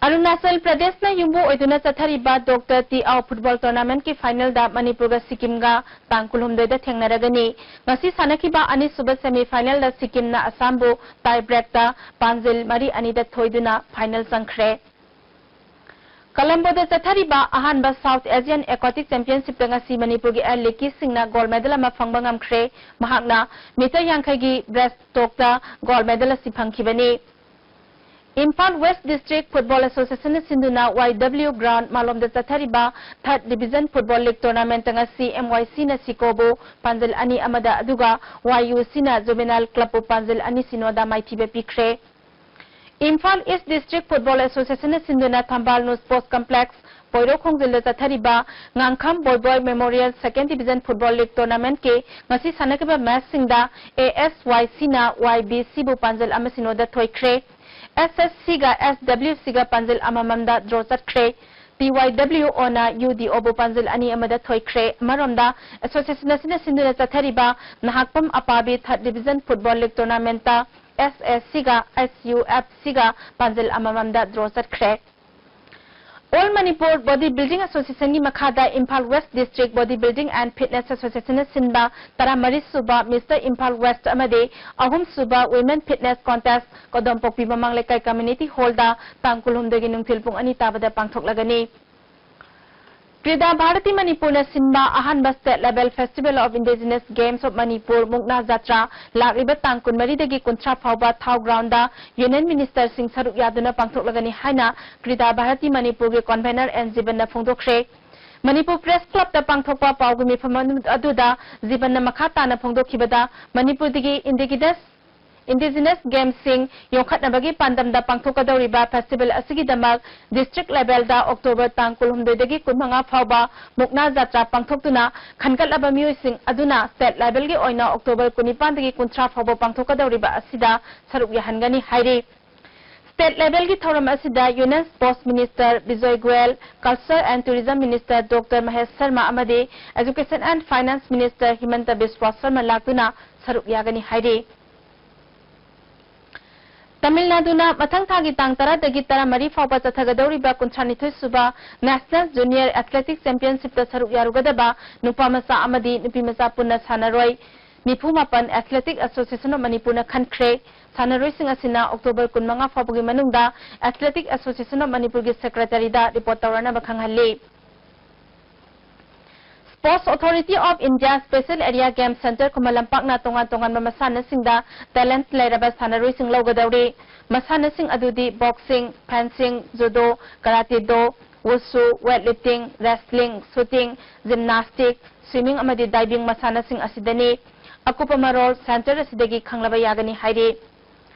ꯑꯔꯨꯅꯥꯆꯜ ꯄ꯭ꯔꯗꯦꯁꯅ ꯌꯨꯝꯕꯨ ꯑꯣꯏꯗꯨꯅ ꯆꯠꯊꯔꯤꯕ Doctor ꯇꯤ ꯑꯥꯎ football tournamentꯀꯤ finalꯗ ꯃꯅꯤꯄꯨꯔꯒ ꯁꯤꯛꯀꯤꯝꯒ ꯇꯥꯡ ꯀꯨꯟꯍꯨꯝꯗꯣꯏꯗ ꯊꯦꯡꯅꯔꯒꯅꯤ꯫ ꯉꯁꯤ ꯁꯥꯟꯅꯈꯤꯕ ꯑꯅꯤꯁꯨꯕ semifinalꯗ ꯁꯤꯛꯀꯤꯝꯅ ꯑꯁꯥꯝꯕꯨ tie breakꯇ ꯄꯥꯟꯖꯤꯜ ꯃꯔꯤ ꯑꯅꯤꯗ ꯊꯣꯏꯗꯨꯅ final ꯆꯪꯈ꯭ꯔꯦ꯫ ꯀꯂꯝꯕꯣꯗ ꯆꯠꯊꯔꯤꯕ ꯑꯍꯥꯟꯕ South Asian Aquatic Championshipꯇ ꯉꯁꯤ ꯃꯅꯤꯄꯨꯔꯒꯤ ꯑꯦꯜ ꯂꯤꯀꯤ ꯁꯤꯡꯅ gold medal ꯑꯃ ꯐꯪꯕ ꯉꯝꯈ꯭ꯔꯦ꯫ ꯃꯍꯥꯛꯅ meter ꯌꯥꯡꯈꯩꯒꯤ breaststrokeꯇ gold medal ꯑꯁꯤ ꯐꯪꯈꯤꯕꯅꯤ꯫ ꯏꯝꯐꯥꯜ West District Football Associationꯅ ꯁꯤꯟꯗꯨꯅ Y W Ground ꯃꯥꯂꯣꯝꯗ ꯆꯠꯊꯔꯤꯕ Third Division Football League Tournamentꯇ ꯉꯁꯤ M Y Cꯅ ꯁꯤꯀꯣꯕꯨ ꯄꯥꯟꯖꯜ ꯑꯅꯤ ꯑꯃꯗ, ꯑꯗꯨꯒ Y U Cꯅ Juvenile Clubꯄꯨ ꯄꯥꯟꯖꯜ ꯑꯅꯤ ꯁꯤꯅꯣꯗ ꯃꯥꯏꯊꯤꯕ ꯄꯤꯈ꯭ꯔꯦ꯫ ꯏꯝꯐꯥꯜ East District Football Associationꯅ ꯁꯤꯟꯗꯨꯅ ꯊꯝꯕꯥꯜ ꯅꯨ Sports Complex ꯄꯣꯏꯔꯧ ꯈꯣꯡꯖꯤꯜꯗ ꯆꯠꯊꯔꯤꯕ ꯉꯥꯡꯈꯝ ꯕꯣꯏꯕꯣꯏ Memorial Second Division Football League Tournamentꯀꯤ ꯉꯁꯤ ꯁꯥꯟꯅꯈꯤꯕ matchꯁꯤꯡꯗ A S Y Cꯅ Y B Cꯕꯨ ꯄꯥꯟꯖꯜ ꯑꯃ ꯁꯤꯅꯣꯗ ꯊꯣꯏꯈ꯭ꯔꯦ꯫ S S Cꯒ S W Cꯒ ꯄꯥꯟꯖꯜ ꯑꯃꯃꯝꯗ draw ꯆꯠꯈ꯭ꯔꯦ꯫ T Y W Oꯅ U D Oꯕꯨ ꯄꯥꯟꯖꯜ ꯑꯅꯤ ꯑꯃꯗ ꯊꯣꯏꯈ꯭ꯔꯦ꯫ ꯑꯃꯔꯣꯝꯗ, association ꯑꯁꯤꯅ ꯁꯤꯟꯗꯨꯅ ꯆꯠꯊꯔꯤꯕ Nahakpam ꯑꯄꯥꯕꯤ Third Division Football League Tournamentꯇ S S Cꯒ S U F Cꯒ ꯄꯥꯟꯖꯜ ꯑꯃꯃꯝꯗ draw ꯆꯠꯈ꯭ꯔꯦ꯫ All Manipur Body Building Association ꯒꯤ ꯃꯈꯥꯗ Imphal West District Body Building and Fitness Association ꯅ ꯁꯤꯟꯕ ꯇꯔꯥꯃꯔꯤ ꯁꯨꯕ Mister Imphal West ꯑꯃꯗꯤ ꯑꯍꯨꯝ ꯁꯨꯕ Women Fitness Contest ꯀꯣꯗꯣꯝꯄꯣꯛꯄꯤ ꯃꯃꯥꯡ ꯂꯩꯀꯥꯏ Community Hall ꯗ ꯇꯥꯡ ꯀꯨꯟꯍꯨꯝꯗꯣꯏꯒꯤ ꯅꯨꯡꯊꯤꯜ ꯄꯨꯡ ꯑꯅꯤ ꯇꯥꯕꯗ ꯄꯥꯡꯊꯣꯛꯂꯒꯅꯤ꯫ ꯀ꯭ꯔꯤꯗꯥ ꯚꯥꯔꯇꯤ ꯃꯅꯤꯄꯨꯔꯅ ꯁꯤꯟꯕ ꯑꯍꯥꯟꯕ State Level Festival of Indigenous Games of Manipur ꯃꯨꯛꯅꯥ ꯖꯥꯇ꯭ꯔꯥ ꯂꯥꯛꯂꯤꯕ ꯇꯥꯡ ꯀꯨꯟꯃꯔꯤꯗꯒꯤ ꯀꯨꯟꯊ꯭ꯔꯥ ꯐꯥꯎꯕ ꯊꯥꯎ ground ꯗ Union Minister ꯁꯤꯡ ꯁꯔꯨꯛ ꯌꯥꯗꯨꯅ ꯄꯥꯡꯊꯣꯛꯂꯒꯅꯤ ꯍꯥꯏꯅ ꯀ꯭ꯔꯤꯗꯥ ꯚꯥꯔꯇꯤ ꯃꯅꯤꯄꯨꯔꯒꯤ convener ꯑꯦꯟ ꯖꯤꯕꯟꯅ ꯐꯣꯡꯗꯣꯛꯈ꯭ꯔꯦ꯫ ꯃꯅꯤꯄꯨꯔ Press Club ꯇ ꯄꯥꯡꯊꯣꯛꯄ ꯄꯥꯎꯒꯤ ꯃꯤꯐꯝ ꯑꯗꯨꯗ ꯖꯤꯕꯟꯅ ꯃꯈꯥ ꯇꯥꯅ ꯐꯣꯡꯗꯣꯛꯈꯤꯕꯗ, ꯃꯅꯤꯄꯨꯔꯗꯒꯤ Indigenous Indigenous Games ꯁꯤꯡ ꯌꯣꯛꯈꯠꯅꯕꯒꯤ ꯄꯥꯟꯗꯝꯗ ꯄꯥꯡꯊꯣꯛꯀꯗꯧꯔꯤꯕ festival ꯑꯁꯤꯒꯤꯗꯃꯛ district level ꯗ October ꯇꯥꯡ ꯀꯨꯟꯍꯨꯝꯗꯣꯏꯗꯒꯤ ꯀꯨꯟꯃꯉꯥ ꯐꯥꯎꯕ ꯃꯨꯛꯅꯥ ꯖꯥꯇ꯭ꯔꯥ ꯄꯥꯡꯊꯣꯛꯇꯨꯅ ꯈꯟꯒꯠꯂꯕ ꯃꯤꯑꯣꯏꯁꯤꯡ ꯑꯗꯨꯅ state level ꯒꯤ ꯑꯣꯏꯅ October ꯀꯨꯟꯅꯤꯄꯥꯟꯗꯒꯤ ꯀꯨꯟꯊ꯭ꯔꯥ ꯐꯥꯎꯕ ꯄꯥꯡꯊꯣꯛꯀꯗꯧꯔꯤꯕ ꯑꯁꯤꯗ ꯁꯔꯨꯛ ꯌꯥꯍꯟꯒꯅꯤ ꯍꯥꯏꯔꯤ꯫ State level ꯒꯤ ꯊꯧꯔꯝ ꯑꯁꯤꯗ Union Sports Minister Bijoy Goyal, Culture and Tourism Minister Doctor Mahesh Sharma ꯑꯃꯗꯤ Education and Finance Minister ꯍꯤꯃꯟꯇ ꯕꯤꯁ꯭ꯋꯥ Sharma ꯂꯥꯛꯇꯨꯅ ꯁꯔꯨꯛ ꯌꯥꯒꯅꯤ ꯍꯥꯏꯔꯤ꯫ ꯇꯥꯃꯤꯜ ꯅꯥꯗꯨꯅ ꯃꯊꯪ ꯊꯥꯒꯤ ꯇꯥꯡ ꯇꯔꯥꯗꯒꯤ ꯇꯔꯥꯃꯔꯤ ꯐꯥꯎꯕ ꯆꯠꯊꯒꯗꯧꯔꯤꯕ ꯀꯨꯟꯊ꯭ꯔꯥꯅꯤꯊꯣꯏ ꯁꯨꯕ National Junior Athletic Championship ꯇ ꯁꯔꯨꯛ ꯌꯥꯔꯨꯒꯗꯕ ꯅꯨꯄꯥ ꯃꯆꯥ ꯑꯃꯗꯤ ꯅꯨꯄꯤ ꯃꯆꯥ ꯄꯨꯟꯅ ꯁꯥꯟꯅꯔꯣꯏ ꯅꯤꯐꯨ ꯃꯥꯄꯟ Athletic Association of ꯃꯅꯤꯄꯨꯔꯅ ꯈꯟꯈ꯭ꯔꯦ꯫ ꯁꯥꯟꯅꯔꯣꯏꯁꯤꯡ ꯑꯁꯤꯅ October ꯀꯨꯟꯃꯉꯥ ꯐꯥꯎꯕꯒꯤ ꯃꯅꯨꯡꯗ Athletic Association of ꯃꯅꯤꯄꯨꯔꯒꯤ secretary ꯗ report ꯇꯧꯔꯅꯕ ꯈꯪꯍꯜꯂꯤ꯫ Sports Authority of India Special Area Game Centre ꯈꯨꯃꯟ ꯂꯝꯄꯥꯛꯅ ꯇꯣꯉꯥꯟ ꯇꯣꯉꯥꯟꯕ ꯃꯁꯥꯟꯅꯁꯤꯡꯗ talent ꯂꯩꯔꯕ ꯁꯥꯟꯅꯔꯣꯏꯁꯤꯡ ꯂꯧꯒꯗꯧꯔꯤ꯫ ꯃꯁꯥꯟꯅꯁꯤꯡ ꯑꯗꯨꯗꯤ boxing, fencing, judo, karate do, wushu, weightlifting, wrestling, shooting, gymnastic, swimming ꯑꯃꯗꯤ diving ꯃꯁꯥꯟꯅꯁꯤꯡ ꯑꯁꯤꯗꯅꯤ꯫ ꯑꯀꯨꯞꯄ ꯃꯔꯣꯜ centre ꯑꯁꯤꯗꯒꯤ ꯈꯪꯂꯕ ꯌꯥꯒꯅꯤ ꯍꯥꯏꯔꯤ꯫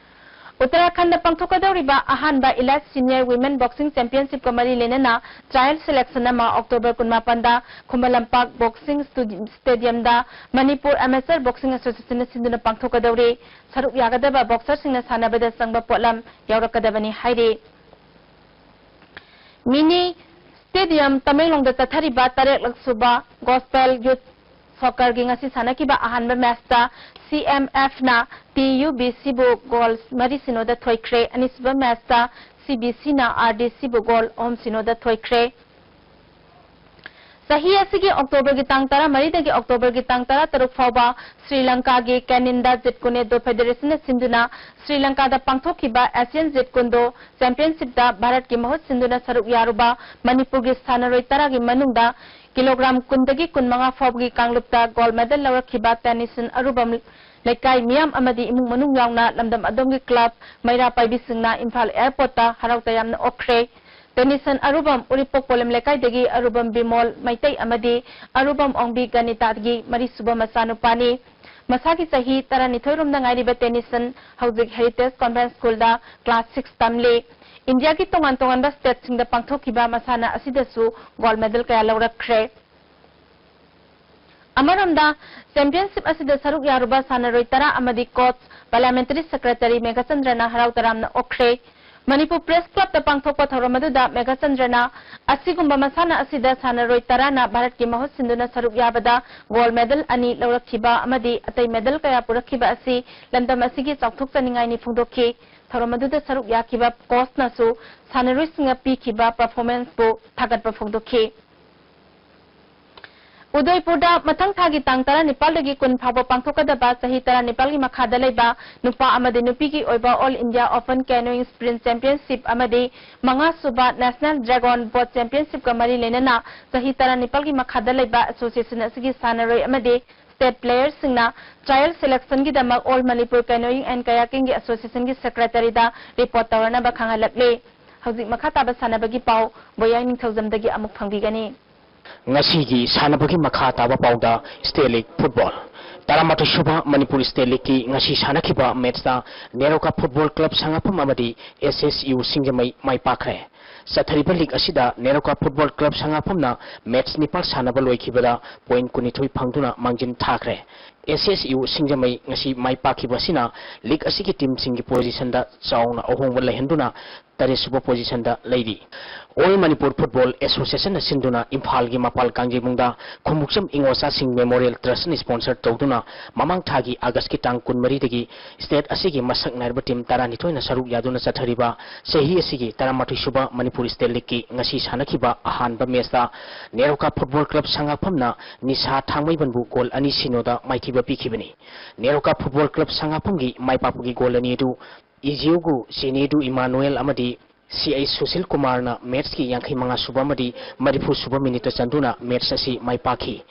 ꯎꯠꯇꯔꯥꯈꯟꯗ ꯄꯥꯡꯊꯣꯛꯀꯗꯧꯔꯤꯕ ꯑꯍꯥꯟꯕ Elite Senior Women Boxing Championship ꯀ ꯃꯔꯤ ꯂꯩꯅꯅ trial selection ꯑꯃ October ꯀꯨꯟꯃꯥꯄꯟꯗ Khuman Lampak Boxing Studi-, Stadium ꯗ Manipur Amateur Boxing Association ꯅ ꯁꯤꯟꯗꯨꯅ ꯄꯥꯡꯊꯣꯛꯀꯗꯧꯔꯤ꯫ ꯁꯔꯨꯛ ꯌꯥꯒꯗꯕ boxer ꯁꯤꯡꯅ ꯁꯥꯟꯅꯕꯗ ꯆꯪꯕ ꯄꯣꯠꯂꯝ ꯌꯥꯎꯔꯛꯀꯗꯕꯅꯤ ꯍꯥꯏꯔꯤ꯫ Mini Stadium ꯇꯃꯦꯡꯂꯣꯡꯗ ꯆꯠꯊꯔꯤꯕ ꯇꯔꯦꯠꯂꯛ ꯁꯨꯕ Gospel Youth Soccer ꯒꯤ ꯉꯁꯤ ꯁꯥꯟꯅꯈꯤꯕ ꯑꯍꯥꯟꯕ match ꯇ C M F ꯅ T U B C ꯕꯨ goal ꯃꯔꯤ ꯁꯤꯅꯣ ꯗ ꯊꯣꯏꯈ꯭ꯔꯦ꯫ ꯑꯅꯤꯁꯨꯕ match ꯇ ꯁꯤ ꯕꯤ ꯁꯤꯅ ꯑꯥꯔ ꯗꯤ ꯁꯤꯕꯨ ꯒꯣꯜ ꯑꯍꯨꯝ ꯁꯤꯅꯣꯗ ꯊꯣꯏꯈ꯭ꯔꯦ꯫ ꯆꯍꯤ ꯑꯁꯤꯒꯤ ꯑꯣꯛꯇꯣꯕꯔꯒꯤ ꯇꯥꯡ ꯇꯔꯥꯃꯔꯤꯗꯒꯤ ꯑꯣꯛꯇꯣꯕꯔꯒꯤ ꯇꯥꯡ ꯇꯔꯥꯇꯔꯨꯛ ꯐꯥꯎꯕ ꯁ꯭ꯔꯤ ꯂꯪꯀꯥꯒꯤ ꯀꯦꯅꯤꯟꯗꯥ ꯖꯤꯠꯀꯨꯅꯦꯗꯣ ꯐꯦꯗꯦꯔꯦꯁꯟꯅ ꯁꯤꯟꯗꯨꯅ ꯁ꯭ꯔꯤ ꯂꯪꯀꯥꯗ ꯄꯥꯡꯊꯣꯛꯈꯤꯕ ꯑꯦꯁꯤꯌꯥꯟ ꯖꯤꯠꯀꯨꯟꯗꯣ ꯆꯦꯝꯄꯤꯌꯟꯁꯤꯞꯇ ꯚꯥꯔꯠꯀꯤ ꯃꯍꯨꯠ ꯁꯤꯟꯗꯨꯅ ꯁꯔꯨꯛ ꯌꯥꯔꯨꯕ ꯃꯅꯤꯄꯨꯔꯒꯤ ꯁꯥꯟꯅꯔꯣꯏ ꯇꯔꯥꯒꯤ ꯃꯅꯨꯡꯗ ꯀꯤꯂꯣꯒ꯭ꯔꯥꯝ ꯀꯨꯟꯗꯒꯤ ꯀꯨꯟꯃꯉꯥ ꯐꯥꯎꯕꯒꯤ ꯀꯥꯡꯂꯨꯞꯇ ꯒꯣꯜ ꯃꯦꯗꯜ ꯂꯧꯔꯛꯈꯤꯕ ꯇꯦꯅꯤꯁꯟ ꯑꯔꯨꯕꯝ ꯂꯩꯀꯥꯏ ꯃꯤꯌꯥꯝ ꯑꯃꯗꯤ ꯏꯃꯨꯡ ꯃꯅꯨꯡ ꯌꯥꯎꯅ ꯂꯝꯗꯝ ꯑꯗꯣꯝꯒꯤ ꯀ꯭ꯂꯕ ꯃꯩꯔꯥ ꯄꯥꯏꯕꯤꯁꯤꯡꯅ ꯏꯝꯐꯥꯜ ꯑꯦꯌꯔꯄꯣꯔꯠꯇ ꯍꯔꯥꯎ ꯇꯌꯥꯝꯅ ꯑꯣꯛꯈ꯭ꯔꯦ꯫ ꯇꯦꯅꯤꯁꯟ ꯑꯔꯨꯕꯝ ꯎꯔꯤꯄꯣꯛ ꯄꯣꯂꯦꯝ ꯂꯩꯀꯥꯏꯗꯒꯤ ꯑꯔꯨꯕꯝ ꯕꯤꯃꯣꯜ ꯃꯩꯇꯩ ꯑꯃꯗꯤ ꯑꯔꯨꯕꯝ ꯑꯣꯡꯕꯤ ꯒꯅꯤꯇꯥꯒꯤ ꯃꯔꯤꯁꯨꯕ ꯃꯆꯥꯅꯨꯄꯥꯅꯤ꯫ ꯃꯁꯥꯒꯤ ꯆꯍꯤ ꯇꯔꯥꯅꯤꯊꯣꯏ ꯔꯣꯝꯗ ꯉꯥꯏꯔꯤꯕ ꯇꯦꯅꯤꯁꯟ ꯍꯧꯖꯤꯛ ꯍꯦꯔꯤꯇꯦꯖ ꯀꯣꯟꯚꯦꯟꯠ ꯁ꯭ꯀꯨꯜꯗ ꯀ꯭ꯂꯥꯁ ꯁꯤꯛꯁ ꯇꯝꯂꯤ꯫ ꯏꯟꯗꯤꯌꯥꯒꯤ ꯇꯣꯉꯥꯟ ꯇꯣꯉꯥꯟꯕ ꯁ꯭ꯇꯦꯠꯁꯤꯡꯗ ꯄꯥꯡꯊꯣꯛꯈꯤꯕ ꯃꯁꯥꯟꯅ ꯑꯁꯤꯗꯁꯨ ꯒꯣꯜ ꯃꯦꯗꯜ ꯀꯌꯥ ꯂꯧꯔꯛꯈ꯭ꯔꯦ꯫ ꯑꯃꯔꯣꯝꯗ, ꯆꯦꯝꯄꯤꯌꯟꯁꯤꯞ ꯑꯁꯤꯗ ꯁꯔꯨꯛ ꯌꯥꯔꯨꯕ ꯁꯥꯟꯅꯔꯣꯏ ꯇꯔꯥ ꯑꯃꯗꯤ ꯀꯣꯆ, ꯄꯥꯔꯂꯤꯌꯥꯃꯦꯟꯇꯔꯤ ꯁꯦꯀ꯭ꯔꯦꯇꯔꯤ ꯃꯦꯘꯆꯟꯗ꯭ꯔꯅ ꯍꯔꯥꯎ ꯇꯌꯥꯝꯅ ꯑꯣꯛꯈ꯭ꯔꯦ꯫ ꯃꯅꯤꯄꯨꯔ ꯄ꯭ꯔꯦꯁ ꯀ꯭ꯂꯕꯇ ꯄꯥꯡꯊꯣꯛꯄ ꯊꯧꯔꯝ ꯑꯗꯨꯗ ꯃꯦꯘꯆꯟꯗ꯭ꯔꯅ ꯑꯁꯤꯒꯨꯝꯕ ꯃꯁꯥꯟꯅ ꯑꯁꯤꯗ ꯁꯥꯟꯅꯔꯣꯏ ꯇꯔꯥꯅ ꯚꯥꯔꯠꯀꯤ ꯃꯍꯨꯠ ꯁꯤꯟꯗꯨꯅ ꯁꯔꯨꯛ ꯌꯥꯕꯗ ꯒꯣꯜ ꯃꯦꯗꯜ ꯑꯅꯤ ꯂꯧꯔꯛꯈꯤꯕ ꯑꯃꯗꯤ ꯑꯇꯩ ꯃꯦꯗꯜ ꯀꯌꯥ ꯄꯨꯔꯛꯈꯤꯕ ꯑꯁꯤ ꯂꯝꯗꯝ ꯑꯁꯤꯒꯤ ꯆꯥꯎꯊꯣꯛꯆꯅꯤꯡꯉꯥꯏꯅꯤ ꯐꯣꯡꯗꯣꯛꯈꯤ꯫ ꯊꯧꯔꯝ ꯑꯗꯨꯗ ꯁꯔꯨꯛ ꯌꯥꯈꯤꯕ ꯀꯣꯆꯅꯁꯨ ꯁꯥꯟꯅꯔꯣꯏꯁꯤꯡꯅ ꯄꯤꯈꯤꯕ ꯄꯔꯐꯣꯔꯃꯦꯟꯁꯄꯨ ꯊꯥꯒꯠꯄ ꯐꯣꯡꯗꯣꯛꯈꯤ꯫ ꯎꯗꯣꯏꯄꯨꯔꯗ ꯃꯊꯪ ꯊꯥꯒꯤ ꯇꯥꯡ ꯇꯔꯥꯅꯤꯄꯥꯜꯗꯒꯤ ꯀꯨꯟ ꯐꯥꯎꯕ ꯄꯥꯡꯊꯣꯛꯀꯗꯕ ꯆꯍꯤ ꯇꯔꯥꯅꯤꯄꯥꯜꯒꯤ ꯃꯈꯥꯗ ꯂꯩꯕ ꯅꯨꯄꯥ ꯑꯃꯗꯤ ꯅꯨꯄꯤꯒꯤ ꯑꯣꯏꯕ All India Open Canoeing Sprint Championship ꯑꯃꯗꯤ ꯃꯉꯥꯁꯨꯕ National Dragon Boat Championshipꯀ ꯃꯔꯤ ꯂꯩꯅꯅ ꯆꯍꯤ ꯇꯔꯥꯅꯤꯄꯥꯜꯒꯤ ꯃꯈꯥꯗ ꯂꯩꯕ association ꯑꯁꯤꯒꯤ ꯁꯥꯟꯅꯔꯣꯏ ꯑꯃꯗꯤ state playerꯁꯤꯡꯅ trial selectionꯒꯤꯗꯃꯛ All Manipur Canoeing and Kayakingꯒꯤ associationꯒꯤ secretaryꯗ report ꯇꯧꯔꯅꯕ ꯈꯪꯍꯜꯂꯛꯂꯤ꯫ ꯍꯧꯖꯤꯛ ꯃꯈꯥ ꯇꯥꯕ ꯁꯥꯟꯅꯕꯒꯤ ꯄꯥꯎ ꯕꯣꯌꯥꯏ ꯅꯤꯡꯊꯧꯖꯝꯗꯒꯤ ꯑꯃꯨꯛ ꯐꯪꯕꯤꯒꯅꯤ꯫ ꯉꯁꯤꯒꯤ ꯁꯥꯟꯅꯕꯒꯤ ꯃꯈꯥ ꯇꯥꯕ ꯄꯥꯎꯗ State League Football꯫ ꯇꯔꯥꯃꯥꯊꯣꯏ ꯁꯨꯕ ꯃꯅꯤꯄꯨꯔ State Leagueꯀꯤ ꯉꯁꯤ ꯁꯥꯟꯅꯈꯤꯕ matchꯇ ꯅꯦꯔꯣꯀꯥ Football Club ꯁꯉꯥꯐꯝ ꯑꯃꯗꯤ S S U ꯁꯤꯡꯖꯃꯩ ꯃꯥꯏ ꯄꯥꯛꯈ꯭ꯔꯦ꯫ ꯆꯠꯊꯔꯤꯕ league ꯑꯁꯤꯗ ꯅꯦꯔꯣꯀꯥ Football Club ꯁꯉꯥꯐꯝꯅ match ꯅꯤꯄꯥꯜ ꯁꯥꯟꯅꯕ ꯂꯣꯏꯈꯤꯕꯗ point ꯀꯨꯟꯅꯤꯊꯣꯏ ꯐꯪꯗꯨꯅ ꯃꯥꯡꯖꯤꯟ ꯊꯥꯈ꯭ꯔꯦ꯫ ꯑꯦꯁ ꯑꯦꯁ ꯌꯨ ꯁꯤꯡꯖꯃꯩ ꯉꯁꯤ ꯃꯥꯏ ꯄꯥꯛꯈꯤꯕ ꯑꯁꯤꯅ ꯂꯤꯒ ꯑꯁꯤꯒꯤ ꯇꯤꯝꯁꯤꯡꯒꯤ ꯄꯣꯖꯤꯁꯟꯗ ꯆꯥꯎꯅ ꯑꯍꯣꯡꯕ ꯂꯩꯍꯟꯗꯨꯅ ꯇꯔꯦꯠ ꯁꯨꯕ ꯄꯣꯖꯤꯁꯟꯗ ꯂꯩꯔꯤ꯫ ꯑꯣꯜ ꯃꯅꯤꯄꯨꯔ ꯐꯨꯠꯕꯣꯜ ꯑꯦꯁꯣꯁꯤꯌꯦꯁꯟꯅ ꯁꯤꯟꯗꯨꯅ ꯏꯝꯐꯥꯜꯒꯤ ꯃꯄꯥꯜ ꯀꯥꯡꯖꯩꯕꯨꯡꯗ ꯈꯣꯡꯕꯨꯛꯆꯝ ꯏꯉꯣꯆꯥꯁꯤꯡ ꯃꯦꯃꯣꯔꯤꯌꯦꯜ ꯇ꯭ꯔꯁꯅ ꯁ꯭ꯄꯣꯟꯁꯔ ꯇꯧꯗꯨꯅ ꯃꯃꯥꯡ ꯊꯥꯒꯤ ꯑꯥꯒꯁꯀꯤ ꯇꯥꯡ ꯀꯨꯟꯃꯔꯤꯗꯒꯤ ꯁ꯭ꯇꯦꯠ ꯑꯁꯤꯒꯤ ꯃꯁꯛ ꯅꯥꯏꯔꯕ ꯇꯤꯝ ꯇꯔꯥꯅꯤꯊꯣꯏꯅ ꯁꯔꯨꯛ ꯌꯥꯗꯨꯅ ꯆꯠꯊꯔꯤꯕ ꯆꯍꯤ ꯑꯁꯤꯒꯤ ꯇꯔꯥꯃꯥꯊꯣꯏ ꯁꯨꯕ ꯃꯅꯤꯄꯨꯔ ꯁ꯭ꯇꯦꯠ ꯂꯤꯒꯀꯤ ꯉꯁꯤ ꯁꯥꯟꯅꯈꯤꯕ ꯑꯍꯥꯟꯕ ꯃꯦꯆꯇ ꯅꯦꯔꯣꯀꯥ ꯐꯨꯠꯕꯣꯜ ꯀ꯭ꯂꯕ ꯁꯉꯥꯛꯐꯝꯅ ꯅꯤꯁꯥ ꯊꯥꯡꯃꯩꯕꯟꯕꯨ ꯒꯣꯜ ꯑꯅꯤ ꯁꯤꯅꯣꯗ ꯃꯥꯏꯊꯤꯕ ꯄꯤꯈꯤꯕꯅꯤ꯫ ꯅꯦꯔꯣꯀꯥ ꯐꯨꯠꯕꯣꯜ ꯀ꯭ꯂꯕ ꯁꯉꯥꯛꯐꯝꯒꯤ ꯃꯥꯏ ꯄꯥꯛꯄꯒꯤ ꯒꯣꯜ ꯑꯅꯤ ꯑꯗꯨ ꯏꯖꯤꯌꯣꯒꯨ ꯆꯦꯅꯦꯗꯨ ꯏꯃꯥꯅꯨꯑꯦꯜ ꯑꯃꯗꯤ ꯁꯤ ꯑꯩꯆ ꯁꯨꯁꯤꯜ ꯀꯨꯃꯥꯔꯅ ꯃꯦꯠꯁꯀꯤ ꯌꯥꯡꯈꯩ ꯃꯉꯥ ꯁꯨꯕ ꯑꯃꯗꯤ ꯃꯔꯤꯐꯨ ꯁꯨꯕ ꯃꯤꯅꯤꯠꯇ ꯆꯟꯗꯨꯅ ꯃꯦꯠꯁ ꯑꯁꯤ ꯃꯥꯏ ꯄꯥꯛꯈꯤ꯫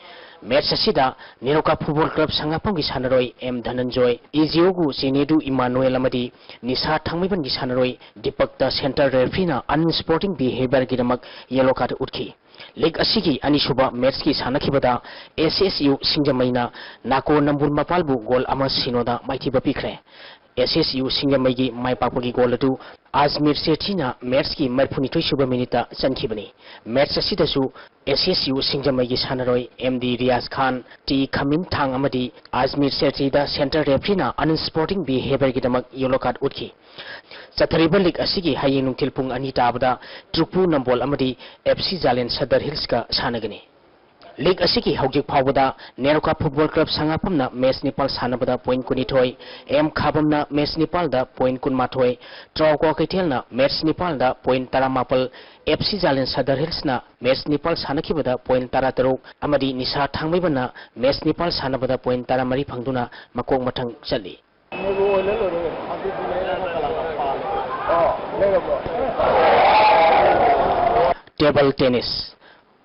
ꯃꯦꯠꯁ ꯑꯁꯤꯗ ꯅꯦꯔꯣꯀꯥ ꯐꯨꯠꯕꯣꯜ ꯀ꯭ꯂꯕ ꯁꯉꯥꯛꯐꯝꯒꯤ ꯁꯥꯟꯅꯔꯣꯏ ꯑꯦꯝ ꯙꯅꯟꯖꯣꯏ, ꯏꯖꯤꯌꯣꯒꯨ ꯆꯦꯅꯦꯗꯨ ꯏꯃꯥꯅꯨꯑꯦꯜ ꯑꯃꯗꯤ ꯅꯤꯁꯥ ꯊꯥꯡꯃꯩꯕꯟꯒꯤ ꯁꯥꯟꯅꯔꯣꯏ ꯗꯤꯄꯛꯇ ꯁꯦꯟꯇꯔ ꯔꯦꯐ꯭ꯔꯤꯅ ꯑꯟꯁ꯭ꯄꯣꯔꯇꯤꯡ ꯕꯤꯍꯦꯕꯤꯌꯔꯒꯤꯗꯃꯛ ꯌꯦꯂꯣ ꯀꯥꯔꯗ ꯎꯠꯈꯤ꯫ ꯂꯤꯒ ꯑꯁꯤꯒꯤ ꯑꯅꯤꯁꯨꯕ ꯃꯦꯠꯁꯀꯤ ꯁꯥꯟꯅꯈꯤꯕꯗ ꯑꯦꯁ ꯑꯦꯁ ꯌꯨ ꯁꯤꯡꯖꯃꯩꯅ ꯅꯥꯀꯣ ꯅꯝꯕꯨꯜ ꯃꯄꯥꯜꯕꯨ ꯒꯣꯜ ꯑꯃ ꯁꯤꯅꯣꯗ ꯃꯥꯏꯊꯤꯕ ꯄꯤꯈ꯭ꯔꯦ꯫ ꯑꯦꯁ ꯑꯦꯁ ꯌꯨ ꯁꯤꯡꯖꯃꯩꯒꯤ ꯃꯥꯏ ꯄꯥꯛꯄꯒꯤ ꯒꯣꯜ ꯑꯗꯨ ꯑꯖꯃꯤꯔ ꯁꯦꯊꯤꯅ ꯃꯦꯠꯁꯀꯤ ꯃꯔꯤꯐꯨꯅꯤꯊꯣꯏ ꯁꯨꯕ ꯃꯤꯅꯤꯠꯇ ꯆꯟꯈꯤꯕꯅꯤ꯫ ꯃꯦꯠꯁ ꯑꯁꯤꯗꯁꯨ ꯑꯦꯁ ꯑꯦꯁ ꯌꯨ ꯁꯤꯡꯖꯃꯩꯒꯤ ꯁꯥꯟꯅꯔꯣꯏ ꯑꯦꯝ ꯗꯤ ꯔꯤꯌꯥꯖ ꯈꯥꯟ, ꯇꯤ ꯈꯃꯤꯟ ꯊꯥꯡ ꯑꯃꯗꯤ ꯑꯖꯃꯤꯔ ꯁꯦꯊꯤꯗ ꯁꯦꯟꯇꯔ ꯔꯦꯐ꯭ꯔꯤꯅ ꯑꯟꯁ꯭ꯄꯣꯔꯇꯤꯡ ꯕꯤꯍꯦꯕꯤꯌꯔꯒꯤꯗꯃꯛ ꯌꯦꯂꯣ ꯀꯥꯔꯗ ꯎꯠꯈꯤ꯫ ꯆꯠꯊꯔꯤꯕ ꯂꯤꯒ ꯑꯁꯤꯒꯤ ꯍꯌꯦꯡ ꯅꯨꯡꯊꯤꯜ ꯄꯨꯡ ꯑꯅꯤ ꯇꯥꯕꯗ ꯇ꯭ꯔꯨꯄꯨ ꯅꯝꯕꯣꯜ ꯑꯃꯗꯤ ꯑꯦꯐ ꯁꯤ ꯖꯥꯂꯦꯟ ꯁꯗꯔ ꯍꯤꯜꯁꯀ ꯁꯥꯟꯅꯒꯅꯤ꯫ ꯂꯤꯒ ꯑꯁꯤꯒꯤ ꯍꯧꯖꯤꯛ ꯐꯥꯎꯕꯗ ꯅꯦꯔꯣꯀꯥ ꯐꯨꯠꯕꯣꯜ ꯀ꯭ꯂꯕ ꯁꯉꯥꯛꯐꯝꯅ ꯃꯦꯠꯁ ꯅꯤꯄꯥꯜ ꯁꯥꯟꯅꯕꯗ ꯄꯣꯏꯟ ꯀꯨꯟꯅꯤꯊꯣꯏ, ꯑꯦꯝ ꯈꯥꯕꯝꯅ ꯃꯦꯠꯁ ꯅꯤꯄꯥꯜꯗ ꯄꯣꯏꯟ ꯀꯨꯟꯃꯥꯊꯣꯏ, ꯇ꯭ꯔꯥꯎꯀ꯭ꯋꯥ ꯀꯩꯊꯦꯜꯅ ꯃꯦꯠꯁ ꯅꯤꯄꯥꯜꯗ ꯄꯣꯏꯟ ꯇꯔꯥꯃꯥꯄꯜ, ꯑꯦꯐ ꯁꯤ ꯖꯥꯂꯦꯟ ꯁꯗꯔ ꯍꯤꯜꯁꯅ ꯃꯦꯠꯁ ꯅꯤꯄꯥꯜ ꯁꯥꯟꯅꯈꯤꯕꯗ ꯄꯣꯏꯟ ꯇꯔꯥꯇꯔꯨꯛ ꯑꯃꯗꯤ ꯅꯤꯁꯥ ꯊꯥꯡꯃꯩꯕꯟꯅ ꯃꯦꯠꯁ ꯅꯤꯄꯥꯜ ꯁꯥꯟꯅꯕꯗ ꯄꯣꯏꯟ ꯇꯔꯥꯃꯔꯤ ꯐꯪꯗꯨꯅ ꯃꯀꯣꯛ ꯃꯊꯪ ꯆꯠꯂꯤ꯫ Table tennis.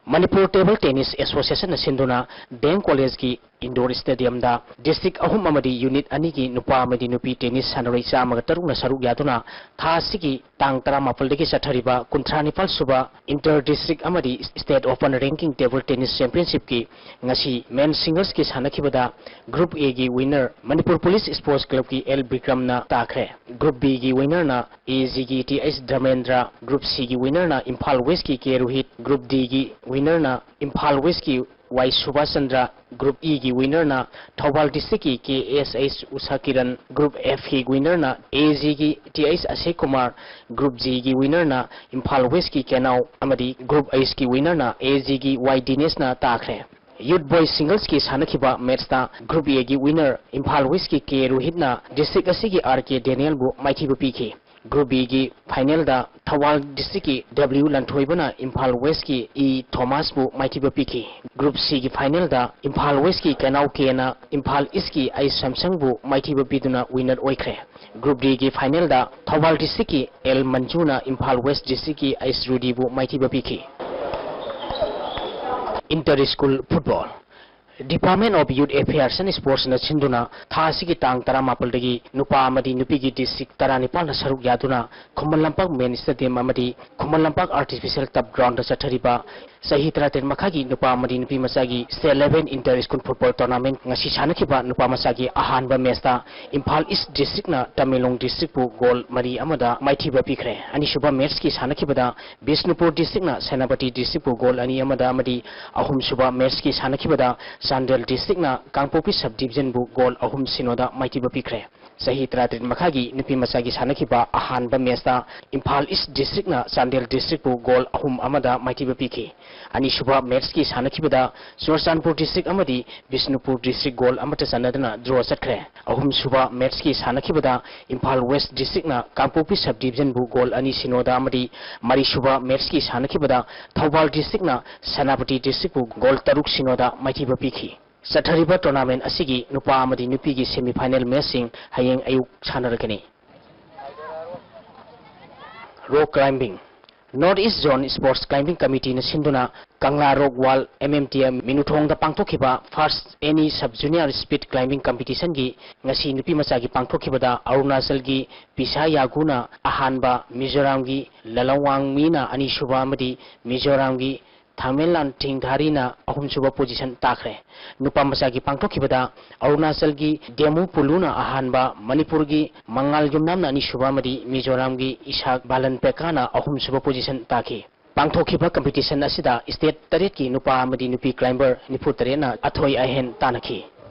Manipur table tennis ꯑꯦꯁꯣꯁꯤꯌꯦꯁꯟꯅ ꯁꯤꯟꯗꯨꯅ ꯗꯤ ꯑꯦꯝ ꯀꯣꯂꯦꯖꯀꯤ ꯏꯟꯗꯣꯔ ꯁ꯭ꯇꯦꯗꯤꯌꯝꯗ ꯗꯤꯁꯇ꯭ꯔꯤꯛ ꯑꯍꯨꯝ ꯑꯃꯗꯤ ꯌꯨꯅꯤꯠ ꯑꯅꯤꯒꯤ ꯅꯨꯄꯥ ꯑꯃꯗꯤ ꯅꯨꯄꯤ ꯇꯦꯅꯤꯁ ꯁꯥꯟꯅꯔꯣꯏ ꯆꯥꯝꯃꯒ ꯇꯔꯨꯛꯅ ꯁꯔꯨꯛ ꯌꯥꯗꯨꯅ ꯊꯥ ꯑꯁꯤꯒꯤ ꯇꯥꯡ ꯇꯔꯥꯃꯥꯄꯜꯗꯒꯤ ꯆꯠꯊꯔꯤꯕ ꯀꯨꯟꯊ꯭ꯔꯥ ꯅꯤꯄꯥꯜ ꯁꯨꯕ ꯏꯟꯇꯔ ꯗꯤꯁꯇ꯭ꯔꯤꯛ ꯑꯃꯗꯤ state open ranking table tennis ꯆꯦꯝꯄꯤꯌꯟꯁꯤꯞꯀꯤ ꯉꯁꯤ ꯃꯦꯟ ꯁꯤꯡꯒꯜꯁꯀꯤ ꯁꯥꯟꯅꯈꯤꯕꯗ ꯒ꯭ꯔꯨꯞ ꯑꯦꯒꯤ ꯋꯤꯟꯅꯔ ꯃꯅꯤꯄꯨꯔ ꯄꯨꯂꯤꯁ ꯁ꯭ꯄꯣꯔꯠꯁ ꯀ꯭ꯂꯕꯀꯤ ꯑꯦꯜ ꯕꯤꯀ꯭ꯔꯝꯅ ꯇꯥꯈ꯭ꯔꯦ꯫ ꯒ꯭ꯔꯨꯞ ꯕꯤꯒꯤ ꯋꯤꯟꯅꯔꯅ ꯑꯦ ꯖꯤꯒꯤ ꯇꯤ ꯑꯩꯆ ꯙꯔꯃꯦꯟꯗ꯭ꯔ, ꯒ꯭ꯔꯨꯞ ꯁꯤꯒꯤ ꯋꯤꯟꯅꯔꯅ ꯏꯝꯐꯥꯜ ꯋꯦꯁꯀꯤ ꯀꯦ ꯔꯣꯍꯤꯠ, ꯒ꯭ꯔꯨꯞ ꯗꯤꯒꯤ ꯋꯤꯟꯅꯔꯅ ꯏꯝꯐꯥꯜ ꯋꯦꯁꯀꯤ ꯋꯥꯏ ꯁꯨꯕꯥꯁ ꯆꯟꯗ꯭ꯔ, ꯒ꯭ꯔꯨꯞ ꯏꯒꯤ ꯋꯤꯅꯔꯅ ꯊꯧꯕꯥꯜ ꯗꯤꯁꯇ꯭ꯔꯤꯛꯀꯤ K S H Usha Kiran, group ꯑꯦꯐꯀꯤ ꯋꯤꯅꯔꯅ ꯑꯦ ꯖꯤꯒꯤ T H Ashek Kumar, group ꯖꯤꯒꯤ ꯋꯤꯅꯔꯅ Imphal ꯋꯦꯁꯀꯤ ꯀꯦꯅꯥꯎ ꯑꯃꯗꯤ ꯒ꯭ꯔꯨꯞ ꯑꯩꯆꯀꯤ ꯋꯤꯅꯔꯅ ꯑꯦ ꯖꯤꯒꯤ ꯋꯥꯏ ꯗꯤꯅꯦꯁꯅ ꯇꯥꯈ꯭ꯔꯦ꯫ ꯌꯨꯠ ꯕꯣꯏꯁ ꯁꯤꯡꯒꯜꯁꯀꯤ ꯁꯥꯟꯅꯈꯤꯕ ꯃꯦꯠꯁꯇ ꯒ꯭ꯔꯨꯞ ꯑꯦꯒꯤ ꯋꯤꯅꯔ ꯏꯝꯐꯥꯜ ꯋꯦꯁꯀꯤ ꯀꯦ ꯔꯣꯍꯤꯠꯅ ꯗꯤꯁꯇ꯭ꯔꯤꯛ ꯑꯁꯤꯒꯤ ꯑꯥꯔ ꯀꯦ ꯗꯦꯅꯤꯌꯦꯜꯕꯨ ꯃꯥꯏꯊꯤꯕ ꯄꯤꯈꯤ꯫ ꯒ꯭ꯔꯨꯞ ꯕꯤꯒꯤ ꯐꯥꯏꯅꯦꯜꯗ ꯊꯧꯕꯥꯜ ꯗꯤꯁꯇ꯭ꯔꯤꯛꯀꯤ ꯗꯕ꯭ꯂꯤꯎ ꯂꯟꯊꯣꯏꯕꯅ ꯏꯝꯐꯥꯜ ꯋꯦꯁꯀꯤ ꯏ ꯊꯣꯃꯥꯁꯄꯨ ꯃꯥꯏꯊꯤꯕ ꯄꯤꯈꯤ꯫ ꯒ꯭ꯔꯨꯞ ꯁꯤꯒꯤ ꯐꯥꯏꯅꯦꯜꯗ ꯏꯝꯐꯥꯜ ꯋꯦꯁꯀꯤ ꯀꯦꯅꯥꯎ ꯀꯦꯅ ꯏꯝꯐꯥꯜ ꯏꯁꯀꯤ ꯑꯩ ꯁꯦꯝꯁꯪꯕꯨ ꯃꯥꯏꯊꯤꯕ ꯄꯤꯗꯨꯅ ꯋꯤꯅꯔ ꯑꯣꯏꯈ꯭ꯔꯦ꯫ ꯒ꯭ꯔꯨꯞ ꯗꯤꯒꯤ ꯐꯥꯏꯅꯦꯜꯗ ꯊꯧꯕꯥꯜ ꯗꯤꯁꯇ꯭ꯔꯤꯛꯀꯤ ꯑꯦꯜ ꯃꯟꯖꯨꯅ ꯏꯝꯐꯥꯜ ꯋꯦꯁ ꯗꯤꯁꯇ꯭ꯔꯤꯛꯀꯤ ꯑꯩꯁ ꯔꯨꯗꯤꯕꯨ ꯃꯥꯏꯊꯤꯕ ꯄꯤꯈꯤ꯫ Inter school football. Department of Youth Affairs and Sportsꯅ ꯁꯤꯟꯗꯨꯅ ꯊꯥ ꯑꯁꯤꯒꯤ ꯇꯥꯡ ꯇꯔꯥꯃꯥꯄꯜꯗꯒꯤ ꯅꯨꯄꯥ ꯑꯃꯗꯤ ꯅꯨꯄꯤꯒꯤ ꯗꯤꯁꯇ꯭ꯔꯤꯛ ꯇꯔꯥꯅꯤꯄꯥꯜꯅ ꯁꯔꯨꯛ ꯌꯥꯗꯨꯅ ꯈꯨꯃꯟ ꯂꯝꯄꯥꯛ ꯃꯦꯟ ꯁ꯭ꯇꯦꯗꯤꯌꯝ ꯑꯃꯗꯤ ꯈꯨꯃꯟ ꯂꯝꯄꯥꯛ ꯑꯥꯔꯇꯤꯐꯤꯁꯤꯌꯦꯜ ꯇꯔꯐ ꯒ꯭ꯔꯥꯎꯟꯗ ꯆꯠꯊꯔꯤꯕ ꯆꯍꯤ ꯇꯔꯥꯇꯔꯦꯠ ꯃꯈꯥꯒꯤ ꯅꯨꯄꯥ ꯑꯃꯗꯤ ꯅꯨꯄꯤ ꯃꯆꯥꯒꯤ state level inter school football tournament ꯉꯁꯤ ꯁꯥꯟꯅꯈꯤꯕ ꯅꯨꯄꯥ ꯃꯆꯥꯒꯤ ꯑꯍꯥꯟꯕ ꯃꯦꯆꯇ ꯏꯝꯐꯥꯜ ꯏꯁ ꯗꯤꯁꯇ꯭ꯔꯤꯛꯅ ꯇꯃꯦꯡꯂꯣꯡ ꯗꯤꯁꯇ꯭ꯔꯤꯛꯄꯨ ꯒꯣꯜ ꯃꯔꯤ ꯑꯃꯗ ꯃꯥꯏꯊꯤꯕ ꯄꯤꯈ꯭ꯔꯦ꯫ ꯑꯅꯤꯁꯨꯕ ꯃꯦꯆꯀꯤ ꯁꯥꯟꯅꯈꯤꯕꯗ ꯕꯤꯁꯅꯨꯄꯨꯔ ꯗꯤꯁꯇ꯭ꯔꯤꯛꯅ ꯁꯦꯅꯥꯄꯇꯤ ꯗꯤꯁꯇ꯭ꯔꯤꯛꯄꯨ ꯒꯣꯜ ꯑꯅꯤ ꯑꯃꯗ ꯑꯃꯗꯤ ꯑꯍꯨꯝꯁꯨꯕ ꯃꯦꯆꯀꯤ ꯁꯥꯟꯅꯈꯤꯕꯗ ꯆꯥꯟꯗꯦꯜ ꯗꯤꯁꯇ꯭ꯔꯤꯛꯅ ꯀꯥꯡꯄꯣꯛꯄꯤ ꯁꯕ ꯗꯤꯕꯤꯖꯟꯕꯨ ꯒꯣꯜ ꯑꯍꯨꯝ ꯁꯤꯅꯣꯗ ꯃꯥꯏꯊꯤꯕ ꯄꯤꯈ꯭ꯔꯦ꯫ ꯆꯍꯤ ꯇꯔꯥꯇꯔꯦꯠ ꯃꯈꯥꯒꯤ ꯅꯨꯄꯤ ꯃꯆꯥꯒꯤ ꯁꯥꯟꯅꯈꯤꯕ ꯑꯍꯥꯟꯕ ꯃꯦꯆꯇ ꯏꯝꯐꯥꯜ ꯏꯁ ꯗꯤꯁꯇ꯭ꯔꯤꯛꯅ ꯆꯥꯟꯗꯦꯜ ꯗꯤꯁꯇ꯭ꯔꯤꯛꯄꯨ ꯒꯣꯜ ꯑꯍꯨꯝ ꯑꯃꯗ ꯃꯥꯏꯊꯤꯕ ꯄꯤꯈꯤ꯫ ꯑꯅꯤꯁꯨꯕ ꯃꯦꯆꯀꯤ ꯁꯥꯟꯅꯈꯤꯕꯗ ꯆꯨꯔꯆꯥꯟꯄꯨꯔ ꯗꯤꯁꯇ꯭ꯔꯤꯛ ꯑꯃꯗꯤ ꯕꯤꯁꯅꯨꯄꯨꯔ ꯗꯤꯁꯇ꯭ꯔꯤꯛ ꯒꯣꯜ ꯑꯃꯠꯇ ꯆꯟꯅꯗꯅ ꯗ꯭ꯔꯣ ꯆꯠꯈ꯭ꯔꯦ꯫ ꯑꯍꯨꯝꯁꯨꯕ ꯃꯦꯆꯀꯤ ꯁꯥꯟꯅꯈꯤꯕꯗ ꯏꯝꯐꯥꯜ ꯋꯦꯁ ꯗꯤꯁꯇ꯭ꯔꯤꯛꯅ ꯀꯥꯡꯄꯣꯛꯄꯤ ꯁꯕ ꯗꯤꯕꯤꯖꯟꯕꯨ ꯒꯣꯜ ꯑꯅꯤ ꯁꯤꯅꯣꯗ ꯑꯃꯗꯤ ꯃꯔꯤꯁꯨꯕ ꯃꯦꯆꯀꯤ ꯁꯥꯟꯅꯈꯤꯕꯗ ꯊꯧꯕꯥꯜ ꯗꯤꯁꯇ꯭ꯔꯤꯛꯅ ꯁꯦꯅꯥꯄꯇꯤ ꯗꯤꯁꯇ꯭ꯔꯤꯛꯄꯨ ꯒꯣꯜ ꯇꯔꯨꯛ ꯁꯤꯅꯣꯗ ꯃꯥꯏꯊꯤꯕ ꯄꯤꯈꯤ꯫ ꯆꯠꯊꯔꯤꯕ ꯇꯣꯔꯅꯥꯃꯦꯟ ꯑꯁꯤꯒꯤ ꯅꯨꯄꯥ ꯑꯃꯗꯤ ꯅꯨꯄꯤꯒꯤ ꯁꯦꯃꯤꯐꯥꯏꯅꯦꯜ ꯃꯦꯆꯁꯤꯡ ꯍꯌꯦꯡ ꯑꯌꯨꯛ ꯁꯥꯟꯅꯔꯒꯅꯤ꯫ Rock climbing. North East Zone Sports Climbing Committeeꯅ ꯁꯤꯟꯗꯨꯅ Kangla rock wall M M T M ꯃꯤꯅꯨꯊꯣꯡꯗ ꯄꯥꯡꯊꯣꯛꯈꯤꯕ First Any Sub Junior Speed Climbing Competitionꯒꯤ ꯉꯁꯤ ꯅꯨꯄꯤ ꯃꯆꯥꯒꯤ ꯄꯥꯡꯊꯣꯛꯈꯤꯕꯗ ꯑꯔꯨꯅꯥꯆꯜꯒꯤ ꯄꯤꯁꯥ ꯌꯥꯒꯨꯅ ꯑꯍꯥꯟꯕ, ꯃꯤꯖꯣꯔꯥꯝꯒꯤ ꯂꯂꯋꯥꯡꯃꯤꯅ ꯑꯅꯤꯁꯨꯕ ꯑꯃꯗꯤ ꯃꯤꯖꯣꯔꯥꯝꯒꯤ ꯊꯥꯡꯃꯦꯟꯂꯥꯟ ꯊꯤꯡꯊꯥꯔꯤꯅ ꯑꯍꯨꯝꯁꯨꯕ position ꯇꯥꯈ꯭ꯔꯦ꯫ ꯅꯨꯄꯥ ꯃꯆꯥꯒꯤ ꯄꯥꯡꯊꯣꯛꯈꯤꯕꯗ ꯑꯔꯨꯅꯥꯆꯜꯒꯤ ꯗꯦꯃꯨ ꯄꯨꯂꯨꯅ ꯑꯍꯥꯟꯕ, ꯃꯅꯤꯄꯨꯔꯒꯤ ꯃꯉꯥꯜ ꯌꯨꯝꯅꯥꯝꯅ ꯑꯅꯤꯁꯨꯕ ꯑꯃꯗꯤ ꯃꯤꯖꯣꯔꯥꯝꯒꯤ ꯏꯁꯥꯛ ꯕꯥꯂꯟ ꯄꯦꯀꯥꯅ ꯑꯍꯨꯝꯁꯨꯕ position ꯇꯥꯈꯤ꯫ ꯄꯥꯡꯊꯣꯛꯈꯤꯕ competition ꯑꯁꯤꯗ state ꯇꯔꯦꯠꯀꯤ ꯅꯨꯄꯥ ꯑꯃꯗꯤ ꯅꯨꯄꯤ climber ꯅꯤꯐꯨ ꯇꯔꯦꯠꯅ ꯑꯊꯣꯏ ꯑꯍꯦꯟ ꯇꯥꯟꯅꯈꯤ꯫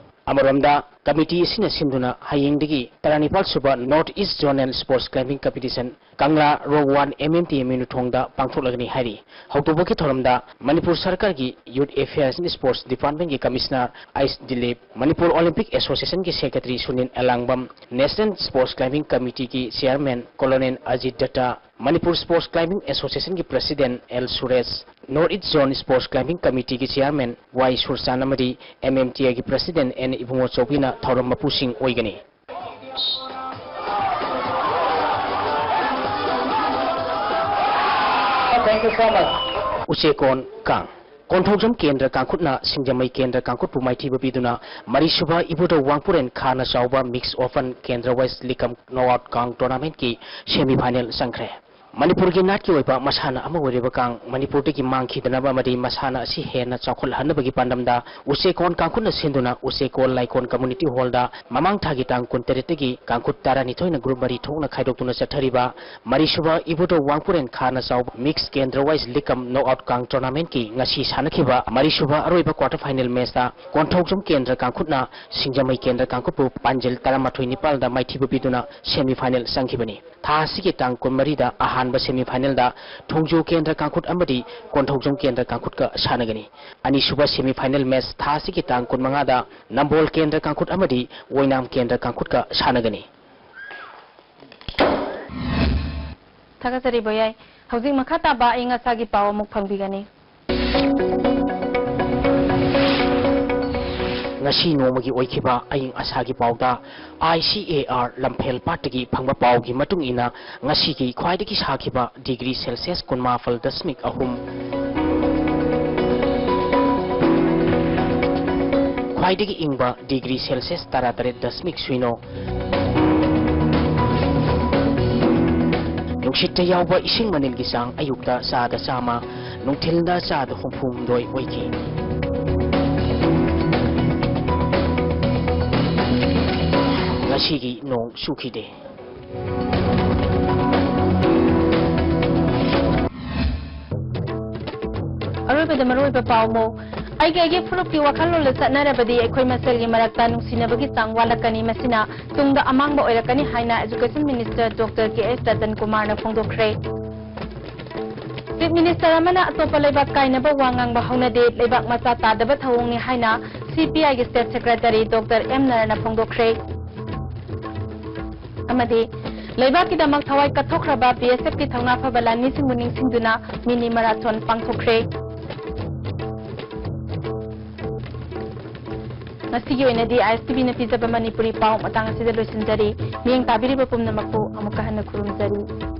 ꯑꯃꯔꯣꯝꯗ, committee ꯑꯁꯤꯅ ꯁꯤꯟꯗꯨꯅ ꯍꯌꯦꯡꯗꯒꯤ ꯇꯔꯥꯅꯤꯄꯥꯜ ꯁꯨꯕ North East Zonal Sports Climbing Competition ꯀꯪꯂꯥ Row One M M T M ꯌꯨꯅꯤꯊꯣꯡꯗ ꯄꯥꯡꯊꯣꯛꯂꯒꯅꯤ ꯍꯥꯏꯔꯤ꯫ ꯍꯧꯗꯣꯛꯄꯒꯤ ꯊꯧꯔꯝꯗ ꯃꯅꯤꯄꯨꯔ ꯁꯔꯀꯥꯔꯒꯤ Youth Affairs and Sports Department ꯀꯤ Commissioner H Dilip, Manipur Olympic Association ꯒꯤ Secretary Sunil Elangbam, National Sports Climbing Committee ꯒꯤ Chairman Colonel Ajit Datta, Manipur Sports Climbing Association ꯒꯤ President L Suresh, North East Zone Sports Climbing Committee ꯒꯤ Chairman ꯋꯥꯏ ꯁꯨꯔꯆꯥꯟ ꯑꯃꯗꯤ M M T M ꯒꯤ President ꯑꯦꯟ ꯏꯕꯨꯡꯉꯣ ꯆꯧꯕꯤꯅ ꯊꯧꯔꯝ ꯃꯄꯨꯁꯤꯡ ꯑꯣꯏꯒꯅꯤ꯫ Thank you so much. ꯎꯆꯦꯀꯣꯟ ꯀꯥꯡ꯫ ꯀꯣꯟꯊꯧꯖꯝ ꯀꯦꯟꯗ꯭ꯔ ꯀꯥꯡꯈꯨꯠꯅ ꯁꯤꯡꯖꯃꯩ ꯀꯦꯟꯗ꯭ꯔ ꯀꯥꯡꯈꯨꯠꯄꯨ ꯃꯥꯏꯊꯤꯕ ꯄꯤꯗꯨꯅ ꯃꯔꯤꯁꯨꯕ ꯏꯕꯨꯙꯧ ꯋꯥꯡꯄꯨꯔꯦꯟ ꯈꯥꯅ ꯆꯥꯎꯕ Mix Open Canter Wise League Cum Knockout Kang Tournament ꯀꯤ semi final ꯆꯪꯈ꯭ꯔꯦ꯫ ꯃꯅꯤꯄꯨꯔꯒꯤ ꯅꯥꯠꯀꯤ ꯑꯣꯏꯕ ꯃꯁꯥꯟꯅ ꯑꯃ ꯑꯣꯏꯔꯤꯕ ꯀꯥꯡ ꯃꯅꯤꯄꯨꯔꯗꯒꯤ ꯃꯥꯡꯈꯤꯗꯅꯕ ꯑꯃꯗꯤ ꯃꯁꯥꯟꯅ ꯑꯁꯤ ꯍꯦꯟꯅ ꯆꯥꯎꯈꯠꯍꯟꯅꯕꯒꯤ ꯄꯥꯟꯗꯝꯗ ꯎꯆꯦꯀꯣꯟ ꯀꯥꯡꯈꯨꯠꯅ ꯁꯤꯟꯗꯨꯅ ꯎꯆꯦꯀꯣꯟ ꯂꯥꯏꯀꯣꯟ Community Hall ꯗ ꯃꯃꯥꯡ ꯊꯥꯒꯤ ꯇꯥꯡ ꯀꯨꯟꯇꯔꯦꯠꯇꯒꯤ ꯀꯥꯡꯈꯨꯠ ꯇꯔꯥꯅꯤꯊꯣꯏꯅ group ꯃꯔꯤ ꯊꯣꯛꯅ ꯈꯥꯏꯗꯣꯛꯇꯨꯅ ꯆꯠꯊꯔꯤꯕ ꯃꯔꯤꯁꯨꯕ ꯏꯕꯨꯙꯧ ꯋꯥꯡꯄꯨꯔꯦꯟ ꯈꯥꯅ ꯆꯥꯎꯕ Mix Canter Wise League Cum Knockout Kang Tournament ꯀꯤ ꯉꯁꯤ ꯁꯥꯟꯅꯈꯤꯕ ꯃꯔꯤꯁꯨꯕ ꯑꯔꯣꯏꯕ quarter final match ꯇ ꯀꯣꯟꯊꯧꯖꯝ ꯀꯦꯟꯗ꯭ꯔ ꯀꯥꯡꯈꯨꯠꯅ ꯁꯤꯡꯖꯃꯩ ꯀꯦꯟꯗ꯭ꯔ ꯀꯥꯡꯈꯨꯠꯄꯨ ꯄꯥꯟꯖꯤꯜ ꯇꯔꯥꯃꯥꯊꯣꯏ ꯅꯤꯄꯥꯜꯗ ꯃꯥꯏꯊꯤꯕ ꯄꯤꯗꯨꯅ semi final ꯆꯪꯈꯤꯕꯅꯤ꯫ ꯊꯥ ꯑꯁꯤꯒꯤ ꯇꯥꯡ ꯀꯨꯟꯃꯔꯤꯗ ꯑꯍꯥꯟꯕ semi final ꯗ ꯊꯣꯡꯖꯨ ꯀꯦꯟꯗ꯭ꯔ ꯀꯥꯡꯈꯨꯠ ꯑꯃꯗꯤ ꯀꯣꯟꯊꯧꯖꯝ ꯀꯦꯟꯗ꯭ꯔ ꯀꯥꯡꯈꯨꯠꯀ ꯁꯥꯟꯅꯒꯅꯤ꯫ ꯑꯅꯤꯁꯨꯕ semi final match ꯊꯥ ꯑꯁꯤꯒꯤ ꯇꯥꯡ ꯀꯨꯟꯃꯉꯥꯗ ꯅꯝꯕꯣꯜ ꯀꯦꯟꯗ꯭ꯔ ꯀꯥꯡꯈꯨꯠ ꯑꯃꯗꯤ ꯑꯣꯏꯅꯥꯝ ꯀꯦꯟꯗ꯭ꯔ ꯀꯥꯡꯈꯨꯠꯀ ꯁꯥꯟꯅꯒꯅꯤ꯫ ꯊꯥꯒꯠꯆꯔꯤ ꯕꯣꯌꯥꯏ꯫ ꯍꯧꯖꯤꯛ ꯃꯈꯥ ꯇꯥꯕ ꯑꯏꯪ ꯑꯁꯥꯒꯤ ꯄꯥꯎ ꯑꯃꯨꯛ ꯐꯪꯕꯤꯒꯅꯤ꯫ ꯉꯁꯤ ꯅꯣꯡꯃꯒꯤ ꯑꯣꯏꯈꯤꯕ ꯑꯏꯪ ꯑꯁꯥꯒꯤ ꯄꯥꯎꯗ I C A R ꯂꯝꯐꯦꯜ ꯄꯥꯠꯇꯒꯤ ꯐꯪꯕ ꯄꯥꯎꯒꯤ ꯃꯇꯨꯡ ꯏꯟꯅ, ꯉꯁꯤꯒꯤ ꯈ꯭ꯋꯥꯏꯗꯒꯤ ꯁꯥꯈꯤꯕ degree Celsius ꯀꯨꯟꯃꯥꯄꯜ ꯗꯁꯃꯤꯛ ꯑꯍꯨꯝ, ꯈ꯭ꯋꯥꯏꯗꯒꯤ ꯏꯪꯕ degree Celsius ꯇꯔꯥꯇꯔꯦꯠ ꯗꯁꯃꯤꯛ ꯁꯤꯅꯣ, ꯅꯨꯡꯁꯤꯠꯇ ꯌꯥꯎꯕ ꯏꯁꯤꯡ ꯃꯅꯤꯜꯒꯤ ꯆꯥꯡ ꯑꯌꯨꯛꯇ ꯆꯥꯗ ꯆꯥꯝꯃ, ꯅꯨꯡꯊꯤꯜꯗ ꯆꯥꯗ ꯍꯨꯝꯐꯨ ꯍꯨꯝꯗꯣꯏ ꯑꯣꯏꯈꯤ꯫ ꯉꯁꯤꯒꯤ ꯅꯣꯡ ꯆꯨꯈꯤꯗꯦ꯫ ꯑꯔꯣꯏꯕꯗ ꯃꯔꯨꯑꯣꯏꯕ ꯄꯥꯎ ꯑꯃ, ꯑꯩꯒꯤ ꯑꯩꯒꯤ ꯐꯨꯔꯨꯞꯀꯤ ꯋꯥꯈꯜꯂꯣꯟꯗ ꯆꯠꯅꯔꯕꯗꯤ ꯑꯩꯈꯣꯏ ꯃꯁꯦꯜꯒꯤ ꯃꯔꯛꯇ ꯅꯨꯡꯁꯤꯅꯕꯒꯤ ꯆꯥꯡ ꯋꯥꯠꯂꯛꯀꯅꯤ, ꯃꯁꯤꯅ ꯇꯨꯡꯗ ꯑꯃꯥꯡꯕ ꯑꯣꯏꯔꯛꯀꯅꯤ ꯍꯥꯏꯅ Education Minister Doctor K S Ratan Kumarꯅ ꯐꯣꯡꯗꯣꯛꯈ꯭ꯔꯦ꯫ Chief Minister ꯑꯃꯅ ꯑꯇꯣꯞꯄ ꯂꯩꯕꯥꯛ ꯀꯥꯏꯅꯕ ꯋꯥ ꯉꯥꯡꯕ ꯍꯧꯅꯗꯦ, ꯂꯩꯕꯥꯛ ꯃꯆꯥ ꯇꯥꯗꯕ ꯊꯧꯑꯣꯡꯅꯤ ꯍꯥꯏꯅ C P Iꯒꯤ State Secretary Doctor M Narana ꯐꯣꯡꯗꯣꯛꯈ꯭ꯔꯦ꯫ ꯑꯃꯗꯤ ꯂꯩꯕꯥꯛꯀꯤꯗꯃꯛ ꯊꯋꯥꯏ ꯀꯠꯊꯣꯛꯈ꯭ꯔꯕ B S Fꯀꯤ ꯊꯧꯅꯥ ꯐꯕ ꯂꯥꯟꯃꯤꯁꯤꯡꯕꯨ ꯅꯤꯡꯁꯤꯡꯗꯨꯅ mini marathon ꯄꯥꯡꯊꯣꯛꯈ꯭ꯔꯦ꯫ ꯉꯁꯤꯒꯤ ꯑꯣꯏꯅꯗꯤ I S T Vꯅ ꯄꯤꯖꯕ ꯃꯅꯤꯄꯨꯔꯤ ꯄꯥꯎ ꯃꯇꯥꯡ ꯑꯁꯤꯗ ꯂꯣꯏꯁꯤꯟꯖꯔꯤ꯫ ꯃꯤꯠꯌꯦꯡ ꯇꯥꯕꯤꯔꯤꯕ ꯄꯨꯝꯅꯃꯛꯄꯨ ꯑꯃꯨꯛꯀ ꯍꯟꯅ ꯈꯨꯔꯨꯝꯖꯔꯤ꯫